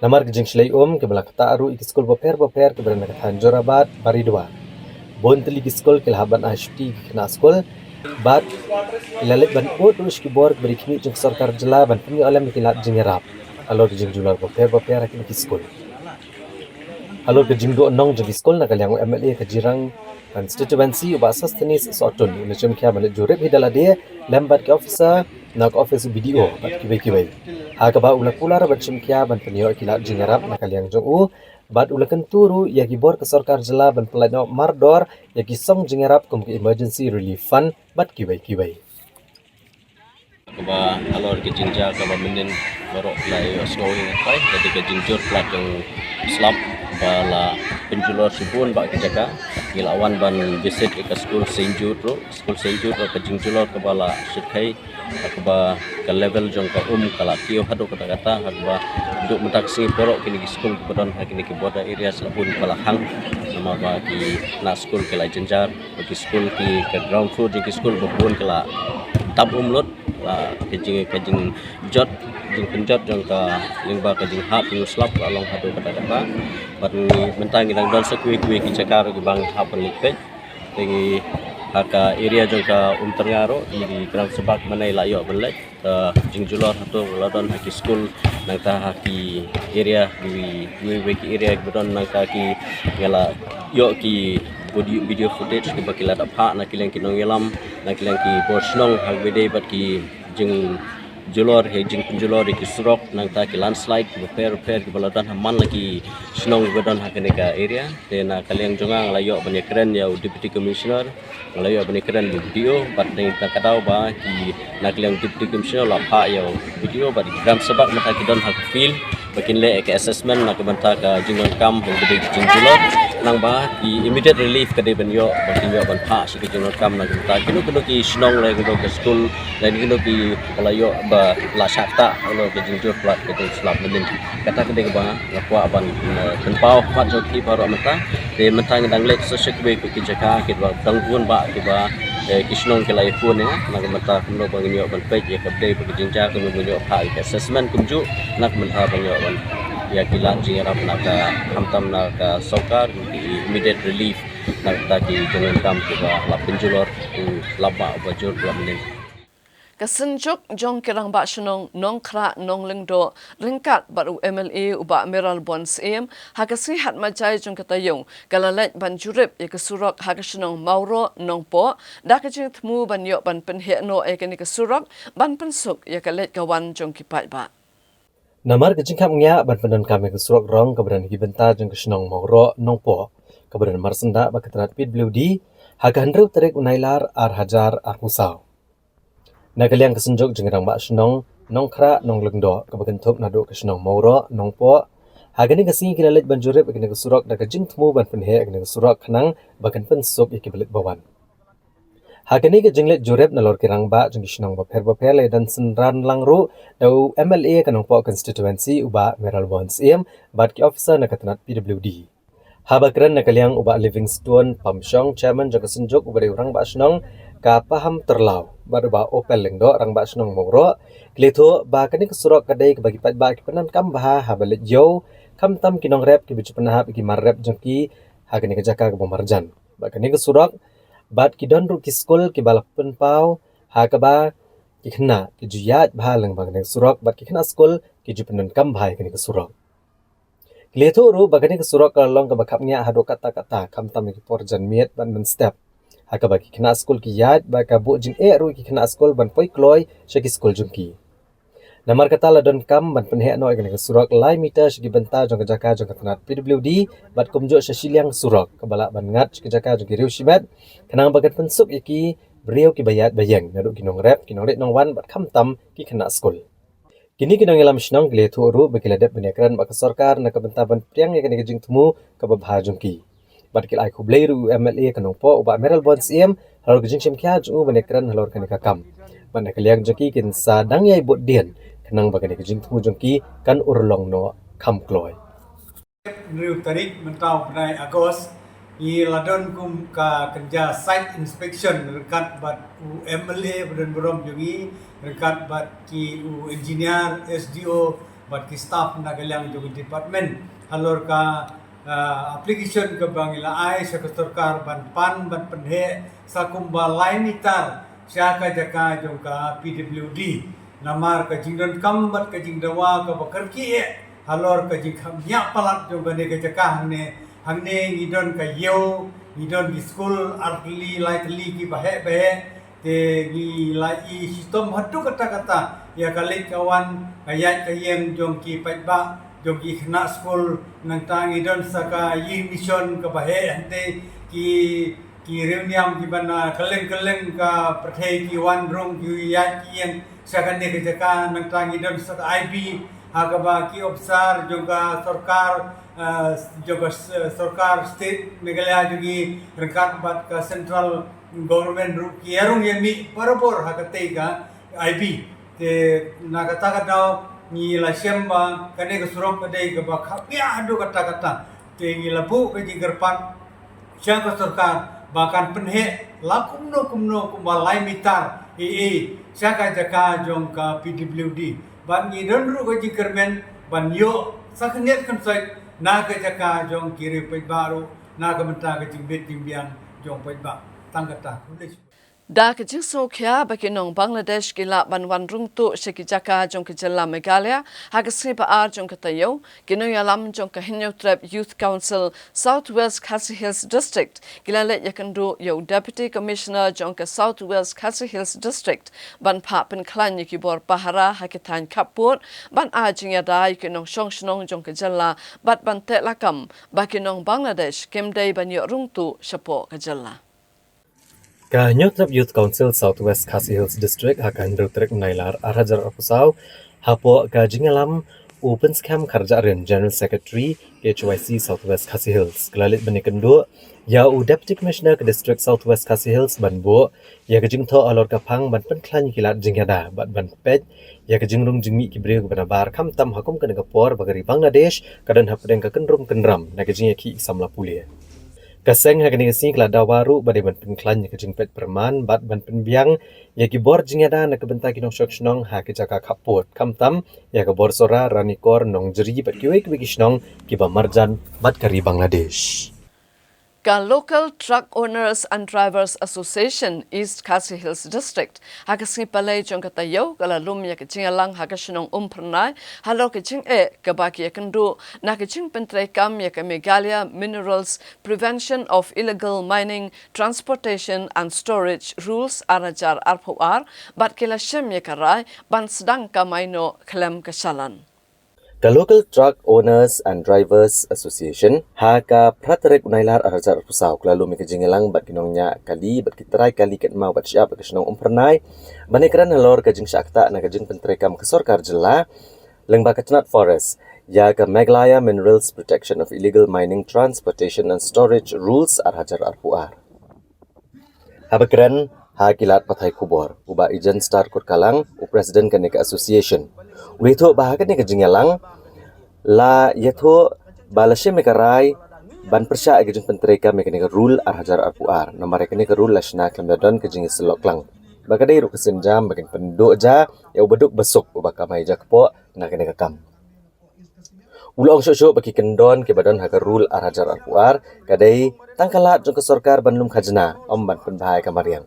Namar ka jingshlei um kaba la ktah ruh ïa ki skul bapher bapher kiba don ha ka thaiñ Jorabat, Baridua. Bun tylli ki skul ki la hap ban ai shuti ki khynnah skul bad ki la leit ban bud ruh sha ki bor kiba ri khmih jong ka sorkar jylla ban pynïoh lem ïa ki lad jingïarap halor ki jingjulor bapher bapher ha kine ki skul. Halor ka jingduhnong jong ki skul, na ka liang u M L A ka Jirang Constituency, u Bah Sosthenes Sohtun, u la shim khia ban leit jurip hi da lade lem bad ki officer na ka office u B D O bad kiwei kiwei, ha kaba u la kular ban shim khia ban pynïoh ïa ki lad jingïarap na ka liang jong u, bad u la kyntu ruh ïa ki bor ka sorkar jylla ban pynlait noh mardor ïa ki song jingïarap kum ka Emergency Relief Fund bad kiwei kiwei. Kaba halor ka jingjia kaba mynnin baroh la ïohsngew ïa nga, ka dei ka jingjur palat jong u slap ba la pynjulor shibun bha ki jaka. Ngi la wan ban visit ïa ka skul Saint Jude ruh. Skul Saint Jude ruh ka jingjulor kaba la shyrkhei, kaba ka level jong ka um ka la kiew haduh katta katta, ha kaba haduh mynta ka sngi baroh kine ki skul kiba don ha kine ki border areas la bun ba la hang, namar ba ki khynnah skul ki la jynjar. Ba ki skul, ki, ka ground floor jong ki skul ba bun ka la dap um lut. La ka jing, ka jingjot, jingpynjot jong ka lyngba ka jinghap jong u slap ka la long haduh katta katta. Bad ngi mynta ngi dang don sa kiwei kiwei ki jaka ruh kiba ngi hap ban leit peit. Te ngi ha ka area jong ka Umtyrnga ruh, ngi dang kynnoh sa bak mynne la ïoh ban leit. Ka jingjulor hato ka la don ha ki skul, nangta ha ki area, kiwei kiwei ki area kiba don, nangta ki, nga la ïoh ki video, video footage kiba ki la dap phah na ki liang ki nongïalam, na ki liang ki bor shnong, ha kaba ïadei bad ki jingjulor, ha jingpynjulor ïa ki surok, nangta ki landslide kiba pher pher kiba la don ha man la ki shnong kiba don ha kane ka area. Te na ka liang jong nga, nga la ïoh ban ïakren ïa u Deputy Commissioner, nga la ïoh ban ïakren ïa u B D O, bad na kata ka daw ba ki, na ka liang Deputy Commissioner la phah ïa u B D O bad ki kynhun sa bak mynta ki don ha ka field ba kin leh ïa ka assessment na ka bynta ka jingdonkam ha kaba dei ka jingjulor. Nang ba ki immediate relief ka dei ban ïoh, ba kin ïoh ban phah sha ka jingdonkam na ka bynta kino kino ki shnong lane kino ki skul lane kino kiba la ïoh ba la shah ktah halor ka jingjur palat ka jong u slap mynnin. Kata ka dei kaba nga kwah ban, eh, pynpaw khmat jong phi baroh mynta. Te mynta ngi dang leit sa sha kiwei kiwei ki jaka kiba dang bun bha kiba, eh, ki shnong ki la ïakhun ïa nga. Na ka bynta kumno ba ngin ïoh ban peit ïa kaba dei bad ka jingjia, kumno ba ngin ïoh phah ïa ka assessment kumjuh, na ka bynta ba ngin ïoh ban ïa ki lad jingïarap na ka, khamtam na ka sorkar, ki immediate relief na ka bynta ki jingdonkam kiba la pynjulor, ki la bha ba jur la mynnin. Ka synjuk jong ki rangbah shnong Nongkhrah Nonglyngdoh ryngkat bad u M L A u Bah Mayralborn Syiem ha ka sngi Hatmaijai jong ka taïew ka la leit ban jurip ïa ka surok ha ka shnong Mawroh Nongpoh da ka jingthmu ban ïoh ban pynheh noh ïa kane ka surok ban pynsuk ïa ka leit ka wan jong ki paidbah. Namar ka jingkhapngiah ban pyndonkam ïa ka surok rong kaba don ha ki bynta jong ka shnong Mawroh Nongpoh, kaba don marsyndah bad ka tnad P W D, ha ka hynriew tarik u Nailar ar hajar arphew saw. Na ka liang ka Synjuk Jingrangbah Shnong Nongkhrah Nonglyngdoh kaba kynthup naduh ka shnong Mawroh Nongpoh, ha kane ka sngi ki la leit ban jurip ïa kane ka surok da ka jingthmu ban pynheh ïa kane ka surok khnang ba kan pynsuk ïa kiba leit ba wan. Ha kane ka jingleit jurip nalor ki rangbah jong ki shnong bapher bapher la ïadon synran lang ruh da u M L A ka Nongpoh constituency u Bah Mayralborn Syiem bad ki officer na ka tnad P W D. Haba kren na ka liang u Bah Livingstone Pamshong, chairman jong ka Synjuk, uba dei u rangbah shnong ka Pahamtyrlaw, bad u Bah Opel Lyngdoh, rangbah shnong Mawroh, ki la ïathuh ba kane ka surok ka dei kaba ki paidbah ki pyndonkam bha haba leit ïew, khamtam ki nongrep kiba ju pynhap ïa ki mar rep jong ki ha kane ka jaka kaba marjan. Bad kane ka surok, bad ki don ruh ki skul kiba la pynpaw ha kaba ki khynnah ki ju ïaid bha lyngba kane ka surok, bad ki khynnah skul ki ju pyndonkam bha ïa kane ka surok. Ki la ïathuh ruh ba kane ka surok ka la long kaba khapngiah haduh katta katta, khamtam ïa ki por janmiet bad mynstep, ha kaba ki khynnah skul ki ïaid bad ka buh jingeh ruh ïa ki khynnah skul ban poi kloi sha ki skul jong ki. Namar kata la donkam ban pynheh noh ïa kane ka surok lai meter sha ki bynta jong ka jaka jong ka tnad P W D, bad kumjuh sha shiliang surok kaba lah ban ngat sha ka jaka jong ki riew shimet, khnang ba kan pynsuk ïa ki briew kiba ïaid ba ïeng, naduh ki nongrep, ki nongleit nongwan bad khamtam ki khynnah skul. Kine ki nongïalam shnong ki la ïathuh ruh ba ki la dep ban ïakren bad ka sorkar na ka bynta ban pdiang ïa kane ka jingthmu kaba bha jong ki. Bad ki la ai khublei ruh ïa u M L A ka Nongpoh u Bah Mayralborn Syiem halor ka jingshim khia jong u ban ïakren halor kane ka kam. Bad na ka liang jong ki kin sa dang ïai bud dien khnang ba kane ka jingthmu jong ki kan urlong noh kham kloi. Hynriew tarik mynta u bnai August, ngi la don kum ka kynja site inspection ryngkat bad u M L A ba don burom jong ngi, ryngkat bad ki u engineer, S D O, bad ki staff na ka liang jong ka department halor ka, ah, application kaba ngi la ai sha ka sorkar ban pan ban pynheh sa kumba lai meter sha ka jaka jong ka P W D. Namar ka jingdonkam bad ka jingdawa kaba kyrkieh halor ka jingkhapngiah palat jong kane ka jaka hangne. Hangne ngi don ka ïew, ngi don ki skul, ar tylli lai tylli kiba heh ba heh. Te ngi la ïohi shitom haduh katta katta ïa ka leit ka wan, ka ïaid ka ïeng jong ki paidbah, jong ki khynnah skul. Nangta ngi don sa ka ïing mission kaba heh hangtei, ki ki riewniam kiba na kylleng kylleng ka pyrthei ki wan rung ki ïaid ki ïeng sha kane ka jaka. Nangta ngi don sa ka I B ha kaba ki officer jong ka sorkar, eh, jong ka s-, sorkar state Meghalaya jong ngi ryngkat bad ka central government ruh ki ïarung ïamih barabor ha katei ka I B. Te na kata ka daw ngi la shem ba kane ka surok ka dei kaba khapngiah haduh katta katta. Te ngi la buh ka jingkyrpad sha ka sorkar ba kan pynheh la kumno kumno kumba lai meter ei ei sha ka jaka jong ka P W D. Bad ngi don ruh ka jingkyrmen ban ïoh sa khyndiat khynsoit na ka jaka jong ki riew paidbah ruh na ka bynta ka jingbit jingbiang jong paidbah. Tang kata, khublei shibun. Da ka jingsngewkhia ba ki nong Bangladesh ki lah ban wan rung tuh sha ki jaka jong ka jylla Meghalaya ha ka sngi ba ar jong ka taïew, ki nongïalam jong ka Hynñiewtrep Youth Council South West Khasi Hills District ki la leit ïakynduh ïa u Deputy Commissioner jong ka South West Khasi Hills District ban phah pynkhlaiñ ïa ki bor pahara ha ki thaiñ khappud, ban ai jingïada ïa ki nongshong shnong jong ka jylla bad ban teh lakam ba ki nong Bangladesh kim dei ban ïoh rung tuh shapoh ka jylla. Ka Hynñiewtrep Youth Council South West Khasi Hills District ha ka hynriew tarik Nailar ar hajar arphew saw, hapoh ka jingïalam u Pynskhem Kharjahrin, General Secretary K H Y C South West Khasi Hills, ka la leit ban ïakynduh ïa u Deputy Commissioner ka District South West Khasi Hills ban buh ïa ka jingthoh halor ka phang ban pynkhlaiñ ïa ki lad jingïada bad ban peit ïa ka jingrung jingmih ki briew kiba nabar, khamtam ha kum kane ka por ba ka ri Bangladesh ka don hapdeng ka kynrum kynram na ka jingïakhih samla pule. Ka seng ha kane ka sngi ka la dawa ruh ba dei ban pynkhlaiñ ïa ka jingpeit pyrman bad ban pynbiang ïa ki bor jingïada na ka bynta ki nongshong shnong ha ki jaka khappud, khamtam ïa ka bor Sohra, Ranikor, Nongjri bad kiwei kiwei ki shnong kiba marjan bad ka ri Bangladesh. Ka Local Truck Owners and Drivers Association East Khasi Hills District ha ka sngi Palei jong ka taïew ka la lum ïa ka jingïalang ha ka shnong Umphyrnai halor ka jingeh kaba ki ïakynduh na ka jingpyntreikam ïa ka Meghalaya Minerals Prevention of Illegal Mining, Transportation and Storage Rules ar hajar arphew ar, bad ki la shem ïa ka rai ban sdang kamai noh khlem ka shalan. Ka Local Truck Owners and Drivers Association, ha ka phra tarik u Nailar ar hajar arphew saw, ka la lum ïa ka jingïalang bad ki nongñiah kali bad ki trai kali kynmaw bad shyiap ha ka shnong Umphyrnai, ban ïakren halor ka jingshah ktah na ka jingpyntreikam ka sorkar jylla lyngba ka tnat Forest ïa ka Meghalaya Minerals Protection of Illegal Mining, Transportation and Storage Rules ar hajar arphew ar. Haba kren ha ki lad pathai khubor, u Bah Ijen Star Kurkalang, u President kane ka association, u la ïathuh ba ha kane ka jingïalang la ïathuh ba la shim ïa ka rai ban pyrshah ïa ka jingpyntreikam ïa kane ka rule ar hajar arphew ar. Namar ïa kane ka rule la shna khlem da don ka jingïasyllok lang, ba ka dei ruh ka sienjam ba kin pynduh ja ïa u baduk basuk uba kamai jakpoh na kane ka kam. U la ong shuh shuh ba ki kyndon kiba don ha ka rule ar hajar arphew ar ka dei tang ka lad jong ka sorkar ban lum khajna, ym ban pynbha ïa ka mariang.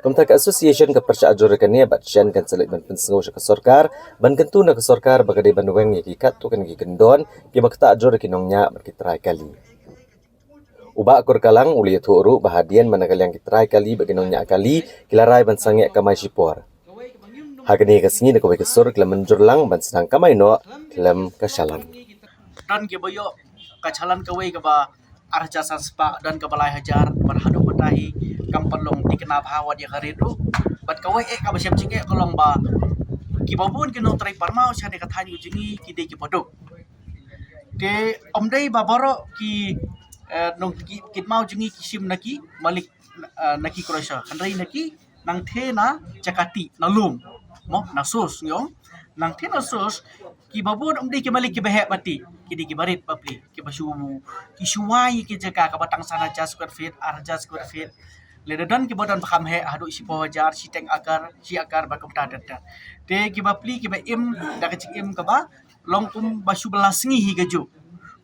Kumta ka association ka pyrshah jur ïa kane bad shen kan sa leit ban pynsngew sha ka sorkar ban kyntu na ka sorkar ba ka dei ban weng ïa ki katto katne ki kyndon kiba ktah jur ïa ki nongñiah bad ki trai kali. U Bah Kurkalang u la ïathuh ruh ba hadien ba na ka liang ki trai kali bad ki nongñiah kali ki la rai ban sangeh kamai shipor, ha kane ka sngi na kawei ka sur ki la mynjur lang ban sdang kamai noh khlem ka shalan. Don kiba ïoh ka shalan kawei kaba ar hajar san spah, don kaba lai hajar, bad haduh mynta hi kam pat long thikna bha wat ïa ka rate ruh. Bad kawei eh kaba shem jingeh ka long ba kiba bun ki nongtrei parmaw sha kane ka thaiñ ka jong ngi ki dei kiba duk. Te ym dei ba baroh ki, eh, nong ki kynmaw jong ngi ki shim na ki malik, eh, na ki crusher, hynrei na ki nangtei na jaka tih na lum, mo, na source, ngi ong nangtei na source. Kiba bun ym dei ki malik kiba heh ba tih, ki dei kiba rit bapli, kiba shu, ki shu wai ki jaka kaba tang san hajar square feet, ar hajar square feet. Lada don kiba don ba kham heh haduh shiphew hajar, shiteng akar, shi akar bad kumta ter ter. Te kiba pli kiba im da ka jingim kaba long kumba shu bylla sngi hi kajuh.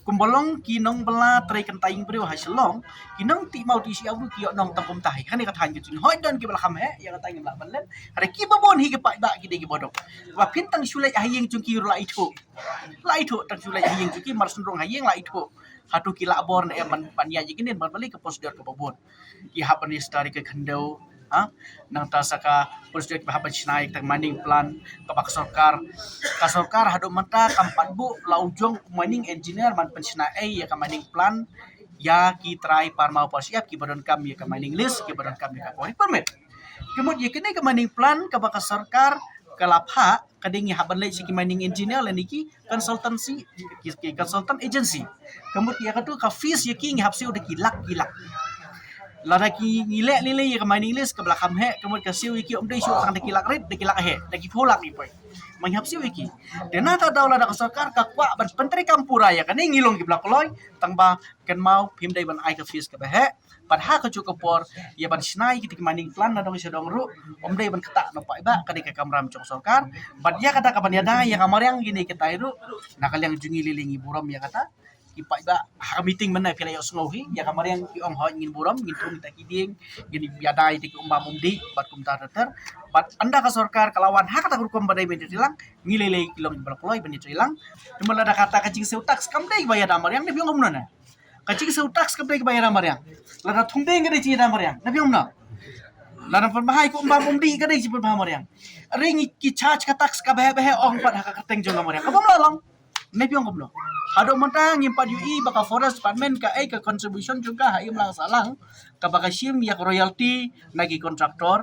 Kumba long ki nongbylla trei kynta ïing briew ha Shillong, ki nongtih maw tih shyiap ruh ki ïoh nong tang kumta hi. Kane ka thaiñ ka jong ngi hooid don kiba la kham heh, ïa kata ngim lah ban leh. Hynrei kiba bun hi ki paidbah ki dei kiba duk. Ba phin tang shu leit ha ïing jong ki ruh la ithuh. La ithuh tang shu leit ha ïing jong ki, mar shu rung ha ïing la ithuh. Hato ki lah bor ne em ban, ban ïaid ïa kine, ban balei ka procedure kaba bun. Ki hap ban register ïa ka khyndew, ha? Nangta sa ka procedure kiba hap ban shna ïa ka mining plan kaba ka sorkar, ka sorkar haduh mynta kam pat buh la u jong u mining engineer ban pynshna ei ïa ka mining plan ïa ki trai parmaw parshyiap kiba donkam ïa ka mining lease, kiba donkam ïa ka quarry permit. Ka mut ïa kane ka mining plan kaba ka sorkar ka la phah, ka dei ngi hap ban leit sha ki mining engineer lane ki consultancy, ki, ki consultant agency. Ka mut ïa katu ka fees ïa ki ngi hap siew da ki lak ki lak. Lada ki ngi leh lei lei ïa ka mining lease kaba la kham heh, ka mut ka siew ïa ki ym dei shuh tang da ki lak rit, da ki lak heh, da ki phew lak ngi poi. Ma ngi hap siew ïa ki. Te na ka daw lada ka sorkar ka kwah ban pyntreikam pura ïa kane, ngi long kiba la kloi, tang ba kynmaw phim dei ban ai ka fees kaba heh. Bad ha kajuh ka por ïa ban shna ïa kita ki mining plan na dong sha dong ruh ym dei ban ktah na paidbah, ka dei ka kamram jong sorkar. Bad ïa kata ka ban ïada ïa ka mariang kine kitai ruh, na ka liang jong ngi lei lei ngi burom ïa kata. Ki paidbah ha ka meeting mynne phi la ïohsngew hi, ïa ka mariang ki ong hooid ngin burom, ngin thung ïa kita ki dieng, ngin ïada ïa kita ki umbam umdih bad kumta ter ter. Bad ynda ka sorkar ka la wan ha kata ka rukom ba dei ban ïatreilang, ngi lei lei ki long kiba la kloi ban ïatreilang. Te ma lada kata ka jingsiew tax kam dei ba ïada mariang, ne phi ong kumno ne? Ka jingsiew tax ka dei kaba ïada mariang. Lada thung dieng ka dei jingïada mariang, na phi ong kumno? Lada pynbha ïa ka umbam umdih ka dei jingpynbha mariang. Hynrei ngi ki charge ka tax kaba heh ba heh ong pat ha ka kyrteng jong ka mariang, kaba ym lah long. Na phi ong kumno? Haduh mynta ngim pat ïohi ba ka Forest Department ka ai ka contribution jong ka ha imlang sahlang, kaba ka shim ïa ka royalty na ki contractor,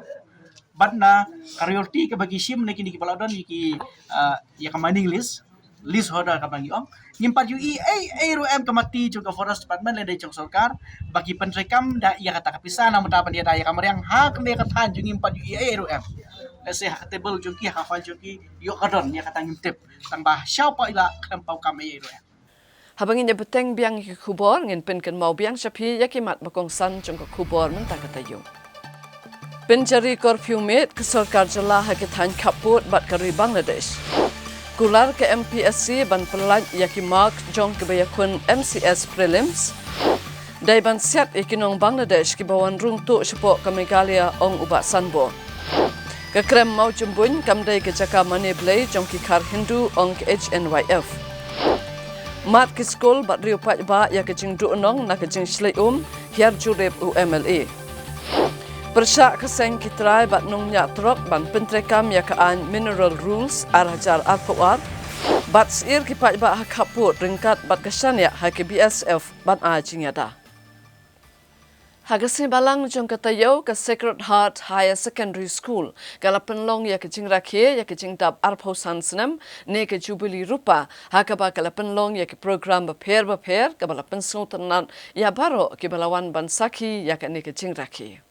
bad na ka royalty kaba ki shim na kine kiba la don ïa ki, ah, ïa ka mining lease, lease holder kaba ngi ong. Ngim pat ïohi ei ei ruh em ka mati jong ka Forest Department lane jong sorkar ba ki pyntreikam da ïa kata ka pisa na ka bynta ban ïada ïa ka mariang ha kane ka thaiñ jong ngi, ngim pat ïohi ei ei ruh em. Lehse ha ka table jong ki, ha ka file jong ki ïoh ka don, ïa kata ngim tip. Tang ba sha u paidbah khlem paw kam ei ei ruh em. Haba ngin ïa bteng biang ïa ki khubor, ngin pynkynmaw biang sha phi ïa ki mat ba kongsan jong ka khubor mynta ka taïew. Pynjari curfew miet ka sorkar jylla ha ki thaiñ khappud bad ka ri Bangladesh. Kular ka M P S C ban pyllait ïa ki mark jong kiba ïakhun M C S prelims. Dei ban siat ïa ki nong Bangladesh kiba wan rung tuh shapoh ka Meghalaya, ong u Bah Sanbor. Ka krem Mawjymbuin kam dei ka jaka mane Blei jong ki khar Hindu, ong ka H N Y F. Mad ki skul bad riew paidbah ïa ka jingduhnong na ka jingshlei um hiar jurip u M L A. Pyrshah ka seng ki trai bad nongñiah trok ban pyntreikam ïa ka aiñ Mineral Rules ar hajar arphew ar. Bad sir ki paidbah ha khappud ryngkat bad ka shaniah ha ki B S F ban ai jingïada. Ha ka sngi Balang jong ka taïew, ka Sacred Heart Higher Secondary School ka la pynlong ïa ka jingrakhe ïa ka jingdap arphew san snem ne ka Jubilee Rupa, ha kaba ka la pynlong ïa ka program bapher bapher kaba la pynsngewtynnat ïa baroh kiba la wan ban sakhi ïa kane ka jingrakhe.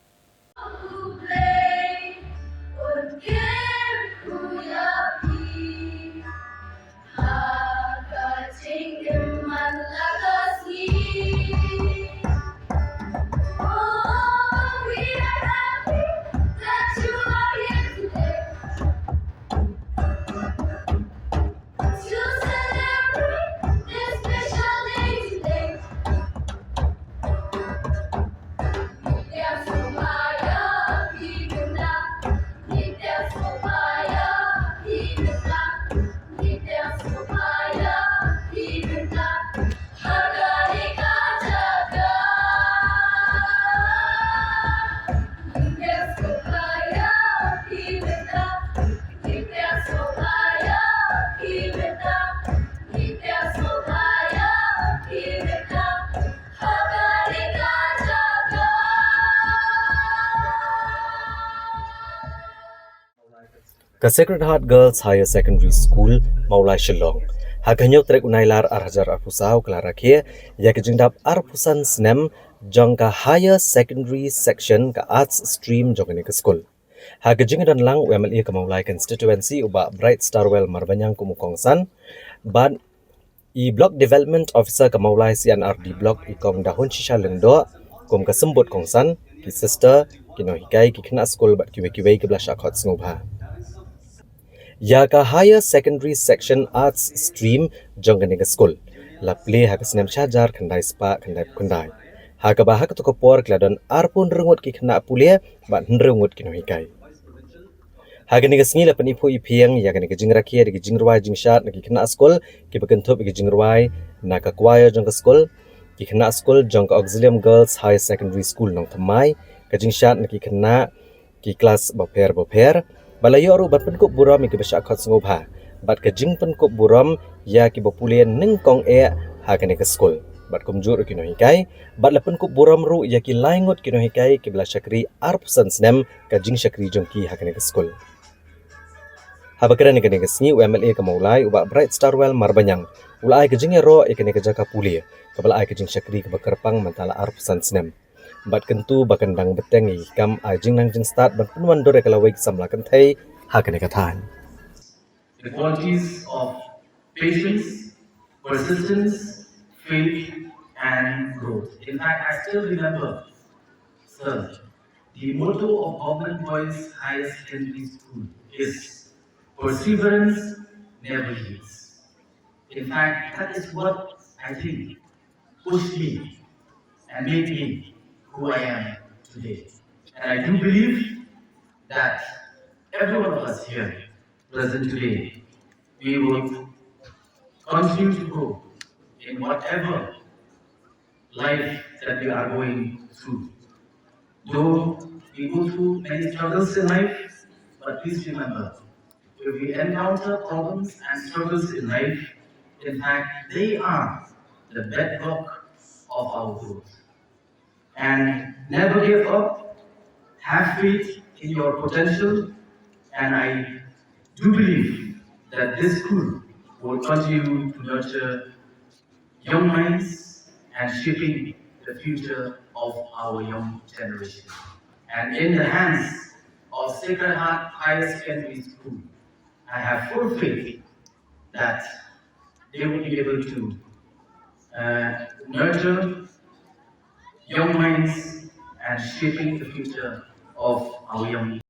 Ka Sacred Heart Girls Higher Secondary School, Mawlai, Shillong, ha ka hynñiew tarik u Nailar ar hajar arphew saw ka la rakhe ïa ka jingdap arphew san snem jong ka Higher Secondary Section, ka Arts Stream jong kane ka skul. Ha ka jingdon lang u M L A ka Mawlai Constituency u Bah Bright Starwell Marbaniang kum u kongsan, bad i Block Development Officer ka Mawlai C and R D Block i Kong Dahunshisha Lyngdoh kum ka symbud kongsan, ki sister, ki nonghikai, ki khynnah skul bad kiwei kiwei kiba la shah khot sngewbha. Ïa ka Higher Secondary Section Arts Stream jong kane ka skul la plie ha ka snem shi hajar khyndai spah khyndai phew khyndai, ha kaba ha kato ka por ki la don arphew hynriew ngut ki khynnah pule bad hynriew ngut ki nonghikai. Ha kane ka sngi la pyniphuh iphieng ïa kane ka jingrakhe da ki jingrwai jingshad na ki khynnah skul kiba kynthup ïa ki jingrwai na ka choir jong ka skul, ki khynnah skul jong ka Auxilium Girls Higher Secondary School Nongthymmai, ka jingshad na ki khynnah ki klas bapher bapher, ba la ïoh ruh ban pynkup burom ïa kiba shah khot sngewbha bad ka jingpynkup burom ïa kiba pule nyngkong eh ha kane ka skul bad kumjuh ruh ki nonghikai, bad la pynkup burom ruh ïa ki lai ngut ki nonghikai kiba la shakri arphew san snem ka jingshakri jong ki ha kane ka skul. Haba kren ha kane ka sngi u M L A ka Mawlai u Bah Bright Starwell Marbaniang u la ai ka jingïaroh ïa kane ka jaka pule kaba la ai ka jingshakri kaba kyrpang mynta la arphew san snem, bad kyntu ba kan dang bteng ïa ki kam ai jingnang jingstad ban pynwandur ïa ka lawei ki samla kynthei ha kane ka thaiñ. The qualities of patience, persistence, faith, and growth. In fact, I still remember, sir, the motto of Government Boys Higher Secondary School is perseverance never yields. In fact, that is what I think pushed me and made me who I am today. And I do believe that every one of us here present today, we will continue to grow in whatever life that we are going through. Though we go through many struggles in life, but please remember, if we encounter problems and struggles in life, in fact, they are the bedrock of our growth. And never give up, have faith in your potential, and I do believe that this school will continue to nurture young minds and shaping the future of our young generation. And in the hands of Sacred Heart Higher Secondary School, I have full faith that they will be able to uh, nurture young minds and shaping the future of our young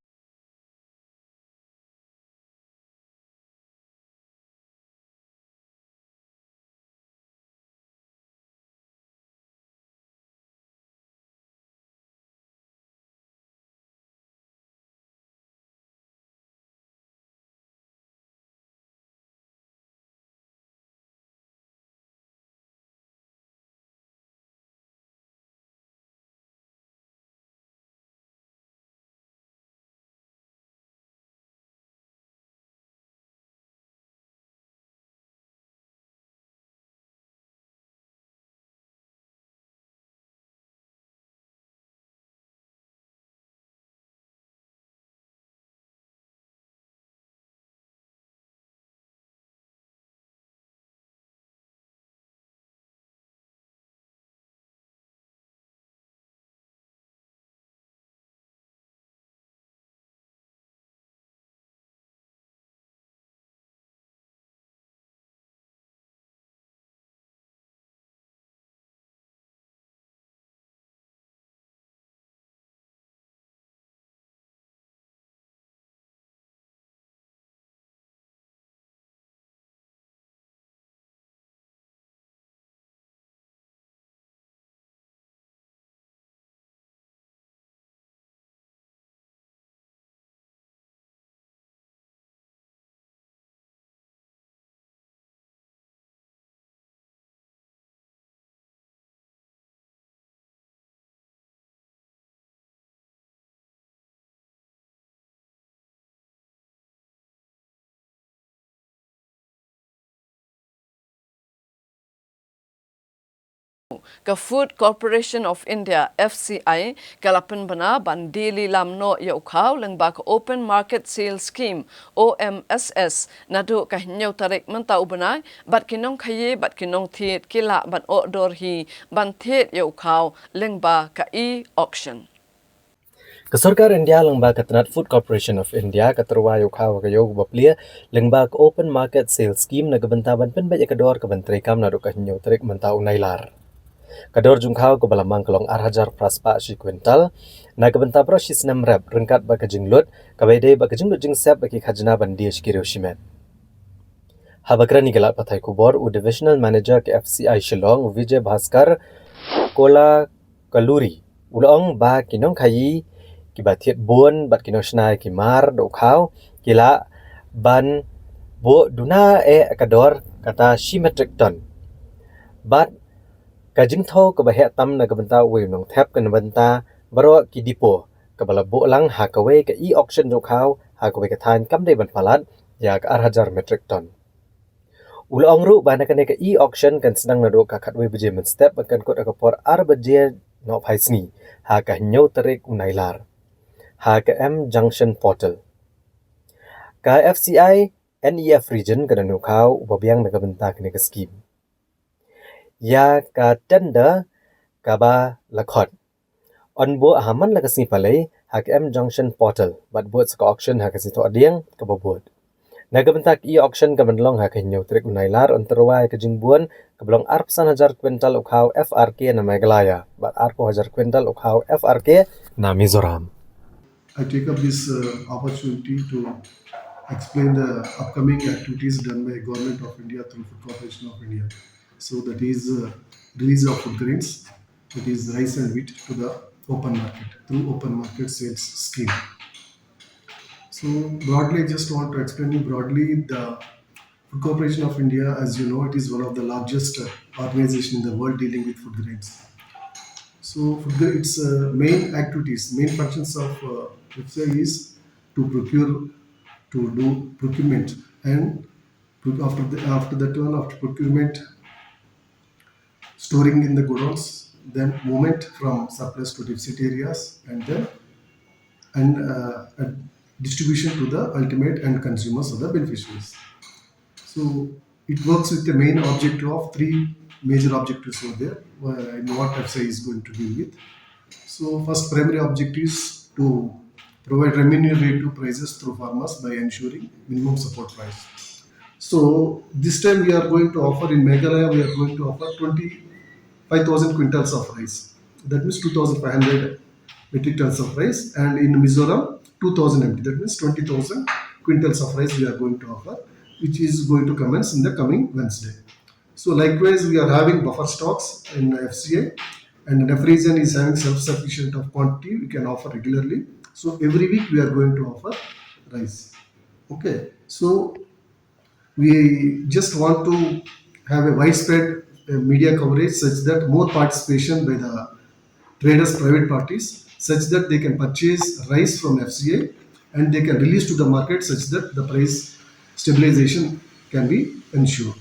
Ka Food Corporation of India, F C I, ka la pynbna ban die lilam noh ïa u khaw lyngba ka Open Market Sales Scheme, O M S S, naduh ka hynñiew tarik mynta u bnai, bad ki nongkhaïi bad ki nongthied ki lah ban order hi ban thied ïa u khaw lyngba ka e-auction. Ka sorkar India lyngba ka tnat Food Corporation of India ka tyrwa ïa u khaw ha ka ïew kaba plie lyngba ka Open Market Sales Scheme na ka bynta ban pynbeit ïa ka dor kaban treikam naduh ka hynñiew tarik mynta u Nailar. Ka dor jong u khaw kaba la mang ka long ar hajar phra spah shi kwintal na ka bynta baroh shi snem rep, ryngkat bad ka jinglut kaba ïadei bad ka jinglut jingsep bad ki khajna ban die sha ki riew shimet. Haba kren ïa ki lad pathai khubor, u Divisional Manager ka F C I Shillong, u Vijay Bhaskar Kolakaluri, u la ong ba ki nongkhaïi kiba thied bun bad ki nongshna ïa ki mar da u khaw ki lah ban buh duna eh ka dor kata shi metric ton. Bad ka jingthew kaba heh tam na ka bynta uwei u nongthep ka na bynta baroh ki dipo, kaba la buh lang ha kawei ka e-auction jong u khaw ha kawei ka thaiñ, kam dei ban palat ïa ka ar hajar metric ton. U la ong ruh ba na kane ka e-auction kan sdang naduh ka khatwei baje mynstep bad kan kut ha ka por ar baje nohphai sngi ha ka hynñiew tarik u Nailar ha ka M Junction Portal. Ka F C I N E F Region ka don ïa u khaw uba biang na ka bynta kane ka skim. Ïa ka tender kaba la khot yn buh ha man la ka sngi Palei ha ka M Junction Portal bad bud sa ka auction ha ka sngi Thohdieng kaba bud. Na ka bynta ka e-auction kaban long ha ka hynñiew tarik u Nailar, yn tyrwa ïa ka jingbun kaba long arphew san hajar kwintal u khaw F R K na Meghalaya bad arphew hajar kwintal u khaw F R K na Mizoram. I take up this uh, opportunity to explain the upcoming activities done by Government of India through Food Corporation of India. So that is uh, release of food grains, that is rice and wheat, to the open market through open market sales scheme. So broadly, I just want to explain you broadly the Food Corporation of India. As you know, it is one of the largest uh, organization in the world dealing with food grains. So food gra- its uh, main activities, main functions of uh, F C I is to procure, to do procurement, and pro- after the, after that one, after procurement, storing in the godowns, then movement from surplus to deficit areas, and then and uh, uh, distribution to the ultimate end consumers or the beneficiaries. So it works with the main objective of three major objectives over there, uh, in what F C I is going to deal with. So first primary objective is to provide remunerative prices through farmers by ensuring minimum support price. So this time we are going to offer in Meghalaya, we are going to offer twenty-five thousand quintals of rice. That means two thousand five hundred metric tons of rice, and in Mizoram, two thousand M T, that means twenty thousand quintals of rice we are going to offer, which is going to commence in the coming Wednesday. So likewise, we are having buffer stocks in F C I, and if region is having self-sufficient of quantity, we can offer regularly. So every week we are going to offer rice. Okay, so we just want to have a widespread uh, media coverage such that more participation by the traders, private parties, such that they can purchase rice from F C I and they can release to the market such that the price stabilization can be ensured.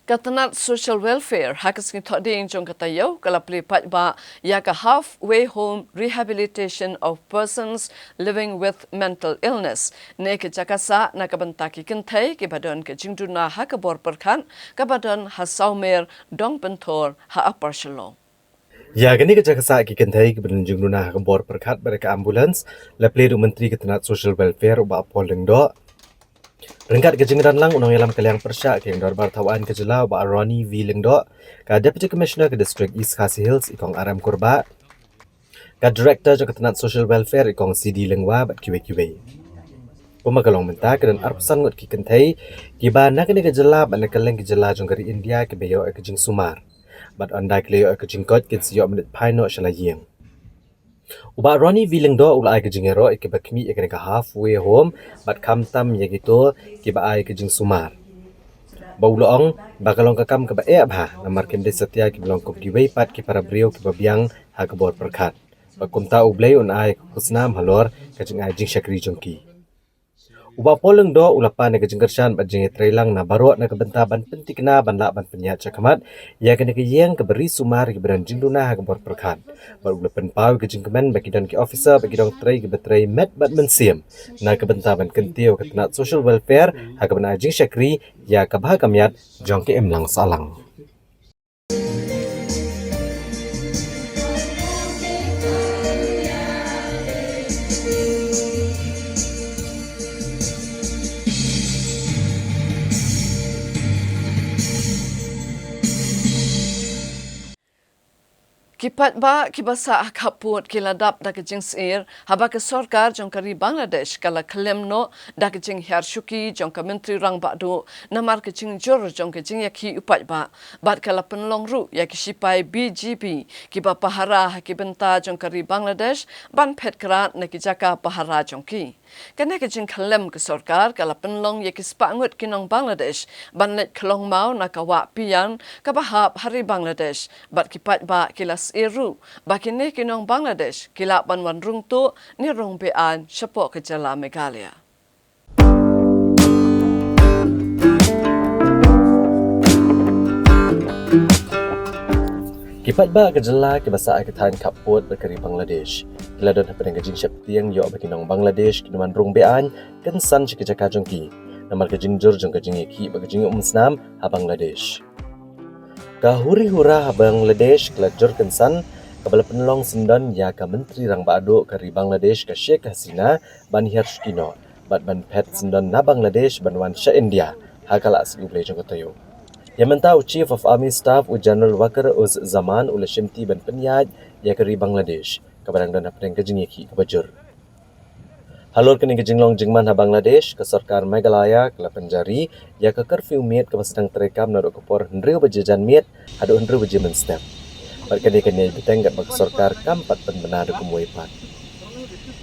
Ka tnat Social Welfare ha ka sngi Thohdieng jong ka taïew ka la plie paidbah ïa ka Halfway Home Rehabilitation of Persons Living with Mental Illness. Ne ka jaka sah na ka bynta ki kynthei kiba don ka jingduna ha ka bor pyrkhat kaba don ha Sawmer, Dongpynthor ha Upper Shillong. Ïa kane ka jaka sah ki kynthei kiba don jingduna ha ka bor pyrkhat bad ka ambulance la plie da u Myntri ka tnat Social Welfare u Bah Paul Lyngdoh. Ryngkat ka jingdon lang u nongïalam ka liang pyrshah ka ïing dorbar thaw aiñ ka jylla u Bah Ronnie V Lyngdoh, ka Deputy Commissioner ka District East Khasi Hills i Kong R M Kurbah, ka Director jong ka tnat Social Welfare i Kong C D Lyngwa bad kiwei kiwei. Kumba ka long mynta ka don arphew san ngut ki kynthei kiba na kane ka jylla bad na kylleng ki jylla jong ka ri India kiba ïoh ïa ka jingsumar. Bad ynda ki la ïoh ïa ka jingkoit kin sa ïoh mynta phai noh sha la ïing. U Bah Ronnie V Lyngdoh u la ai ka jingïaroh ïa kiba khmih ïa kane ka Halfway Home bad khamtam ïa kito kiba ai ka jingsumar. Ba u la ong ba ka long ka kam kaba eh bha namar kim dei satia kiba long kum kiwei pat ki para briew kiba biang ha ka bor pyrkhat. Ba kumta U Blei un ai ka khusnam halor ka jingai jingshakri jong ki. U Bah Paul Lyngdoh u la pan ïa ka jingkyrshan bad jingïatreilang na baroh na ka bynta ban pynthikna ban lah ban pynïaid shakhmat ïa kane ka ïing kaba ri sumar ïa kiba don jingduna ha ka bor pyrkhat. Bad u la pynpaw ïa ka jingkmen ba ki don ki officer bad ki nongtrei kiba trei met bad mynsiem na ka bynta ban kyntiew ïa ka tnat social welfare ha kaba ai jingshakri ïa ka bha ka miat jong ka imlang sahlang. Ki paidbah kiba sah ha khappud ki la dap da ka jingsyier haba ka sorkar jong ka ri Bangladesh ka la khlem noh da ka jinghiar shuki jong ka Myntri Rangbah Duh namar ka jingjur jong ka jingïakhih u paidbah, bad ka la pynlong ruh ïa ki shipai B G B kiba pahara ha ki bynta jong ka ri Bangladesh ban phet krad na ki jaka pahara jong ki. Kane ka jingkhyllem ka sorkar ka la pynlong ïa ki spah ngut ki nong Bangladesh ban leit khlong maw na ka wah Piyan kaba hap ha ri Bangladesh, bad ki paidbah ki la syier ruh ba kine ki nong Bangladesh ki lah ban wan rung tuh ne rung be-aiñ shapoh ka jylla Meghalaya. Ki paidbah ka jylla kiba sah ha ka thaiñ khappud bad ka ri Bangladesh ki la don hapdeng ka jingsheptieng ïoh ba ki nong Bangladesh kin wan rung be-aiñ kynsan sha ki jaka jong ki namar ka jingjur jong ka jingïakhih bad ka jingïaumsnam ha Bangladesh. Ka huri hura ha Bangladesh ka la jur kynsan kaba la pynlong syndon ïa ka Myntri Rangbah Duh ka ri Bangladesh ka Sheikh Hasina ban hiar shuki noh bad ban phet syndon na Bangladesh ban wan sha India ha ka Lad Sngi U Blei jong ka taïew. Ïa mynta u Chief of Army Staff u General Waqar-uz-Zaman u la shimti ban pynïaid ïa ka ri Bangladesh kaba dang don hapdeng ka jingïakhih kaba jur. Halor kane ka jinglong jingman ha Bangladesh, ka sorkar Meghalaya ka la pynjari ïa ka curfew miet kaba sdang treikam naduh ka por hynriew baje janmiet haduh hynriew baje mynstep. Bad kane ka ïai bteng katba ka sorkar kam pat pynbna da kumwei pat.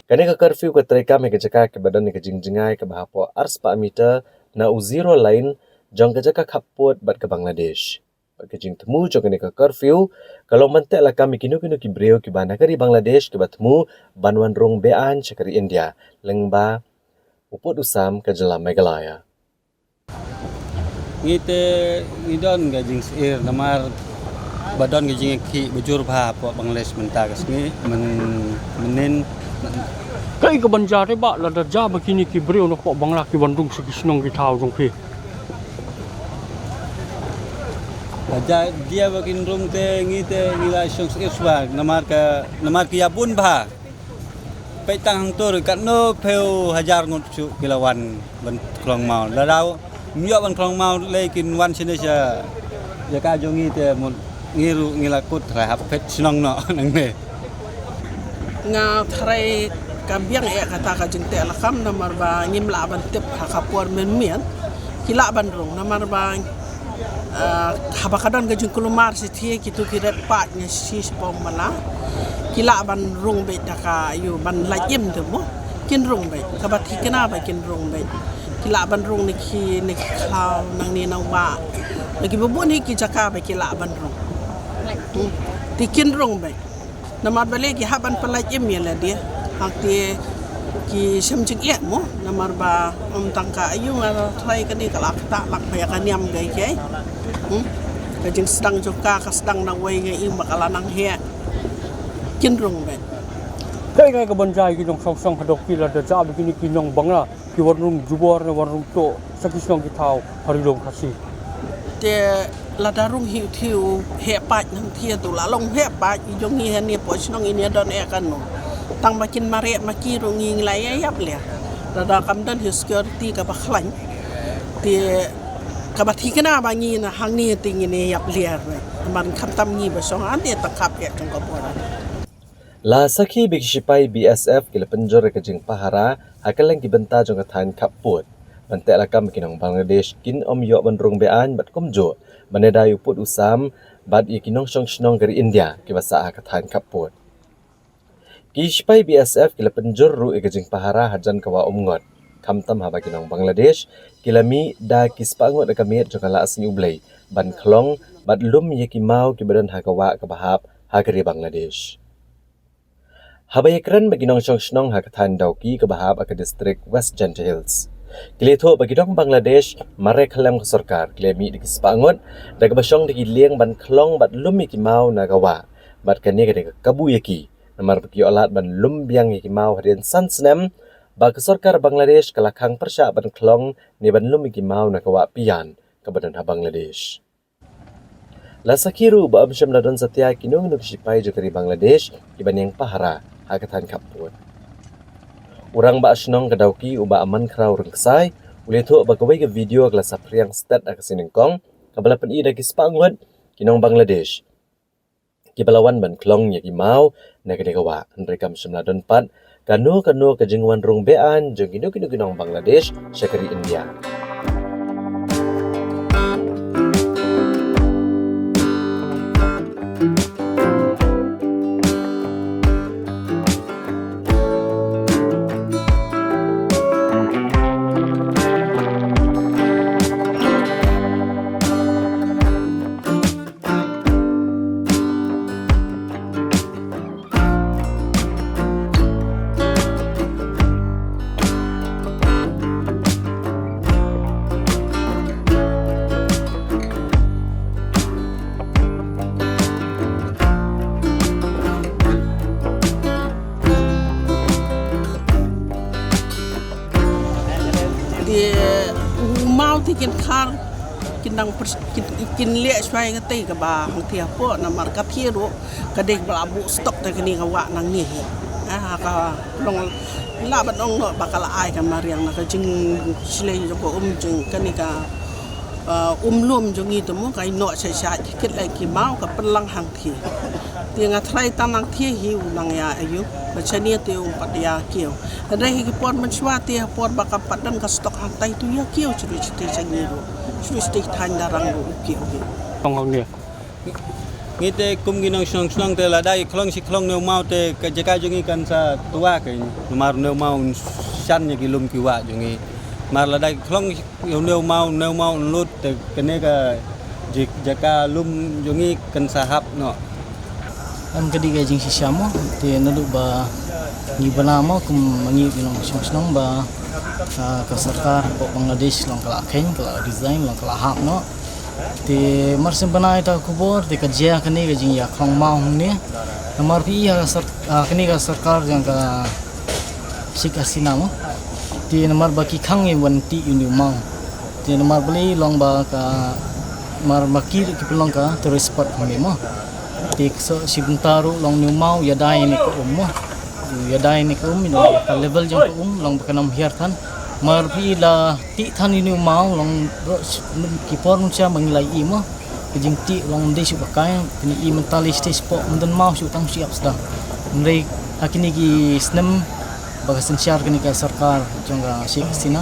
Kane ka curfew ka treikam ha ka jaka kaba don ïa ka jingjngai kaba hapoh arspah meter na u zero line jong ka jaka khappud bad ka Bangladesh. Bad ka jingthmu jong kane ka curfew ka long ban teh lakam ïa kino kino ki briew kiba na ka ri Bangladesh kiba thmu ban wan rung be-aiñ sha ka ri India lyngba u pud u sam ka jylla Meghalaya. Ngi te ngi don ka jingsyier namar ba don ka jingïakhih ba jur bha hapoh Bangladesh mynta ka sngi, myn-, mynnin. Kaei kaban jia te bah lada jia ba kine ki briew na hapoh Bangla ki wan rung sha ki shnong ki thaw jong phi? Ba jia, jia ba kin rung te ngi te ngi la shong syier shuwa namar ka, namar ki ïa bun bha. Peit tang hangto katno phew hajar ngut shuh ki la wan ban khlong maw. Lada ym ïoh ban khlong maw lei kin wan shane sha jaka jong ngi te mut ngi ruh ngi la kut tharai hap phet shnong noh nangne. Nga tharai ka biang eh kata ka jingteh lakam namar ba ngim lah ban tip ha ka por mynmiet ki lah ban rung namar ba, ah, haba ka don ka jingkulmar shi thie kitu ki ret paid nga shi shi pom bala ki lah ban rung beit da ka ïu ban lait im te mo kin rung beit kaba thikna ba kin rung beit ki lah ban rung ne ki ne ki khlaw nangne na wah na ki bun hi ki jaka ba ki lah ban rung. Hmm. Te kin rung beit. Namar balei ki hap ban pynlait im ïa lade. Hangte ki shem jingeh mo namar ba ym tang ka aïu nga tharai kane ka la ktah lang ba ïa ka niam ka ïa. Hmm? Ka jingsdang jong ka ka sdang na wei nga im ba ka la nang heh. Kin rung beit. Kaei kaei kaban jia ïa ki nongshong shnong haduh ki lada jia ba kine ki nong Bangla ki wan rung jubor ne wan rung tuh sha ki shnong ki thaw ha ri lum Khasi. Te lada rung hi u thie u heh paid nang thie tu la long heh paid i jong ngi hane poh shnong i ne don eh kano. Tang ba kin mareh ma ki rung ngi ngi la ïa ïap leh. Lada kam don hi security kaba khlaiñ. Te kaba thikna ba ngi na hangne te ngi ne ïap leh. Ban khamtam ngi ba shong ante tang khap eh tang ka bor. La sakhi ba ki shipai B S F ki la pynjur ïa ka jingpahara ha kylleng ki bynta jong ka thaiñ khappud. Ban teh lakam ba ki nong Bangladesh kin ym ïoh ban rung be-aiñ bad kumjuh ban ïada ïa u pud u sam bad ïa ki nongshong shnong ka ri India kiba sah ha ka thaiñ khappud. Ki shipai B S F ki la pynjur ruh ïa ka jingpahara hajan ka wah Umngot. Khamtam haba ki nong Bangladesh ki la mih da ki spah ngut na ka miet jong ka Lad Sngi U Blei ban khlong bad lum ïa ki maw kiba don ha ka wah kaba hap ha ka ri Bangladesh. Haba ïakren bad ki nongshong shnong ha ka thaiñ Dawki kaba hap ha ka distrik West Jaiñtia Hills, Ki la ïathuh ba ki nong Bangladesh mareh khlem ka sorkar ki la mih da ki spah ngut da kaba shong da ki lieng ban khlong bad lum ïa ki maw na ka wah, bad kane ka dei ka kabu ïa ki namar ba ki ïoh lad ban lum biang ïa ki maw hadien san snem ba ka sorkar Bangladesh ka la khang pyrshah ban khlong ne ban lum ïa ki maw na ka wah Piyan kaba don ha Bangladesh. La sakhi ruh ba ym shym la don satia kino kino ki shipai jong ka ri Bangladesh kiba niang pahara ha ka thaiñ khappud. U rangbah shnong ka Dawki, u Bah Mankhraw Rynksai, u la ïathuh ba kawei ka video ka la saphriang stet ha ka sngi nyngkong kaba la pyni da ki spah ngut ki nong Bangladesh kiba la wan ban khlong ïa ki maw na kane ka wah, hynrei kam shym la don pat kano kano ka jingwan rung be-aiñ jong kino kino ki nong Bangladesh sha ka ri India. Te u maw te kin khar, kin dang pers-, kin, kin leh shwa ïa katei kaba hangthie hapoh, namar katei ruh ka dei ba la buh stok te kane ka wah nangne hi. Ah, ka long lah ban ong noh ba ka la ai ka mariang na ka jingshlei jong ka um jong kane ka, ah, um lum jong ngi te mo, ka ïehnoh shai shai kit lei ki maw ka pynlang hangthie. Te nga tharai tang hangthie hi u nang ïa aiu, ba shane te um pat ïa kiew. Hynrei hi ki por mynshuwa te ha por ba ka pat don ka stok hangtai tu ïa kiew shuh shuh te sha ngi ruh. Shuh shuh te thaiñ Darrang ruh u kiew hi. Ong ong ne. Ngi te kum ngi nong shnong shnong te lada i khlong shi khlong ne u maw te ka jaka jong ngi kan sa tuwa ke. Namar ne u maw un shan ïa ki lum ki wah jong ngi. Mar lada i khlong shi ïa u ne u maw, ne u maw un lut te kane ka ji-, jaka lum jong ngi kan sa hap noh. Em ka dei ka jingshisha mo, te naduh ba ngi bna mo kum ma ngi ki nong shnong shnong ba, ah, ka sorkar hapoh Bangladesh long ka la kheiñ, ka la resign, long ka la hap noh. Te mar shen bna ïa ta ka khubor, te ka jia kane ka jingïakhlong maw hangne. Namar phi i ha ka sor-, ah, kane ka sorkar jong ka Sheikh Hasina mo. Te namar ba ki khang ïa ban tih ïa une u maw. Te namar balei long ba ka, mar ba ki, ki pynlong ka tourist spot hangne mo. Te ka so shi bynta ruh long une u maw ïada ïa kane ka um mo. Ïada ïa kane ka um, ïa ka level jong ka um long ba kan ym hiar than. Mar phi la tih than ïa une u maw long ruh ki por mynshuwa ba ngi la ïohi mo. Ka jingtih long ym dei shuh ba kai, kane i mynta lei stage pok, ym don maw shuh tang shu ïap sdang. Hynrei ha kine ki snem ba ka synshar kane ka sorkar jong ka Sheikh Hasina,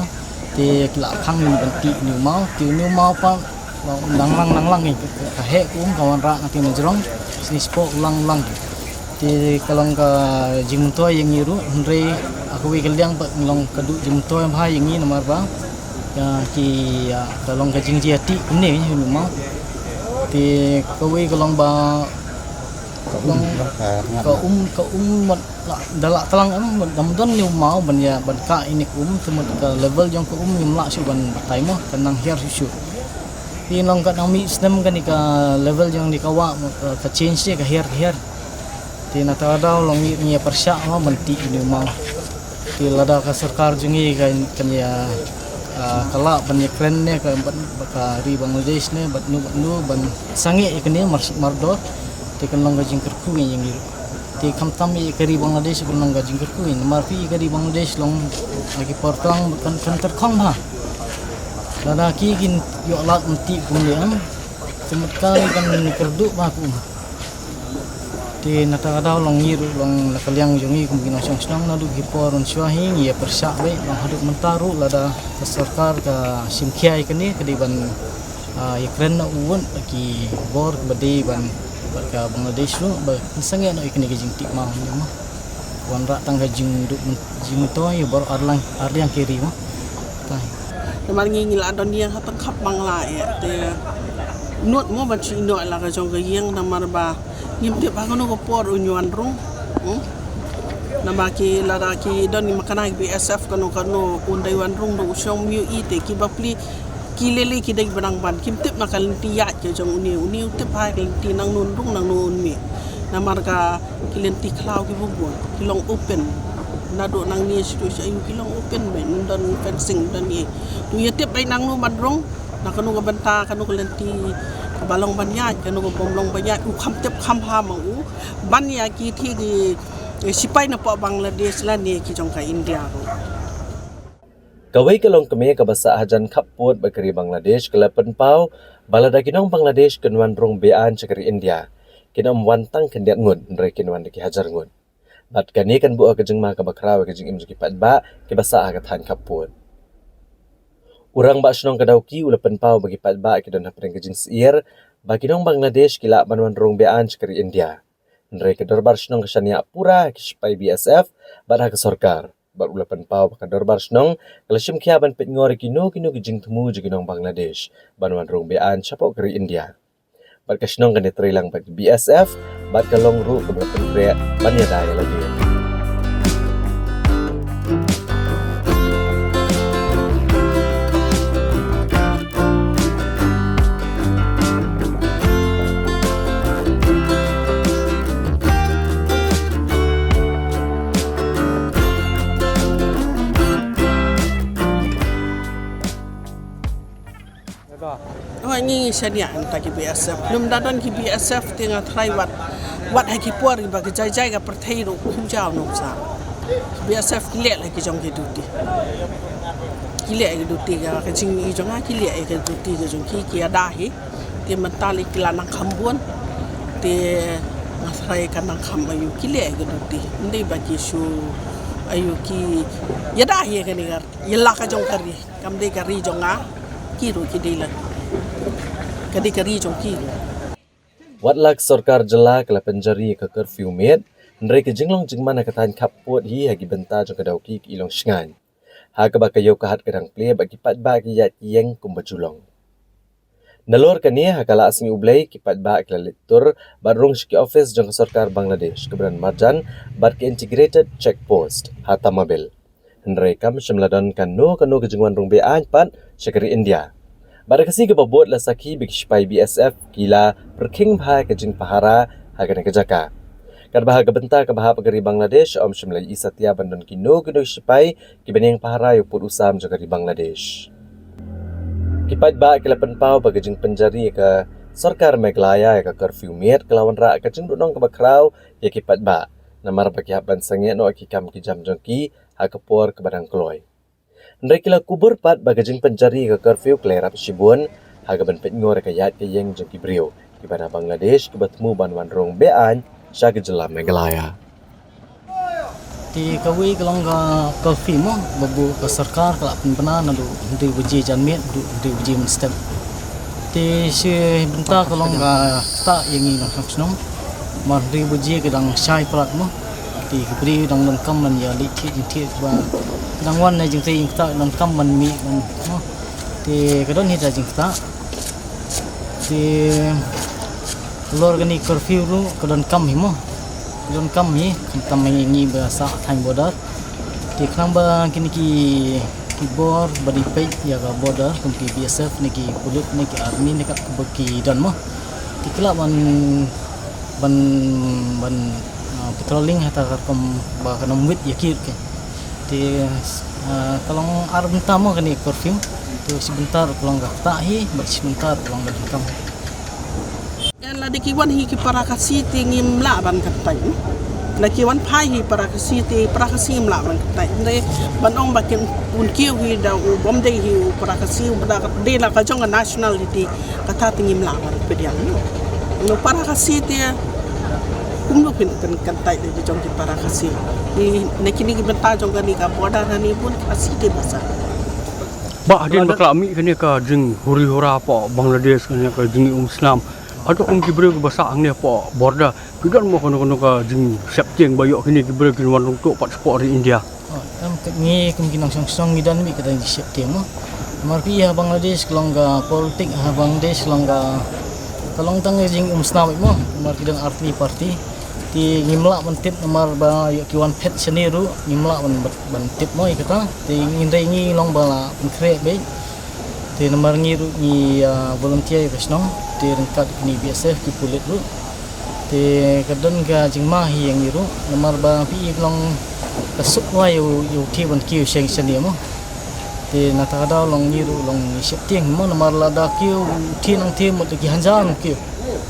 te ki la khang ïa ban tih ïa une u maw, te une u maw pat nang lang nang lang, ka, ka heh ka um ka wanrah na kine jrong, stage pok lang lang. Te ka long ka jingmyntoi ïa ngi ruh, hynrei ha kawei ka liang pat long ka duh jingmyntoi bha ïa ngi namar ba ïa ki, ïa ka long ka jingjia tih kumne ïa une u maw. Te kawei ka long ba ka long ka um, ka um mut la, da la tlang em, mut da ym don une u maw ban ïa ban kah ïa kane ka um, te mut ka level jong ka um ngim lah shuh ban batai mo, ka nang hiar shuh shuh. Te long ka nang mih snem kane ka level jong kane ka wah mut ka, ka change ïa ka hiar ka hiar. Te na kata ka daw long ngi, ngi ïa pyrshah mo ban tih ïa une u maw. Te lada ka sorkar jong ngi kan, kan ïa, ah, ka lah ban ïa kren ne ka, ban, ba ka ri Bangladesh ne bad nu bad nu ban sangeh ïa kane mar, mardor. Te kan long ka jingkyrkhu ïa ngi. Te khamtam ïa ka ri Bangladesh kan long ka jingkyrkhu ïa ngi. Namar phi i ka ri Bangladesh long ha ki por tlang kan, kan tyrkhong bha. Lada ki kin ïoh lad ban tih kumne em. Te mut ka kan kyrduh bha ka um. Te na kata ka daw long ngi ruh long na ka liang jong ngi kum ki nongshong shnong naduh ki por mynshuwa hi ngi ïa pyrshah beit long haduh mynta ruh lada ka sorkar ka shim khia ïa kane ka dei ban, ah, ïa kren na u wut ki bor ba dei ban bad ka Bangladesh ruh ba sangeh noh ïa kane ka jingtih maw ne mo. Wanrah tang ka jingduh myn-, jingmyntoi ïa baroh arliang, arliang ki ri mo. Tai. Namar ngi ngi la don ïing ha tang khap Bangla ïa te. Nud mo ban shu ïehnoh la ka jong ka ïing namar ba ngim tip ha kano ka por un wan rung. Hmm? Namar ki lada ki don i makna ki B S F kano kano un dei wan rung da u shong myo i te ki bapli ki lele ki dei ba nang ban kim tip ma ka lynti ïaid ka jong une, une u tip ha ka lynti nangno un rung nangno un mih. Namar ka ki lynti khlaw ki bun bun ki long open. Naduh nangne sha tu sha ïu ki long open, ba ym don fencing, ym don ïa. Tu ïa tip ba nangno ban rung na kano ka bynta, kano ka lynti ba long ban ïaid, kano ka bym long ban ïaid, u kham tip kham bha ma u ban ïa ki thie ki sipai na poh Bangladesh lane ki jong ka India ruh. Kawei ka longkmie kaba sah hajan khappud bad ka ri Bangladesh ka la pynpaw ba lada ki nong Bangladesh kin wan rung be-aiñ sha ka ri India, kin ym wan tang khyndiat ngut, hynrei kin wan da ki hajar ngut. Bad kane kan buh ha ka jingma kaba khraw ha ka jingim jong ki paidbah kiba sah ha ka thaiñ khappud. U rangbah shnong ka Dawki u la pynpaw ba ki paidbah ki don hapdeng ka jingsyier ba ki nong Bangladesh ki lah ban wan rung be-aiñ sha ka ri India. Hynrei ka dorbar shnong ka shaniah pura ha ki sipai B S F bad ha ka sorkar. Bad u la pynpaw ba ka dorbar shnong ka la shim khia ban peit ngor ïa kino kino ki jingthmu jong ki nong Bangladesh ban wan rung be-aiñ shapoh ka ri India. Bad ka shnong kan ïatrei lang bad ki B S F bad ka long ruh kaba la pynkhreh ban ïada ïa lade. Hooid, ngi shaniah nangta ki B S F. Lym da don ki B S F te nga tharai wat, wat ha ki por ba ka jai jai ka pyrthei ruh kumjuh nuksa. Ki B S F ki leh la ki jong ki duty. Ki leh ki duty ka, ka jingim jong nga, ki leh ki duty ka jong ki, ki ïada hi. Te mynta lei ki la nang kham bun. Te nga tharai ka nang kham aïu, ki leh ki duty. Ym dei ba ki shu aïu, ki ïada hi kane ka ri, ïa la ka jong ka ri. Kam dei ka ri jong nga, ki ruh ki dei la. Ka dei ka ri jong ki ruh. Wat la ka sorkar jylla ka la pynjari ïa ka curfew miet, hynrei ka jinglong jingman ha ka thaiñ khappud hi ha ki bynta jong ka Dawki ki long shngaiñ. Ha kaba ka ïew ka hat ka dang plie bad ki paidbah ki ïaid ki ïeng kumba ju long. Nalor kane, ha ka la sngi U Blei ki paidbah ki la leit tur bad rung sha ki ophis jong ka sorkar Bangladesh kaba don marjan bad ka Integrated Check Post ha Tamabil. Hynrei kam shym la don kano kano ka jingwan rung be-aiñ pat sha ka ri India. Bad ha ka sngi kaba bud la sakhi ba ki sipai B S F ki la pyrkhing bha ka jingpahara ha kane ka jaka. Katba ha ka bynta kaba hap ka ri Bangladesh ym shym la ïohi satia ban don kino kino ki sipai kiban ïeng pahara ïa u pud u sam jong ka ri Bangladesh. Ki paidbah ki la pynpaw ba ka jingpynjari ïa ka sorkar Meghalaya ïa ka curfew miet ka la wanrah ka jingduhnong kaba khraw ïa ki paidbah, namar ba ki hap ban sangeh noh ïa ki kam ki jam jong ki ha ka por kaba dang kloi. Hynrei ki la kubur pat ba ka jingpynjari ïa ka curfew ka la ïarap shibun ha kaban peit ngor ïa ka ïaid ka ïeng jong ki briew kiba na Bangladesh kiba thmu ban wan rung be-aiñ sha ka jylla Meghalaya. Te kawei ka long ka curfew mo, ba buh ka sorkar ka la pynbna naduh hynriew baje janmiet haduh hynriew baje mynstep. Te shi bynta ka long ka ktah ïa ngi nongshong shnong. Namar hynriew baje ka dang shai palat mo. Te ki briew dang donkam ban ïa leit thied jingthied ba dang wan na jingtrei jingktah, donkam ban mih ban mo. Te ka don hi ka jingktah. Te lor kane curfew ruh ka donkam hi mo. Ka donkam hi, khamtam ïa ngi ba sah thaiñ border. Te khnang ba kine ki, ki bor ba dei peit ïa ka border, kum ki B S F ne ki pulit ne ki army ne kat kaba ki don mo. Te ki lah ban, ban, ban, ah, patrolling ha kata ka rukom ba kan ym wit ïa ki ruh ki. Te, ah, ka long ar bynta mo kane curfew. Te shi bynta ruh ka long ka ktah hi, bad shi bynta ruh ka long ka donkam. Lada ki wan hi ki para Khasi te ngim lah ban kyntait. Lada ki wan phai hi para Khasi te para Khasi ngim lah ban kyntait. Hynrei ban ong ba kin un kiew hi da u bym dei hi u para Khasi, u ba dei la ka jong ka nationality, kata te ngim lah ban pdiang. Ngi para Khasi te kumno phin kyntait da ki jong ki para Khasi. Ngi na kine ki bynta jong kane ka border hangne bun Khasi te ba sah. Bah, hadien ba ka la mih kane ka jinghuri hura hapoh Bangladesh, kane ka jingïaumsnam, hato kum ki briew kiba sah hangne hapoh border, ki don mo kano kano ka jingsheptieng ba ïoh kine ki briew kin wan rung tuh pat shapoh ri India? Oh, em, ngi kum ki nongshong shnong ngi don beit ka jingsheptieng mo. Namar phi ha Bangladesh ka long ka politik, ha Bangladesh ka long ka, ka long tang ka jingïaumsnam mo. Namar ki don artylli party. Te ngim lah ban tip namar ba ïoh ki wan phet shane ruh, ngim lah ban, ban, ban tip mo ïa kata. Te ngin dei ngi long ba la pynkhreh beit. Te namar ngi ruh ngi, ah, volunteer ïa ka shnong. Te ryngkat kine B S F ki pulit ruh. Te ka don ka jingma hi ïa ngi ruh namar ba phi i long ka suk wai ïa u, ïa u thie ban kiew sheng shane mo. Te na kata ka daw long ngi ruh long ngi sheptieng mo namar lada kiew u thie nang thie mut da ki hajar ngut kiew.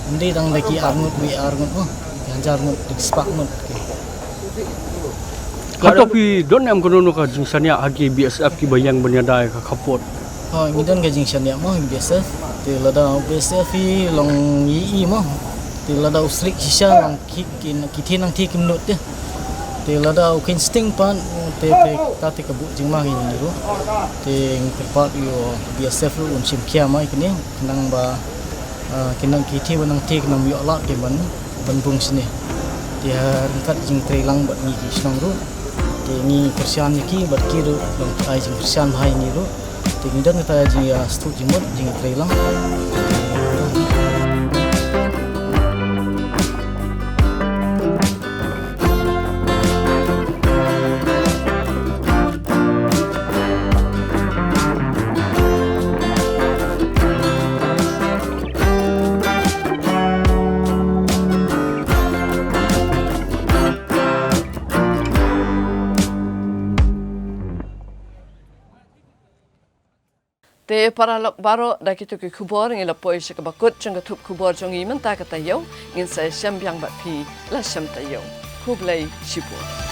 Ym dei tang da ki ar ngut wei ar ngut mo. Ki hajar ngut da ki spah ngut kiew. Hato phi don em kano kano ka jingshaniah ha ki B S F kiba ïeng ban ïada ïa ka khappud? Oh, ngi don ka jingshaniah mo ha ki B S F. Te lada u B S F hi long ngi i mo. Te lada u slick shisha long ki, ki, ki thie nang thie kim nud te. Te lada u kheiñ sting pat te, te, ta te ka buh jingma ngi ngi ruh. Te ngi kyrpad ïa u B S F ruh un shim khia mo ïa kine khnang ba, ah, kine ki thie ba nang thie ki nang ym ïoh lad ki ban, ban bung shane. Te ha ryngkat jingtrei lang bad ngi ki shnong ruh. Te ngi kyrshan ïa ki bad ki ruh long ai jingkyrshan bha ïa ngi ruh. Te ngi don kata jingïastuh jingmut jingtrei lang. Te paralok baroh, da kito ki khubor ngi la poi sha kaba kut jong ka thup khubor jong ngi mynta ka taïew. Ngin sa ïashem biang bad phi la shem taïew. Khublei shibun.